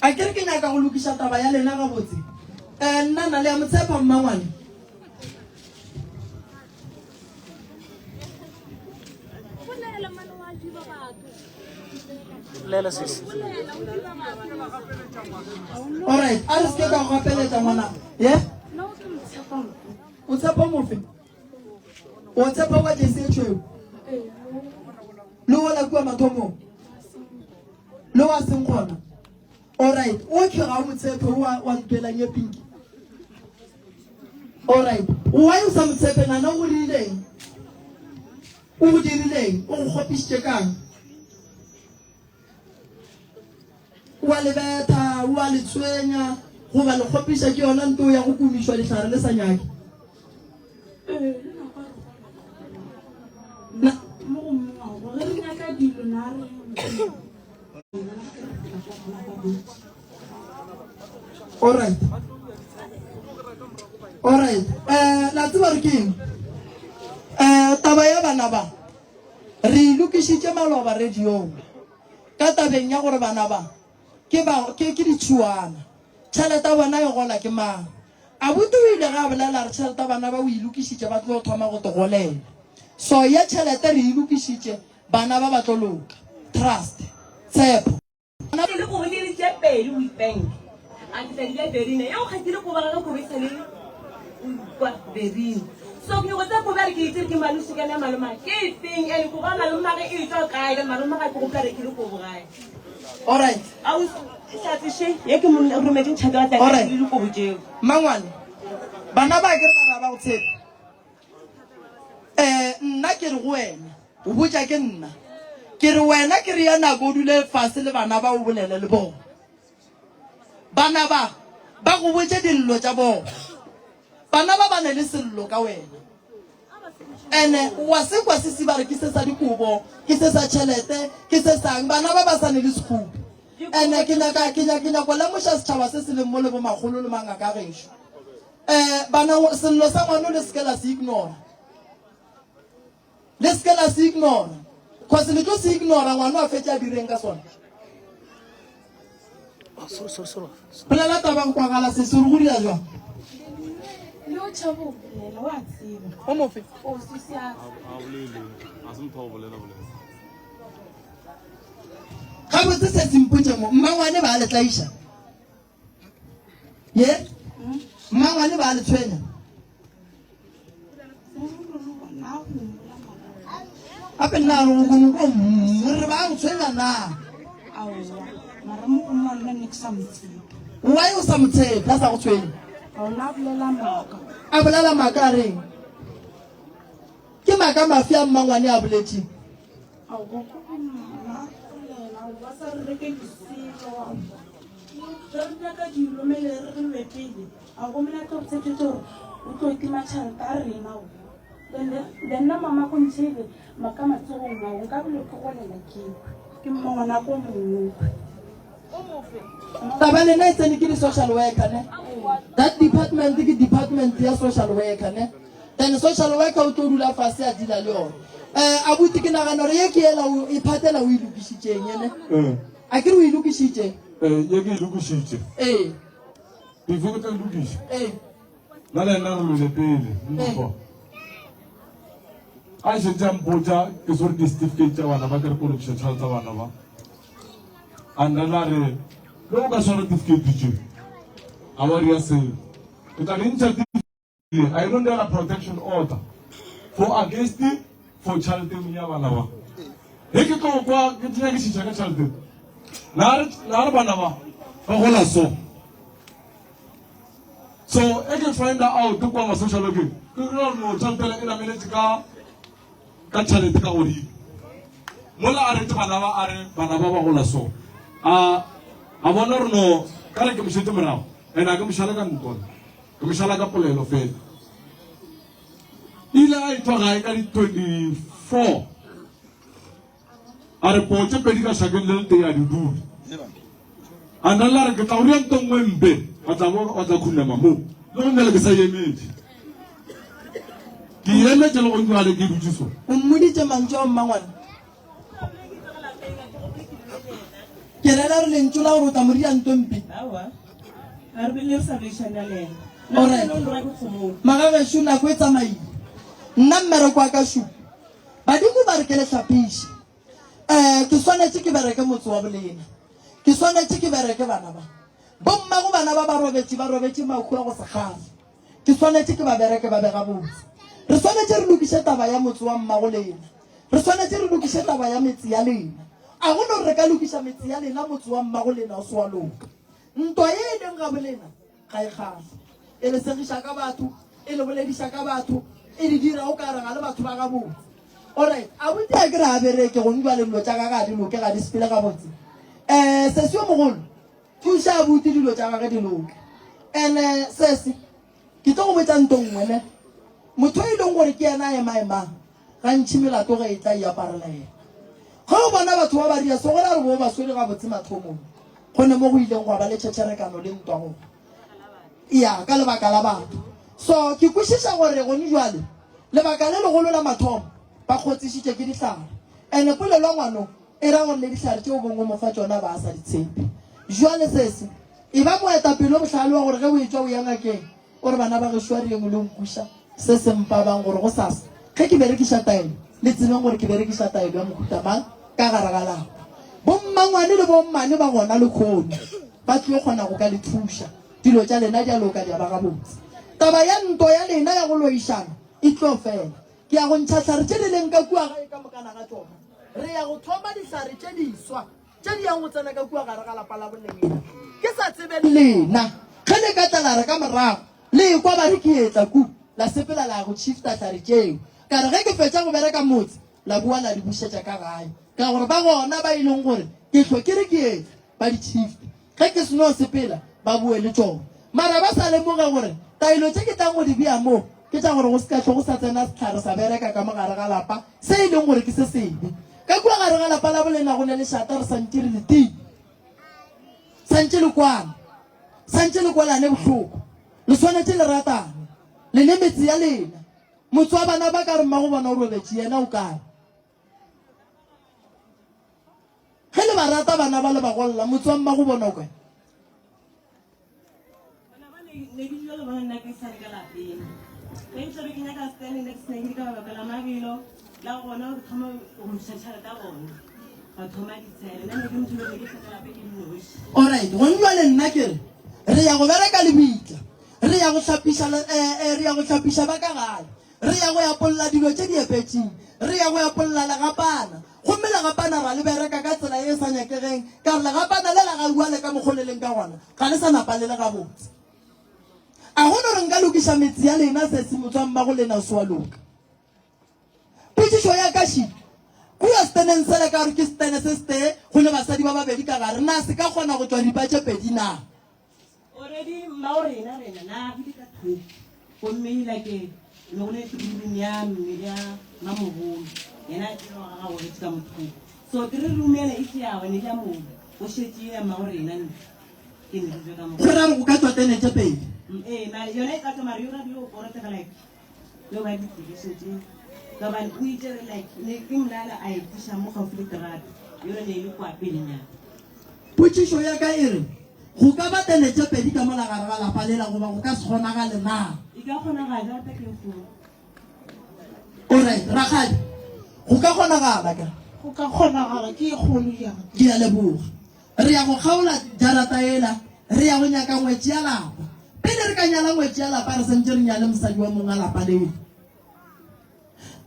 a ke re ke nyaka go lokiša taba ya lena gabotse. Eh, nna na le ya mo tshepa mmangwane. Bolela sesi. Alright, a re se ke ka go gapeletša ngwana. Ye? O tshepa mofe? O tshepa wa jesi e tšhweu? Le wola kua mathomong? Le wa seng gona? Alright, o ke ga o mo tshepe wa wa ntwelang ye pinki. Alright, why o sa mo tshepe nana o go rileng? O go dirileng? O go kgopišitše kang? O a le betha, o a le tshwenya, goba le kgopiša ke yona nto ya go kumišwa dihlare le sa nyake? Na Alright. Alright. Eh, la tseba re keng? Eh, taba ya bana ba re e lokišitše maloba radiong ka tabeng ya gore bana ba ke ba ke ke ditšhuana. Tšhelete ya bona e gola ke mang? Abuti o ile ga a bolela re tšhelete ya bana ba o e lokišitše ba tlo thoma go te golela. So ye tšhelete re e lokišitše Bana ba ba tlo loka. Trust. Tshepo. Le kobo di le tše pedi with bank a ke tla di bja berina ye o kgethile kobo gage kobo e sa le kwa berina so ke nyoko tsa kobo a re ke itse ke malosi kana maloma ke e feng ene kobo ya malomage e tswa kae ka malomage ke gopola rekile kobo gae Alright. a o hlatse she ye ke mo rometseng tšhate wa tla Alright. le dikobo tšeo Mangwane. Bana ba ke re ba ra ba go tshepe. Eh, nna ke re go wena, o botša ke nna. Ke re wena ke re ya nako o dule fase le bana ba o bolele le bona. Bana ba ba go botše dillo tša bona. Bana ba ba ne le sello ka wena. Ene wa se kwa se ba re ke se sa dikobo, ke se sa tšhelete, ke se sang. Bana ba ba sa ne le sekhubu. Ene ke nyaka ke nyaka ke nyaka go lemoša setšhaba se se leng mo le bomakgolo le mangaka gešo. Eh, bana, sello sa ngwano le seke la se ignora. Le seke la se ignora. Cause le tlo se ignora ngwano a fetše a direng ka sona. Bolela taba go kwagala se se re go dira jwang? Le o tšhaba go bolela, wa tseba. O mofe? O sisi a. A bolele, a se motho wa go bolela bolela. Gabotse se se mpotše mo, mmangwane ba a le tlaiša. Ye? Mmangwane ba le tshwenya. Gape nna a re go kono ko re ba go tshwenya na? Aowa, mara mo go mma nna ne ke sa mo tshepe. Why o sa mo tshepe a sa go tshwenye? Ga ona a bolela maaka. A bolela maaka a reng? Ke maaka mafe a mmangwane a boletšeng? Aowa, ko go mma a bolela, aowa sa re reke diselo, aowa. Ge re nyaka dilo mele re re pele, a go mena tlo re tshepišitše gore o tlo tima tšhelete a rena o. Then then nna mama ko ntšhebe ka matsogong ao nka bile ke golela ke ke mmangwana ko mongwe. Taba lena e tsene ke di-social worker ne that department ke department ya social worker ne then social worker o tlo dula fase a dila le yone um abuti ke nagana gore ye ke ela e phatela o e lokišitšeng ene A ke re o e lokišitše? Ee, ye ke e lokišitše. Ee. Before ke tlo e lokiša. Ee. Nna le yena re lwele pele, ntwa. A šetše a mpotša ke swere di-certificate tša bana ba ke re ko lokiša tšhelete tsa bana ba. A nrela a re, le o ka swara certificate tše, a wa ria selo. Ke tla di ntšha I don't dira protection order for against for tšhelete ya bana ba. Ge ke tlo kwa ke nyakišiša ka tšhelete, na re na re bana ba ba gola so. So e ke find out kwa ma social worker, ke gore no tšhelete e nameletše ka ka tšhelete ka godimo. Mola a rete bana ba a re bana ba ba gola so. A a bona gore no ka re ke mo šetše morago. Ene a ke mo šala ka ntwa. Ke mo šala ka polelo fela. Ile a etšwa gae ka di 24. A re poo tše pedi ka šakeng le letee a di dule. A nna la re ke tla go dira nto nngwe mpe, wa tla bo wa tla khunama mo. Le go nna ke sa emetše. Ke emetše le go jwale ke dutše so. O mmoditše mantšu ao mmangwana. Ke rela re lentšu la gore o tla mo dira nto mpe. Aowa. Ga re le re sa boledišane le yena. Alright. Magagešo nako e tsamaile. Nna mmereko wa ka šo. Badimo ba re ke le hlapiše. Um ke swanetše ke bereke motse wa bolena. Ke swanetše ke bereke bana ba. Bommago bana ba ba robetše, ba robetše mahu a go se kgahle. Ke swanetše ke ba bereke ba be gabotse. Re swanetše re lokiše taba ya motse wa mmago lena. Re swanetše re lokiše taba ya metse ya lena. A go no re re ka lokiša metse ya lena motse wa mmago lena o se wa loka. Ntwa ye e leng gabolena ga e kgahle. E le segiša ka batho, e le bolediša ka batho, e le dira o ka re ga le batho ba gabotse. Alright, abuti a ke re a bereke gong jwale dilo tša gage ga di loke, ga di sepele gabotse. Um sesi yo mogolo, thuša abuti dilo tša gage di loke. And-e sesi, ke tlo go botša nto nngwe ne, motho e leng gore ke yena a ema-emang, Gantši melato ge e tla e aparela yena. Ge o bona batho ba ba ria so go ra gore bo ba swere gabotse mathomong. Go ne mo go ileng gwa ba le tšhetšherekano le ntwa go ya ka lebaka la batho. So ke kwešiša gore gone jwale lebaka le legolo la mathomo ba kgotsišitše ke dihlare. Ene polelo ya ngwano e ra gore le dihlare tšeo bong o mo fa tšona ba sa di tshepe. Jwale sese e ba moetapele o bohlale wa gore ge o etšwa o ya ngakeng O re, Bana ba gešo, a re yeng le nkuša se se mpabang, gore gosasa ge ke berekiša taelo, le tsebeng gore ke berekiša taelo ya mohuta mang ka gare ga lapa. Bommangwane le bommane ba gona lehono ba tlo kgona go ka le thuša. Dilo tša lena di a loka, di a ba gabotse. Taba ya ntwa ya lena ya go loišana e tlo fela. Ke ya go ntšha hlare tše di leng ka kua gae ka mokana ga tšona. Re ya go thoma dihlare tše diswa. Tše di yang go tsena ka kua gare ga lapa la bolena. Ke sa tsebe lena ge le ka tla la re ka morago le ekwa ba re ke etla ku, la sepela la ya go tšhifta hlare tšeo. Ka re ge ke fetša go bereka motse, la boa la di bušetša ka gae. Ka gore ba gona ba e leng gore ke hlwe ke re ke etla, ba di tšhifte. Ge ke seno sepela, ba boe le tšona. Mara ba sa lemoge gore taelo tše ke tlang go di bea mo ke tša gore go se ka hlwe go sa tsena sehlare sa bereka ka mo gare ga lapa se e leng gore ke se sebe. Ka kua gare ga lapa la bolena go ne lešata re santše re le tee. Santše le kwane. Santše le kwelane bohloko. Le swanetše le ratane. Le ne metse ya lena. Motse wa bana ba ka re mmago bona o robetše, yena o kae? Ge le ba rata bana ba le ba golla, motse wa mmago bona o kae? Bana ba ne ne ke dula le bona nna ke sa le ka lapeng. Ge ke tlabe ke nyaka stand ne ke se ke ka lebaka la mabelo la gona ke thoma go ntšha tšhelete ya bona ba thoma ditshele nna ne ke motho ne ke tlhoka lape ke nnoši. Alright, gone jwale nna ke re re ya go bereka lebitla, re ya go hlapiša eh, eh, re ya go hlapiša ba ka gae. Re ya go apolla dilo tše di epetšeng. Re ya go apolla legapana. Gomme legapana ra le bereka ka tsela ye e sa nyakegeng, ka re legapana le la ga Uale ka mokgo le leng ka gona, ga le sa napa le le gabotse. A go no re nka lokiša metse ya lena, sesi motswammago lena o se wa loka? Potšišo ya ka še, Kua seteneng sela ka gore ke setene se setee, go ne basadi ba babedi ka gare, na se ka kgona go tšwa ripa tše pedi na? Already mmao rena rena na agile ka thoko gomme like ne go le three room ya mme ya mamogolo yena a tseba ga gago retse ka mothoko so three room yela e se yago ne ya mola go šetše ya mmao rena ntlo ke ne re ka mo Go ra gore go ka tšwa tene tše pedi. Ee mare yona e ka tšwa mare yona yo porotega like yo ba ditirišo tše ka gobane o itše re like ne ke mlala a e tliša mo gaufi le terata yona ne e le kwa pelenyana. Potšišo ya ka e re, Go ka ba tene tše pedi ka mola gare ga lapa lela goba go ka se kgonagale na? E ka kgonagala, jarata ke e kgolo. Alright, rakgadi, go ka kgonagala ka? Go ka kgonagala, ke e kgolo jarata. Ke a leboga. Re ya go kgaola jarata yela, re ya go nyaka ngwetši ya lapa. Pele re ka nyala ngwetši ya lapa, re santše re nyale mosadi wa mong wa lapa lela.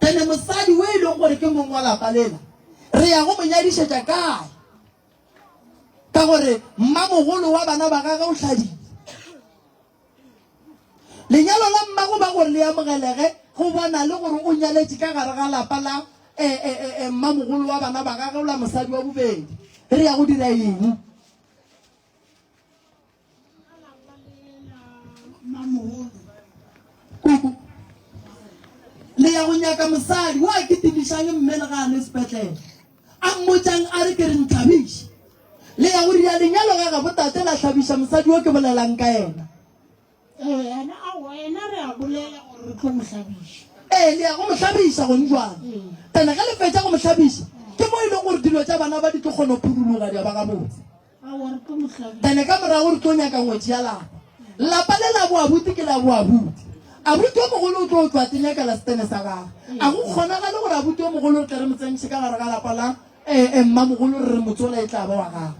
Ene mosadi o e leng gore ke mong wa lapa lela, re ya go mo nyadišetša kae? Ka gore mmamogolo wa bana ba gagwe o hladile. Lenyalo la mmago ba gore le amogelege go bona le gore o nyaletše ka gare ga lapa la. e, e, e, e, mmamogolo wa bana ba gagwe la mosadi wa bobedi. Re ya go dira eng? Kuku, le ya go nyaka mosadi wa kitimišang mme le ga a le sepetlele. A mmotšang a re ke re ntlhabiše. Le ya go ria lenyalo ga gabo tate la hlabiša mosadi wo ke bolelang ka yena. Ee, yena aowa, yena re a bolela gore re tlo mo hlabiša. Ee, le ya go mo hlabiša gone jwale. Ene ge le fetša go mo hlabiša, ke mo e leng gore dilo tša bana ba di tlo kgona go phuruluga di a ba gabotse. Aowa, re tlo mo hlabiša. Ene ka morago re tlo nyaka ngwetši ya lapa. Lapa le la boabuti ke la boabuti. Abuti o mogolo o tlo tšwa tsenyakela setene sa gagwe. A go kgonagale gore abuti o mogolo re tle re mo tsentšhe ka gare ga lapa la eh, eh, mmamogolo re re motsola e tla ba wa gagwe.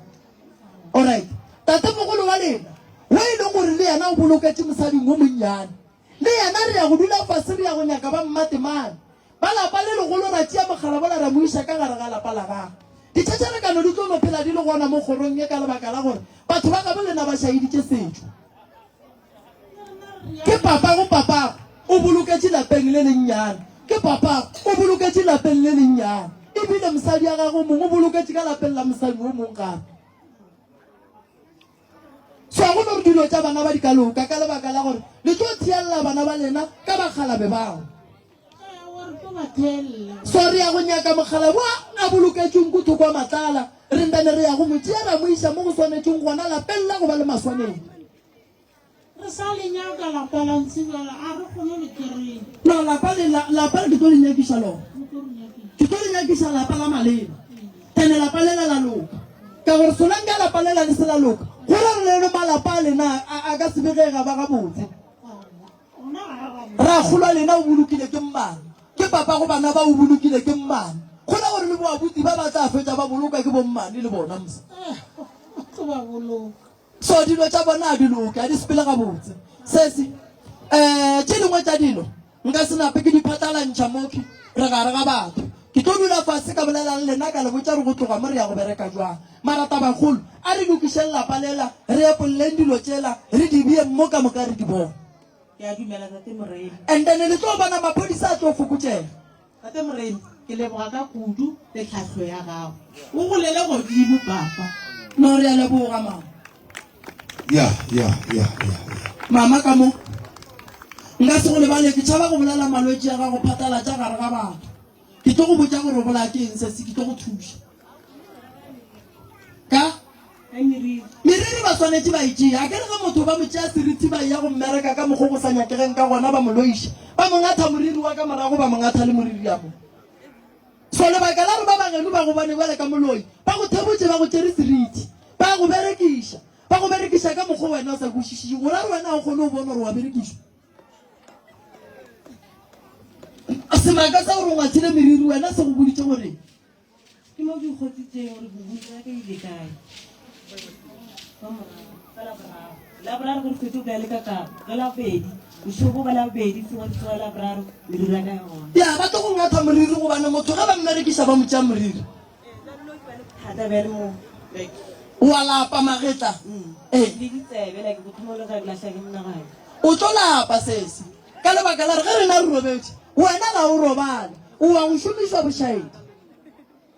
Alright. Tatemogolo wa lena, wo e leng gore le yena o boloketše mosading wo monnyane, le yena re ya go dula fase re ya go nyaka ba mmatemane ba lapa le legolo ra tšea mogala bola ra mo iša ka gare ga lapa la gagwe. Ditšhetšherekano di tlo no phela di le gona mo kgorong ye ka lebaka la gore batho ba gabo lena ba šaeditše setšo. Ke papago papago o boloketše lapeng le lennyane. Ke papago o boloketše lapeng le lennyane. Ebile mosadi ya gagwe mongwe o boloketše ka lapeng la mosadi wo mongwe gape. So ga go no re dilo tša bana ba di ka loka ka lebaka la gore le tlo theelela bana ba lena ka bakgalabe bao. So re ya go nyaka mokgalabje wa a boloketšweng ko thoko a matlala, re ntane re ya go mo tšea ra mo iša mo go swanetšeng gona lapeng la go ba le maswanedi. Re sa le nyaka lapa la Ntshibela, a re kgone le kry-a. No, lapa le, la, lapa le ke tlo le nyakiša lona. Ke tlo le nyakiša lapa la maleba. Ene lapa lela la loka. Ka gore solanka lapa lela le se la loka, go ra gore le malapa a lena a, a ka se begega ba gabotse. Rakgolo lena o bolokile ke mmane, ke papa go bana ba o bolokile ke mmane. Go ra gore le boabuti ba ba tla fetša ba boloka ke bommane le bona mos. So dilo tša bona a di loke, a di sepele gabotse. Sesi, um tše dingwe tša dilo nka se nape ke di phatlalantšha mokhwi re gare ga batho. Ke tlo dula fase ka bolela le lena ka le botša gore go tloga mo re ya go bereka jwang. Mara tabakgolo, a re lokišeng lapa lela, re epolleng dilo tšela, re di beeng mo ka moka re di bone. Ke a dumela, Tate Moremi. And then le tlo bona maphodisa a tlo fokotšega. Tate Moremi, ke leboga ka kudu le tlhahlo ya gago. O golele godimo, Papa. No, re a leboga, mama. Ya, ya, ya, ya, ya. Mama ka mo. Nka se go lebale, ke tšhaba go bolela malwetši a gago phatlalatša gare ga batho. Ke tlo go botša gore o bolaya ke eng sesi, ke tlo go thuša. Ka? Meriri ba swanetše ba e tšea. Akere ge motho ba mo tšea seriti ba eya go mmereka ka mokgo go sa nyakegeng ka gona ba mo loiša. Ba mo ngatha moriri wa ka morago ba mo ngatha le moriri ya mo. So lebaka la gore ba bageno ba go bone bjale ka moloi, ba go thebotše ba go tšere seriti, ba go berekiša, ba go berekiša ka mokgo wena o sa kwešišego. O ra gore wena ga o kgone go bona gore wa berekišwa? Semaka sa gore o ngathile meriri wena se go boditše gore Ke mo ke ikgotsitseng gore bobuti ya ka ile kae. Ka morago, ka Laboraro. Laboraro ge re fetše go le ka kabo. Ka Labobedi, bošego bo ba Labobedi, tsoga ke tsoga Laboraro, meriri ya ka ya gona. Ya, ba tlo go ngatha moriri gobane motho ge ba mmerekiša ba mo tšea moriri. Ee, jwale no ke ba le bothata bjale mo, like. O a lapa magetla. Ee. Le ditsebe, like go thoma le ge ke lahla ke monagano. O tlo lapa sesi. Ka lebaka la gore ge rena re robetše, wena ga o robale. O wa go šomišwa bošaedi.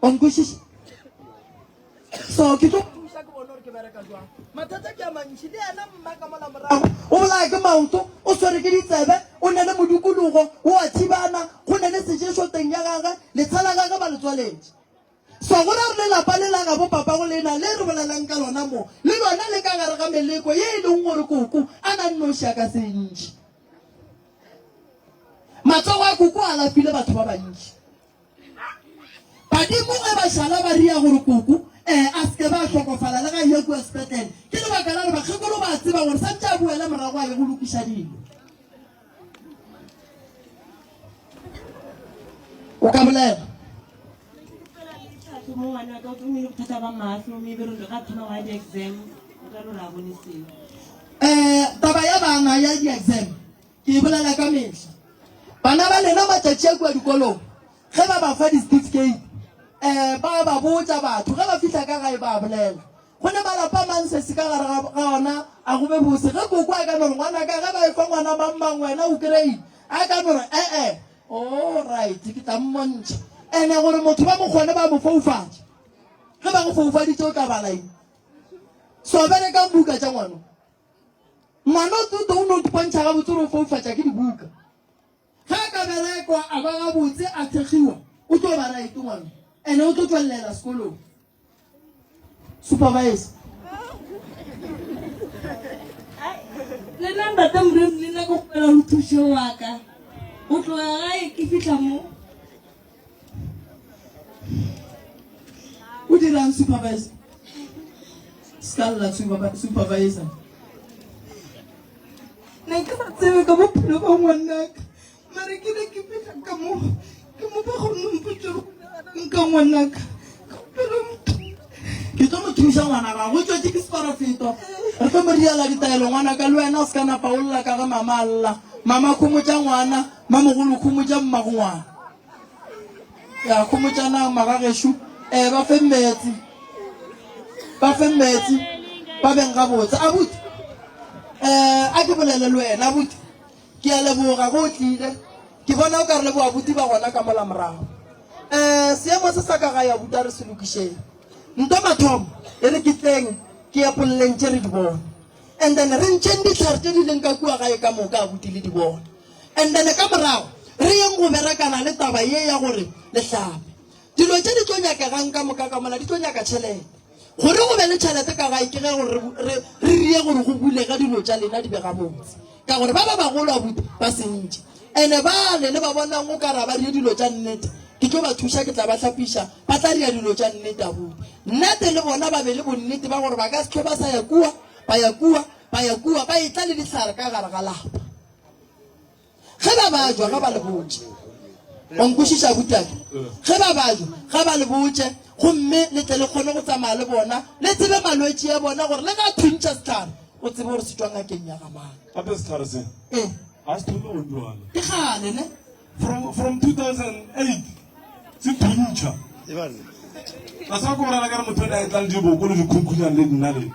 Wa nkwešiša? So ke tlo thuša ke bone gore ke bereka jwang. Mathata ke a mantši. Le yena mma ka mola morago o bolaya ke maoto, o swere ke ditsebe, o ne le modikologo, o a thibana, go ne le seješo teng ya gagwe, letsha la gagwe ba le tswaletše. So go ra gore le lapa le la gabo papago lena le re bolelang ka lona mo, le lona le ka gare ga meleko ye e leng gore koko a na nnoši a ka se e ntšhe. Matsogo a koko a alafile batho ba bantši. Badimo ge ba šala ba ria gore koko eh, a se ke ba hlokofala le ga a eya kua sepetlele, ke lebaka la gore bakgekolo ba a tseba gore santše a boele morago a ye go lokiša dilo. O ka bolela. Mo ngwana ka o thomile bothata ba mahlo mme be re ga thoma wa di-exam o ka re a bone seo. Eh, taba ya bana ya di-exam Ke e bolela ka mehla. Bana ba lena matšatši a kua dikolong, ge ba ba fa di-certificate, um ba ba botša batho, ge ba fihla ka gae ba bolela. Go ne malapa a mang sesi ka gare ga ga ona a go be bose. Ge koko a ka no re, Ngwanaka, ge ba e fa ngwana mang mang wena o kry-ile, a ka no re, E-e, oh right, ke tla mmontšha. Ene gore motho ba mo kgone ba mo foufatša. Ge ba go foufaditše o tla bala eng? So berekang buka tša ngwano. Ngwana o tlo o no ipontšha gabotse gore o foufatša ke dibuka. Ge a ka berekwa a ba gabotse a thekgiwa o tlo ba right ngwana. Ene o tlo tšwelelela sekolong. Supervisor. Le nna ntate Modimo le nna ke kgopela o thuše wa ka. Go tloga gae ke fihla mo. O dirang supervisor? Ska lla supervisor. Ne ke sa tsebe ka bophelo ba ngwanaka. Mare ke ne ke fihla ka mo ke mo ba go mpotša gore nka ngwanaka. Ke kgopela o nthuse. Ke tlo mo thuša ngwana gago. O tšwetše ke seporofeto. Re tlo mo riela ditaelo ngwanaka le wena o se ka napa o lla ka ge mama a lla. Mama khomotša ngwana, mamogolo khomotša mmago ngwana. Ya khomotšanang magagešo. Eh ba fe meetse. Ba fe meetse. Ba beng gabotse. Abuti. Eh a ke bolele le wena abuti. Ke a leboga ge o tlile. Ke bona o ka re le boabuti ba gona ka mola morago. Um seemo se sa ka gae abuti a re se lokišeng. Nto mathomo e re ke tleng ke epolleng tše re di bone. And then re ntšheng dihlare tše di leng ka kua gae ka moka abuti le di bone. And then ka morago re yeng go berekana le taba ye ya gore le hlape. Dilo tše di tlo nyakegang ka moka ka mola di tlo nyaka tšhelete. Gore go be le tšhelete ka gae ke ge gore re, re rie gore go bulege dilo tša lena di be gabotse. Ka gore ba ba bagolo abuti ba sentše. Ene bale le ba bonang o ka ra ba rie dilo tša nnete, ke tlo ba thuša, ke tla ba hlapiša, ba tla ria dilo tša nnete abuti. Nnete le bona ba be le bonnete ba gore ba ka se hlwe ba sa ya kua, ba ya kua, ba ya kua, ba etla le dihlare ka gare ga lapa. Ge ba bajwa ga ba le botše. Wa nkwešiša abutake? Ge ba bajwa ga ba le botše, gomme le tle le kgone go tsamaya le bona, le tsebe malwetši a bona, gore le ge a thuntšha sehlare, o tsebe gore se tšwa ngakeng ya ga mang. Gape sehlare se Ee. ga se thome go jwala. Ke kgale ne? From, from 2008 se thuntšha. Ga se wa ko bolela ka re motho o ne a etla le diboko le dikhukhunyane le dinaledi.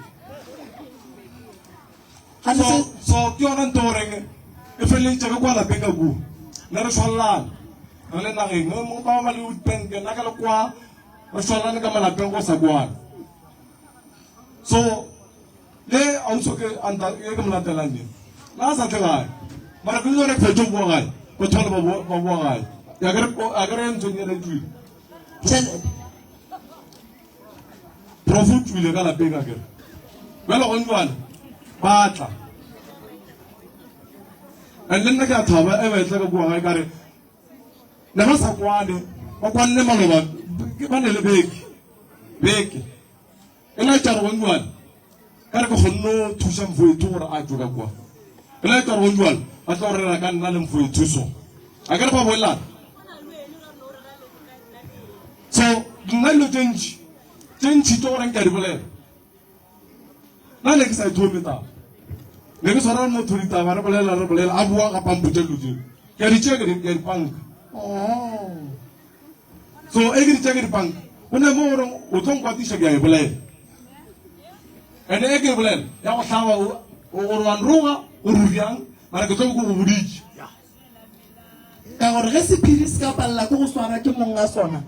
So, so ke yona nto goreng e feleleditše ka kwa lapeng ka kua ne re šwalelane re le nageng mo ba ba le Witbank nna ka le kwa re šwalelane ka malapeng go sa kwane so le auso ke anta e ke mo latelang ye na sa tle gae mara ke le re fetše go boa gae batho ba le ba boa gae ya ke re a ke re ntho e tswile Tšhelete. Prof o tšwile ka lapeng a kere. Bjale gong jwale ba tla. And le nna ke a thaba e ba etla ka kua gae ka re ne ba sa kwane ba kwanne maloba ba ne le beke beke e laetša gore gong jwale ka re ke kgonne go thuša mfoethu gore a tšwe ka kua e laetša gore gong jwale ba tla go rera ka nna le mfoethu so a ke re ba boelana So nna dilo tše ntši tše ntši tše gore nka di bolela nna ne ke sa ithome taba ne ke tshwara motho ditaba re bolela re bolela a boa ga pampotša dilo tseo ke a di tšea ke di panka Oh. so e ke di tšea ke di panka go ne mo gore o tlo nkwatiša ke a e bolela ene e ke e bolela ya go hlaba gore wa nroga o ruriang mara ke tlo be ke go boditše Ka gore ge sephiri se ka palela ke go swara ke mong a sona,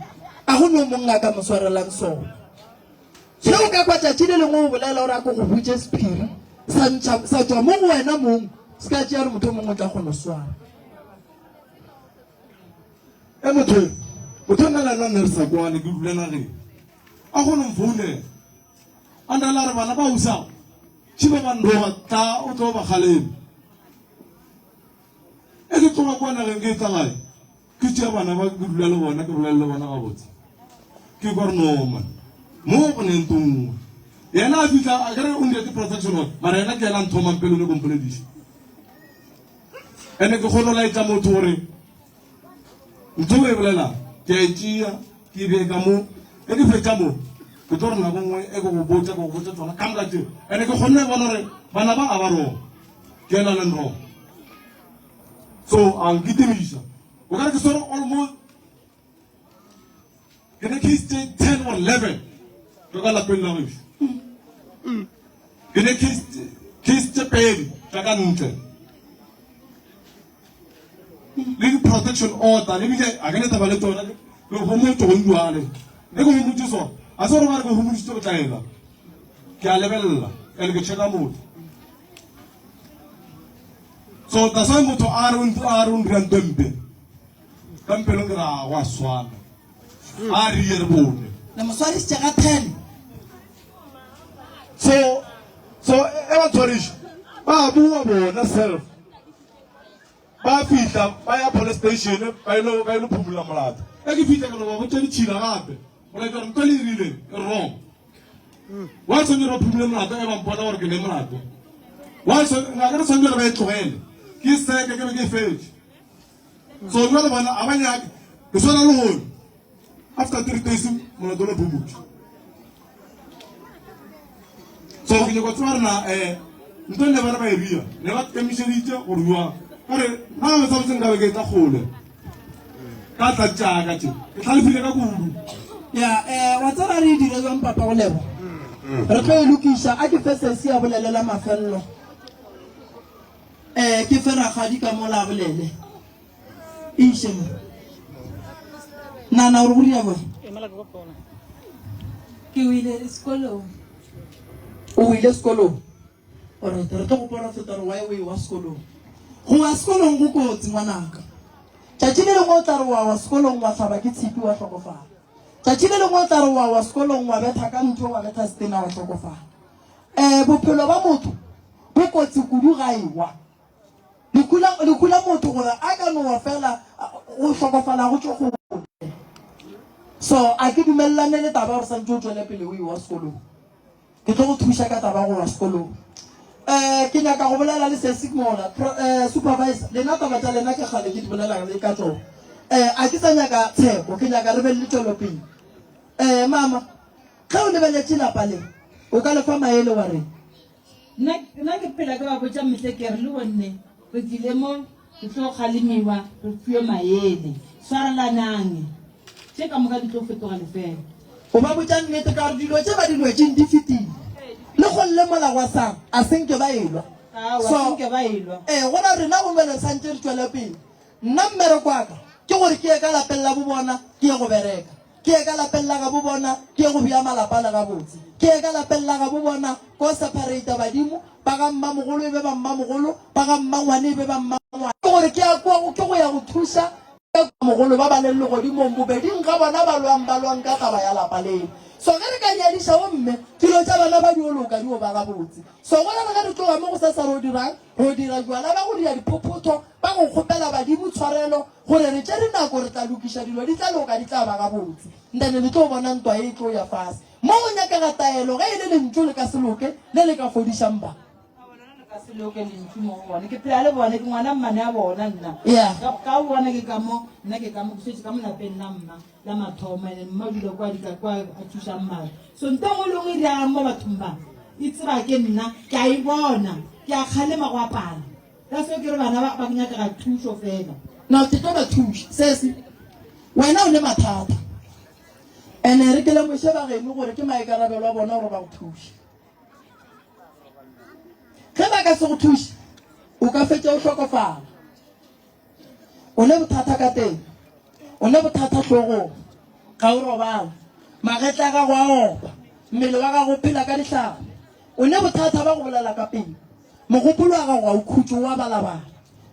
a go no mong a ka mo swarelang sona. Ge o ka kwa tšatši le lengwe o bolela gore a ko go botše sephiri, sa ntšha sa tšwa mo go wena mong, se ka tšea gore motho o mongwe o tla kgona go swara. E motho e, motho nna le nna ne re sa kwane ke dula nageng a kgone mfounela a nrela re bana ba usa tšhiba ba nroga tla o tlo ba kgalema E ke tloga kwa nageng ke etla gae, ke tšea bana ba ke dula le bona, ke bolela le bona gabotse. Ke kwa re no man, mo go ne nto nngwe. Yena a fihla a kere o ndiretse protection order, mara yena ke yena a nthomang pele o nyako mpolediša. Ene ke kgone go laetša motho gore ntho o e bolelang ke a e tšea ke e bee ka mo, e ke fetša mo ke tlo re nako nngwe e ke go botša ke go botša tsona ka moka tšeo. Ene ke kgonne go bona gore bana ba a ba wrong, ke yena a leng wrong. So a nkitimiša o ka re ke swere almost ke ne case tse 10 or 11 ka ka lapeng la gešo ke ne case case tse pedi tša ka ntle le di-protection order le bile a ke ne taba le tsona. Ke homotše gong bjale. Ge ke homotše so, ga se gore ba re ke homoditše go tlaela. Ke a lebelela and ke checka motho. So that's why motho a re a re o ndira nto mpe. Ka mpelong ke ra go a swana. A re ye re bone. Le mo swarisitše ga 10. So so e ba tshwariša ba bua bona self. Ba fihla ba ya police station ba ile ba ile phumula molato. Ge ke fihla ke no ba botša ditšhila gape. Go laetša gore ntho le e rileng e wrong. Wa tshwanetse ba phumule molato ge ba mpona gore ke ne molato. Wa tshwanetse re tshwanetse gore ba e tlogele. Ke seke ke be ke e fetše. So jwale bona a ba nyake. Ke swana le gone. After 3 days molato o phumutšwe. So ke nyako tseba rena eh ntho ne ba re ba e ria ne ba kemišeditše go rua ka re na ba tsa nka be ke tla kgole ka tla tšaka tše ke hlalefile ka kudu ya eh wa tseba re e dire jwang papa go lebo re tlo e lokiša a ke fe sesi a bolelela mafelelo eh ke fe rakgadi ka mola a bolele Iše mo. Nana o re go ria boy. Ke wile sekolong. O wile sekolong. Alright, re tlo go porofeta gore why o ewa sekolong. Go wa sekolong go kotsi ngwanaka. Tšatši le lengwe o tla re wa wa sekolong wa hlaba ke tshipi wa hlokofala. Tšatši le lengwe o tla re wa wa sekolong wa betha ka ntho wa betha setena wa hlokofala. Eh bophelo ba motho bo kotsi kudu ga ewa. Lehu la, lehu la motho gore a ka nowa fela go hlokofala go tšwe kgole. So a ke dumelelane le taba gore santse o tšwele pele o ewa sekolong. Ke tlo go thuša ka taba go wa sekolong. Eh ke nyaka go bolela le sesi mola eh, supervisor lena taba tša lena ke kgale ke di bolela le ka tsona. Eh a ke sa nyaka tsheko ke nyaka re be le tšwelopele. Eh mama ge o lebeletše lapa le o ka le fa maele wa reng? Nna, nna ke phela ke ba botša mehle ke re le gonne re tlile mo re tlo kgalemiwa re fiwe maele. Swarelanang, tše ka moka di tlo fetoga lefela. O ba botša nnete ka gore dilo tše ba di lwetšeng di fetile. Le golle mola gwa sa a se nke ba elwa. Aowa, So, se nke ba elwa. ee, gona rena go bjale re santše re tšwele pele. Nna mmereko wa ka ke gore ke ye ka lapeng la bobona ke ye go bereka. Ke ye ka lapeng la gabo bona, ke ye go bea malapa le gabotse. Ke ye ka lapeng la gabo bona, ko separata badimo, ba ga mmamogolo e be ba mmamogolo, ba ga mmangwane e be ba mmangwane. Ke gore ke ya kwa, ke go ya go thuša ka kwa mogolo ba ba leng legodimong, bobeding ga bona ba lwang, ba lwang ka taba ya lapa leo. So ge re ka nyadiša gomme dilo tša bana ba dio loka, dio ba gabotse. So gona le ge re tloga mo go sesa ro dirang? Ro dira jwala ba go dira diphophotho, ba go kgopela badimo tshwarelo, Gore re tšere nako, re tla lokiša dilo, di tla loka, di tla ba gabotse. Ntane le tlo bona ntwa e tlo ya fase. Mo go nyakega taelo, ge e le lentšu le ka se loke, le le ka fodišang ba. Aowa, lona le ka se loke lentšu mo go bona. Ke phela le bona, ke ngwana mmane a bona nna. Yeah. Ka, ka bona ke ka mo, nna ke ka mo, ke šetše ka mo lapeng la mma, la mathomo, ene mma o dula kwa dika kwa a thušang mare. So nto engwe le engwe e diregang mo bathong ba, e tseba ke nna, ke a e bona, ke a kgalema go apala. Ka seo ke re bana ba ba nyakega thušo fela. Now ke tlo ba thuša. Sesi, wena o ne mathata. Ene re ke lemoše ba geno gore ke maikarabelo a bona gore ba go thuše. Ge ba ka se go thuše, o ka fetša o hlokofala. O ne bothata ka teng, o ne bothata hlogong, ga o robale, magetla a gago a opa, mmele wa gago o phela ka dihlare. O ne bothata ba go bolela ka pelo, mogopolo wa gago ga o khutše, o a balabala.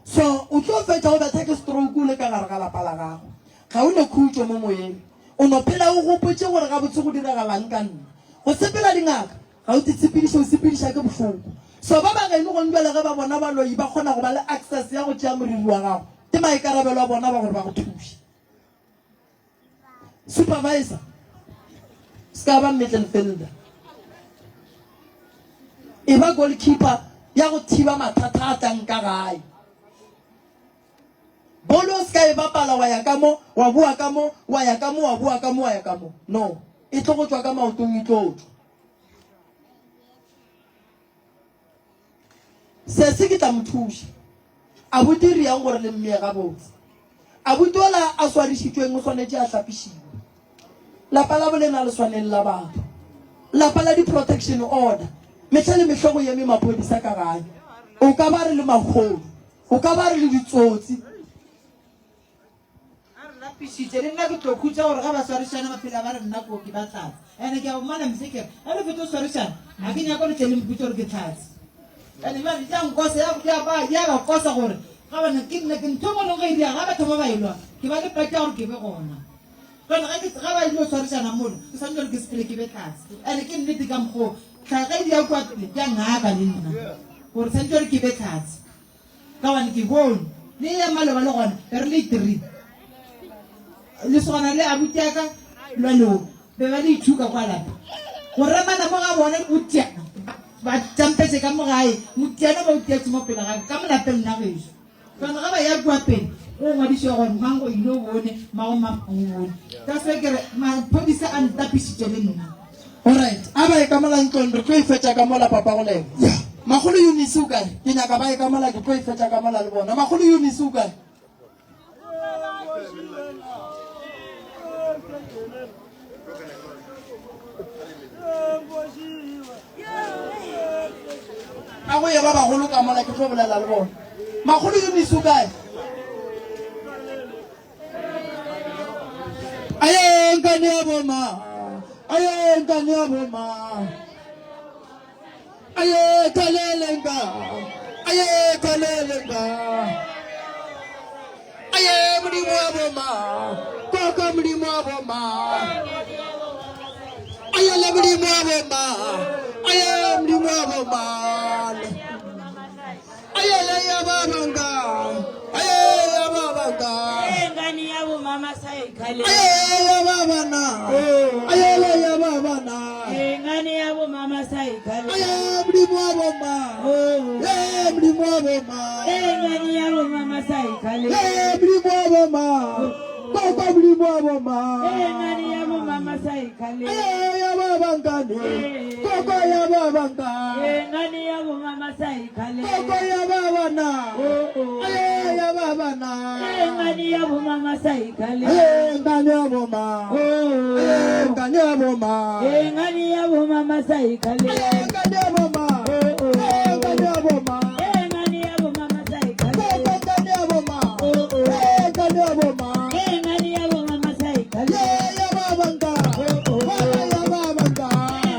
So o tlo fetša o betha ke stroke o le ka gare ga lapa la gago. Ga o ne khutšo mo moyeng. O no phela o gopotše gore gabotse go diragalang ka nna. Go sepela dingaka ga o titshepediše, o sepediša ke bohloko. So ba ba geno gong bjale ge ba bona baloi ba kgona go ba le access ya go tšea moriri wa gago, ke maikarabelo a bona ba gore ba go thuše. Supervisor, se ka ba midfielder, e ba goalkeeper ya go thiba mathata a tlang ka gae. Bolo o se ka e bapala wa ya ka mo, wa boa ka mo, wa ya ka mo, wa boa ka mo, wa ya ka mo. No, e tlo go tšwa ka maotong e tlo tšwa. Sesi ke tla mo thuša. Abuti re yang gore le mmee gabotse. Abuti ola a swarišitšweng o swanetše a hlapišiwe. Lapa la bolena le swaneng la batho. Lapa la di-protection order. Mehla le mehlo go eme maphodisa ka gae. O ka ba re le mahodu. O ka ba re le ditsotsi. Pišitše le nna ke tlo khutša gore ga ba swarišana ba phela ba re nna koki ba hlatse. Ene ke a bo mmona mse ke re ge le fetša go swarišana ga ke nyake le tle le mpotše gore ke hlatse. Ene bjale di a nkosa ya ya ba ya ba kosa gore ga bana ke nna ke ntho e nngwe le nngwe ge e dira ga ba thoma ba elwa ke ba le pati ya gore ke be gona. Jwale ge ke ga ba ile go swarišana mola ke swanetše gore ke sepele ke be tlase. Ene ke nnete ka mokgwa o tlha ge di ya kua pele di a ngaka le nna gore swanetše gore ke be tlase. Ka gobane ke bone le ya maloba le gona be re le three. Lesogana le abuti ya ka lwa leo be ba le ithuka kwa lapa. Go remana mo ga bona motiana ba tampetse ka mo gae motiana ba o tietse mo pele ga ka mo lapeng la gešo. Jwale ga ba ya kua pele go ngwadišiwa gore mang o ile o bone mago mang o bone. That's why ke re maphodisa a ntapišitše le nna. Alright, a ba ye ka mola ntlong re tlo e fetša ka mola papa go lena. Makgolo Eunice o kae? Ke nyaka ba ye ka mola ke tlo e fetša ka mola le bona. Makgolo Eunice o kae? A go ye ba bagolo ka mola ke tlo bolela le bona. Makgolo Eunice o kae? Aye nkane ya boma. Aye nkane ya boma. Aye kalele nka. Aye kalele nka. Aye modimo wa boma. Koko modimo wa boma. Aye le modimo wa boma. Aye modimo wa boma. Aye le ya babanga. Aye ya babanga. Ngani ya bo mama sa ikhale. Aye ya babana. Aye le ya babana. Ngani ya bo mama sa ikhale. Aye modimo wa boma. Ye modimo wa boma. Ngani ya bo mama sa ikhale. Ye modimo wa boma. Koko modimo wa boma. Ngani ya bo mama sa ikhale. Aye ya babangane. Koko ya babanga. Ngani ya bo mama sa ikhale. Koko ya babana. Aye ya babana. Ngani ya bo mama sa ikhale. Aye ngani ya boma. Aye ngani ya boma. Ngani ya bo mama sa ikhale. Aye ngani ya boma. Aye ngani ya boma. Ngani ya bo mama sa ikhale. Koko ngani ya boma. Aye ngani ya boma. Ngani ya bo mama sa ikhale. Ye ya babanga. Baba ya babanga.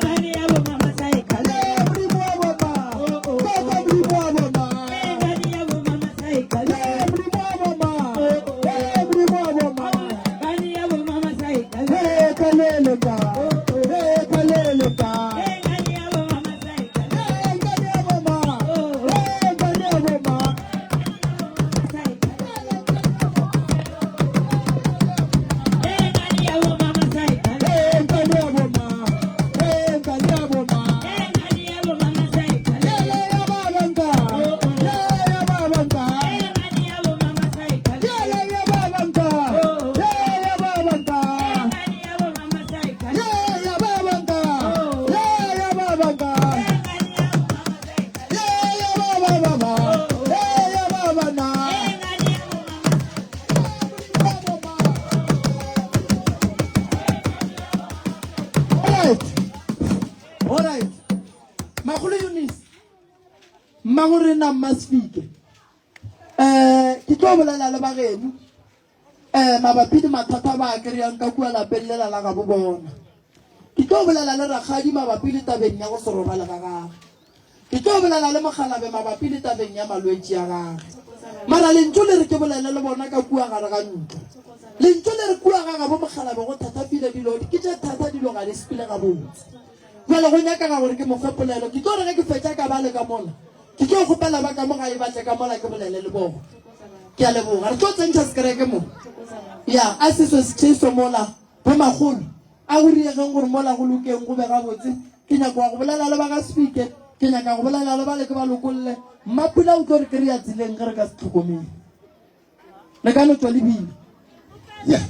Ngani ya bo mama sa ikhale. Ye modimo wa boma. Koko modimo wa boma. Ngani ya bo mama sa ikhale. Ye modimo wa boma. Ye modimo wa boma. Ngani ya bo mama sa ikhale. Ye kalele ka. Ye kalele ka. Ngani ya bo mama sa ikhale. Ye ngani ya boma. Ye ngani ya boma. Ngani ya bo mama sa ikhale. Ye ngani ya boma. Ye ngani ya boma. Ngani ya bo mama sa ikhale. Ye ya babanga. Ye ya babanga. Ngani ya bo mama sa ikhale. Ye ya babanga. Ye ya babanga. Ngani ya bo mama sa ikhale. Ye ya babanga. Ye ya babanga. Ye ya bababa. Ye ya babana. Alright. Alright. Makgolo Eunice. Mmagorena Mmasefike. Eh ke tlo bolela le bageno. Eh mabapi le mathata ba a kry-ang ka kua lapeng lela la gabo bona. Ke tlo bolela le rakgadi mabapi le tabeng ya go se robale ga gagwe. Ke tlo bolela le mokgalabe mabapi le tabeng ya malwetši a gagwe. Mara lentšu le re ke bolele le bona ka kua gare ga ntlo. Lentšu le re kua ga gabo mokgalabe go thatafile dilo ke tše thata dilo ga di sepele gabotse. Bjale go nyakega gore ke mo fe polelo. Ke tlo re ge ke fetša ka bale ka mola, ke tlo kgopela ba ka mo gae ba tle ka mola ke bolele le bona. Ke a leboga. Re tlo tsentšha sekereke mo. Ya, a seswe setšheso mola, bomakgolo. A go riegeng gore mola go lokeng go be gabotse. Ke nyaka go bolela le ba ga Sefike, ke nyaka go bolela le bale ke ba lokolle. Mmapula o tlo re kry-a tseleng ge re ka se tlhokomele. Le ka no tšwa le bina. Yeah.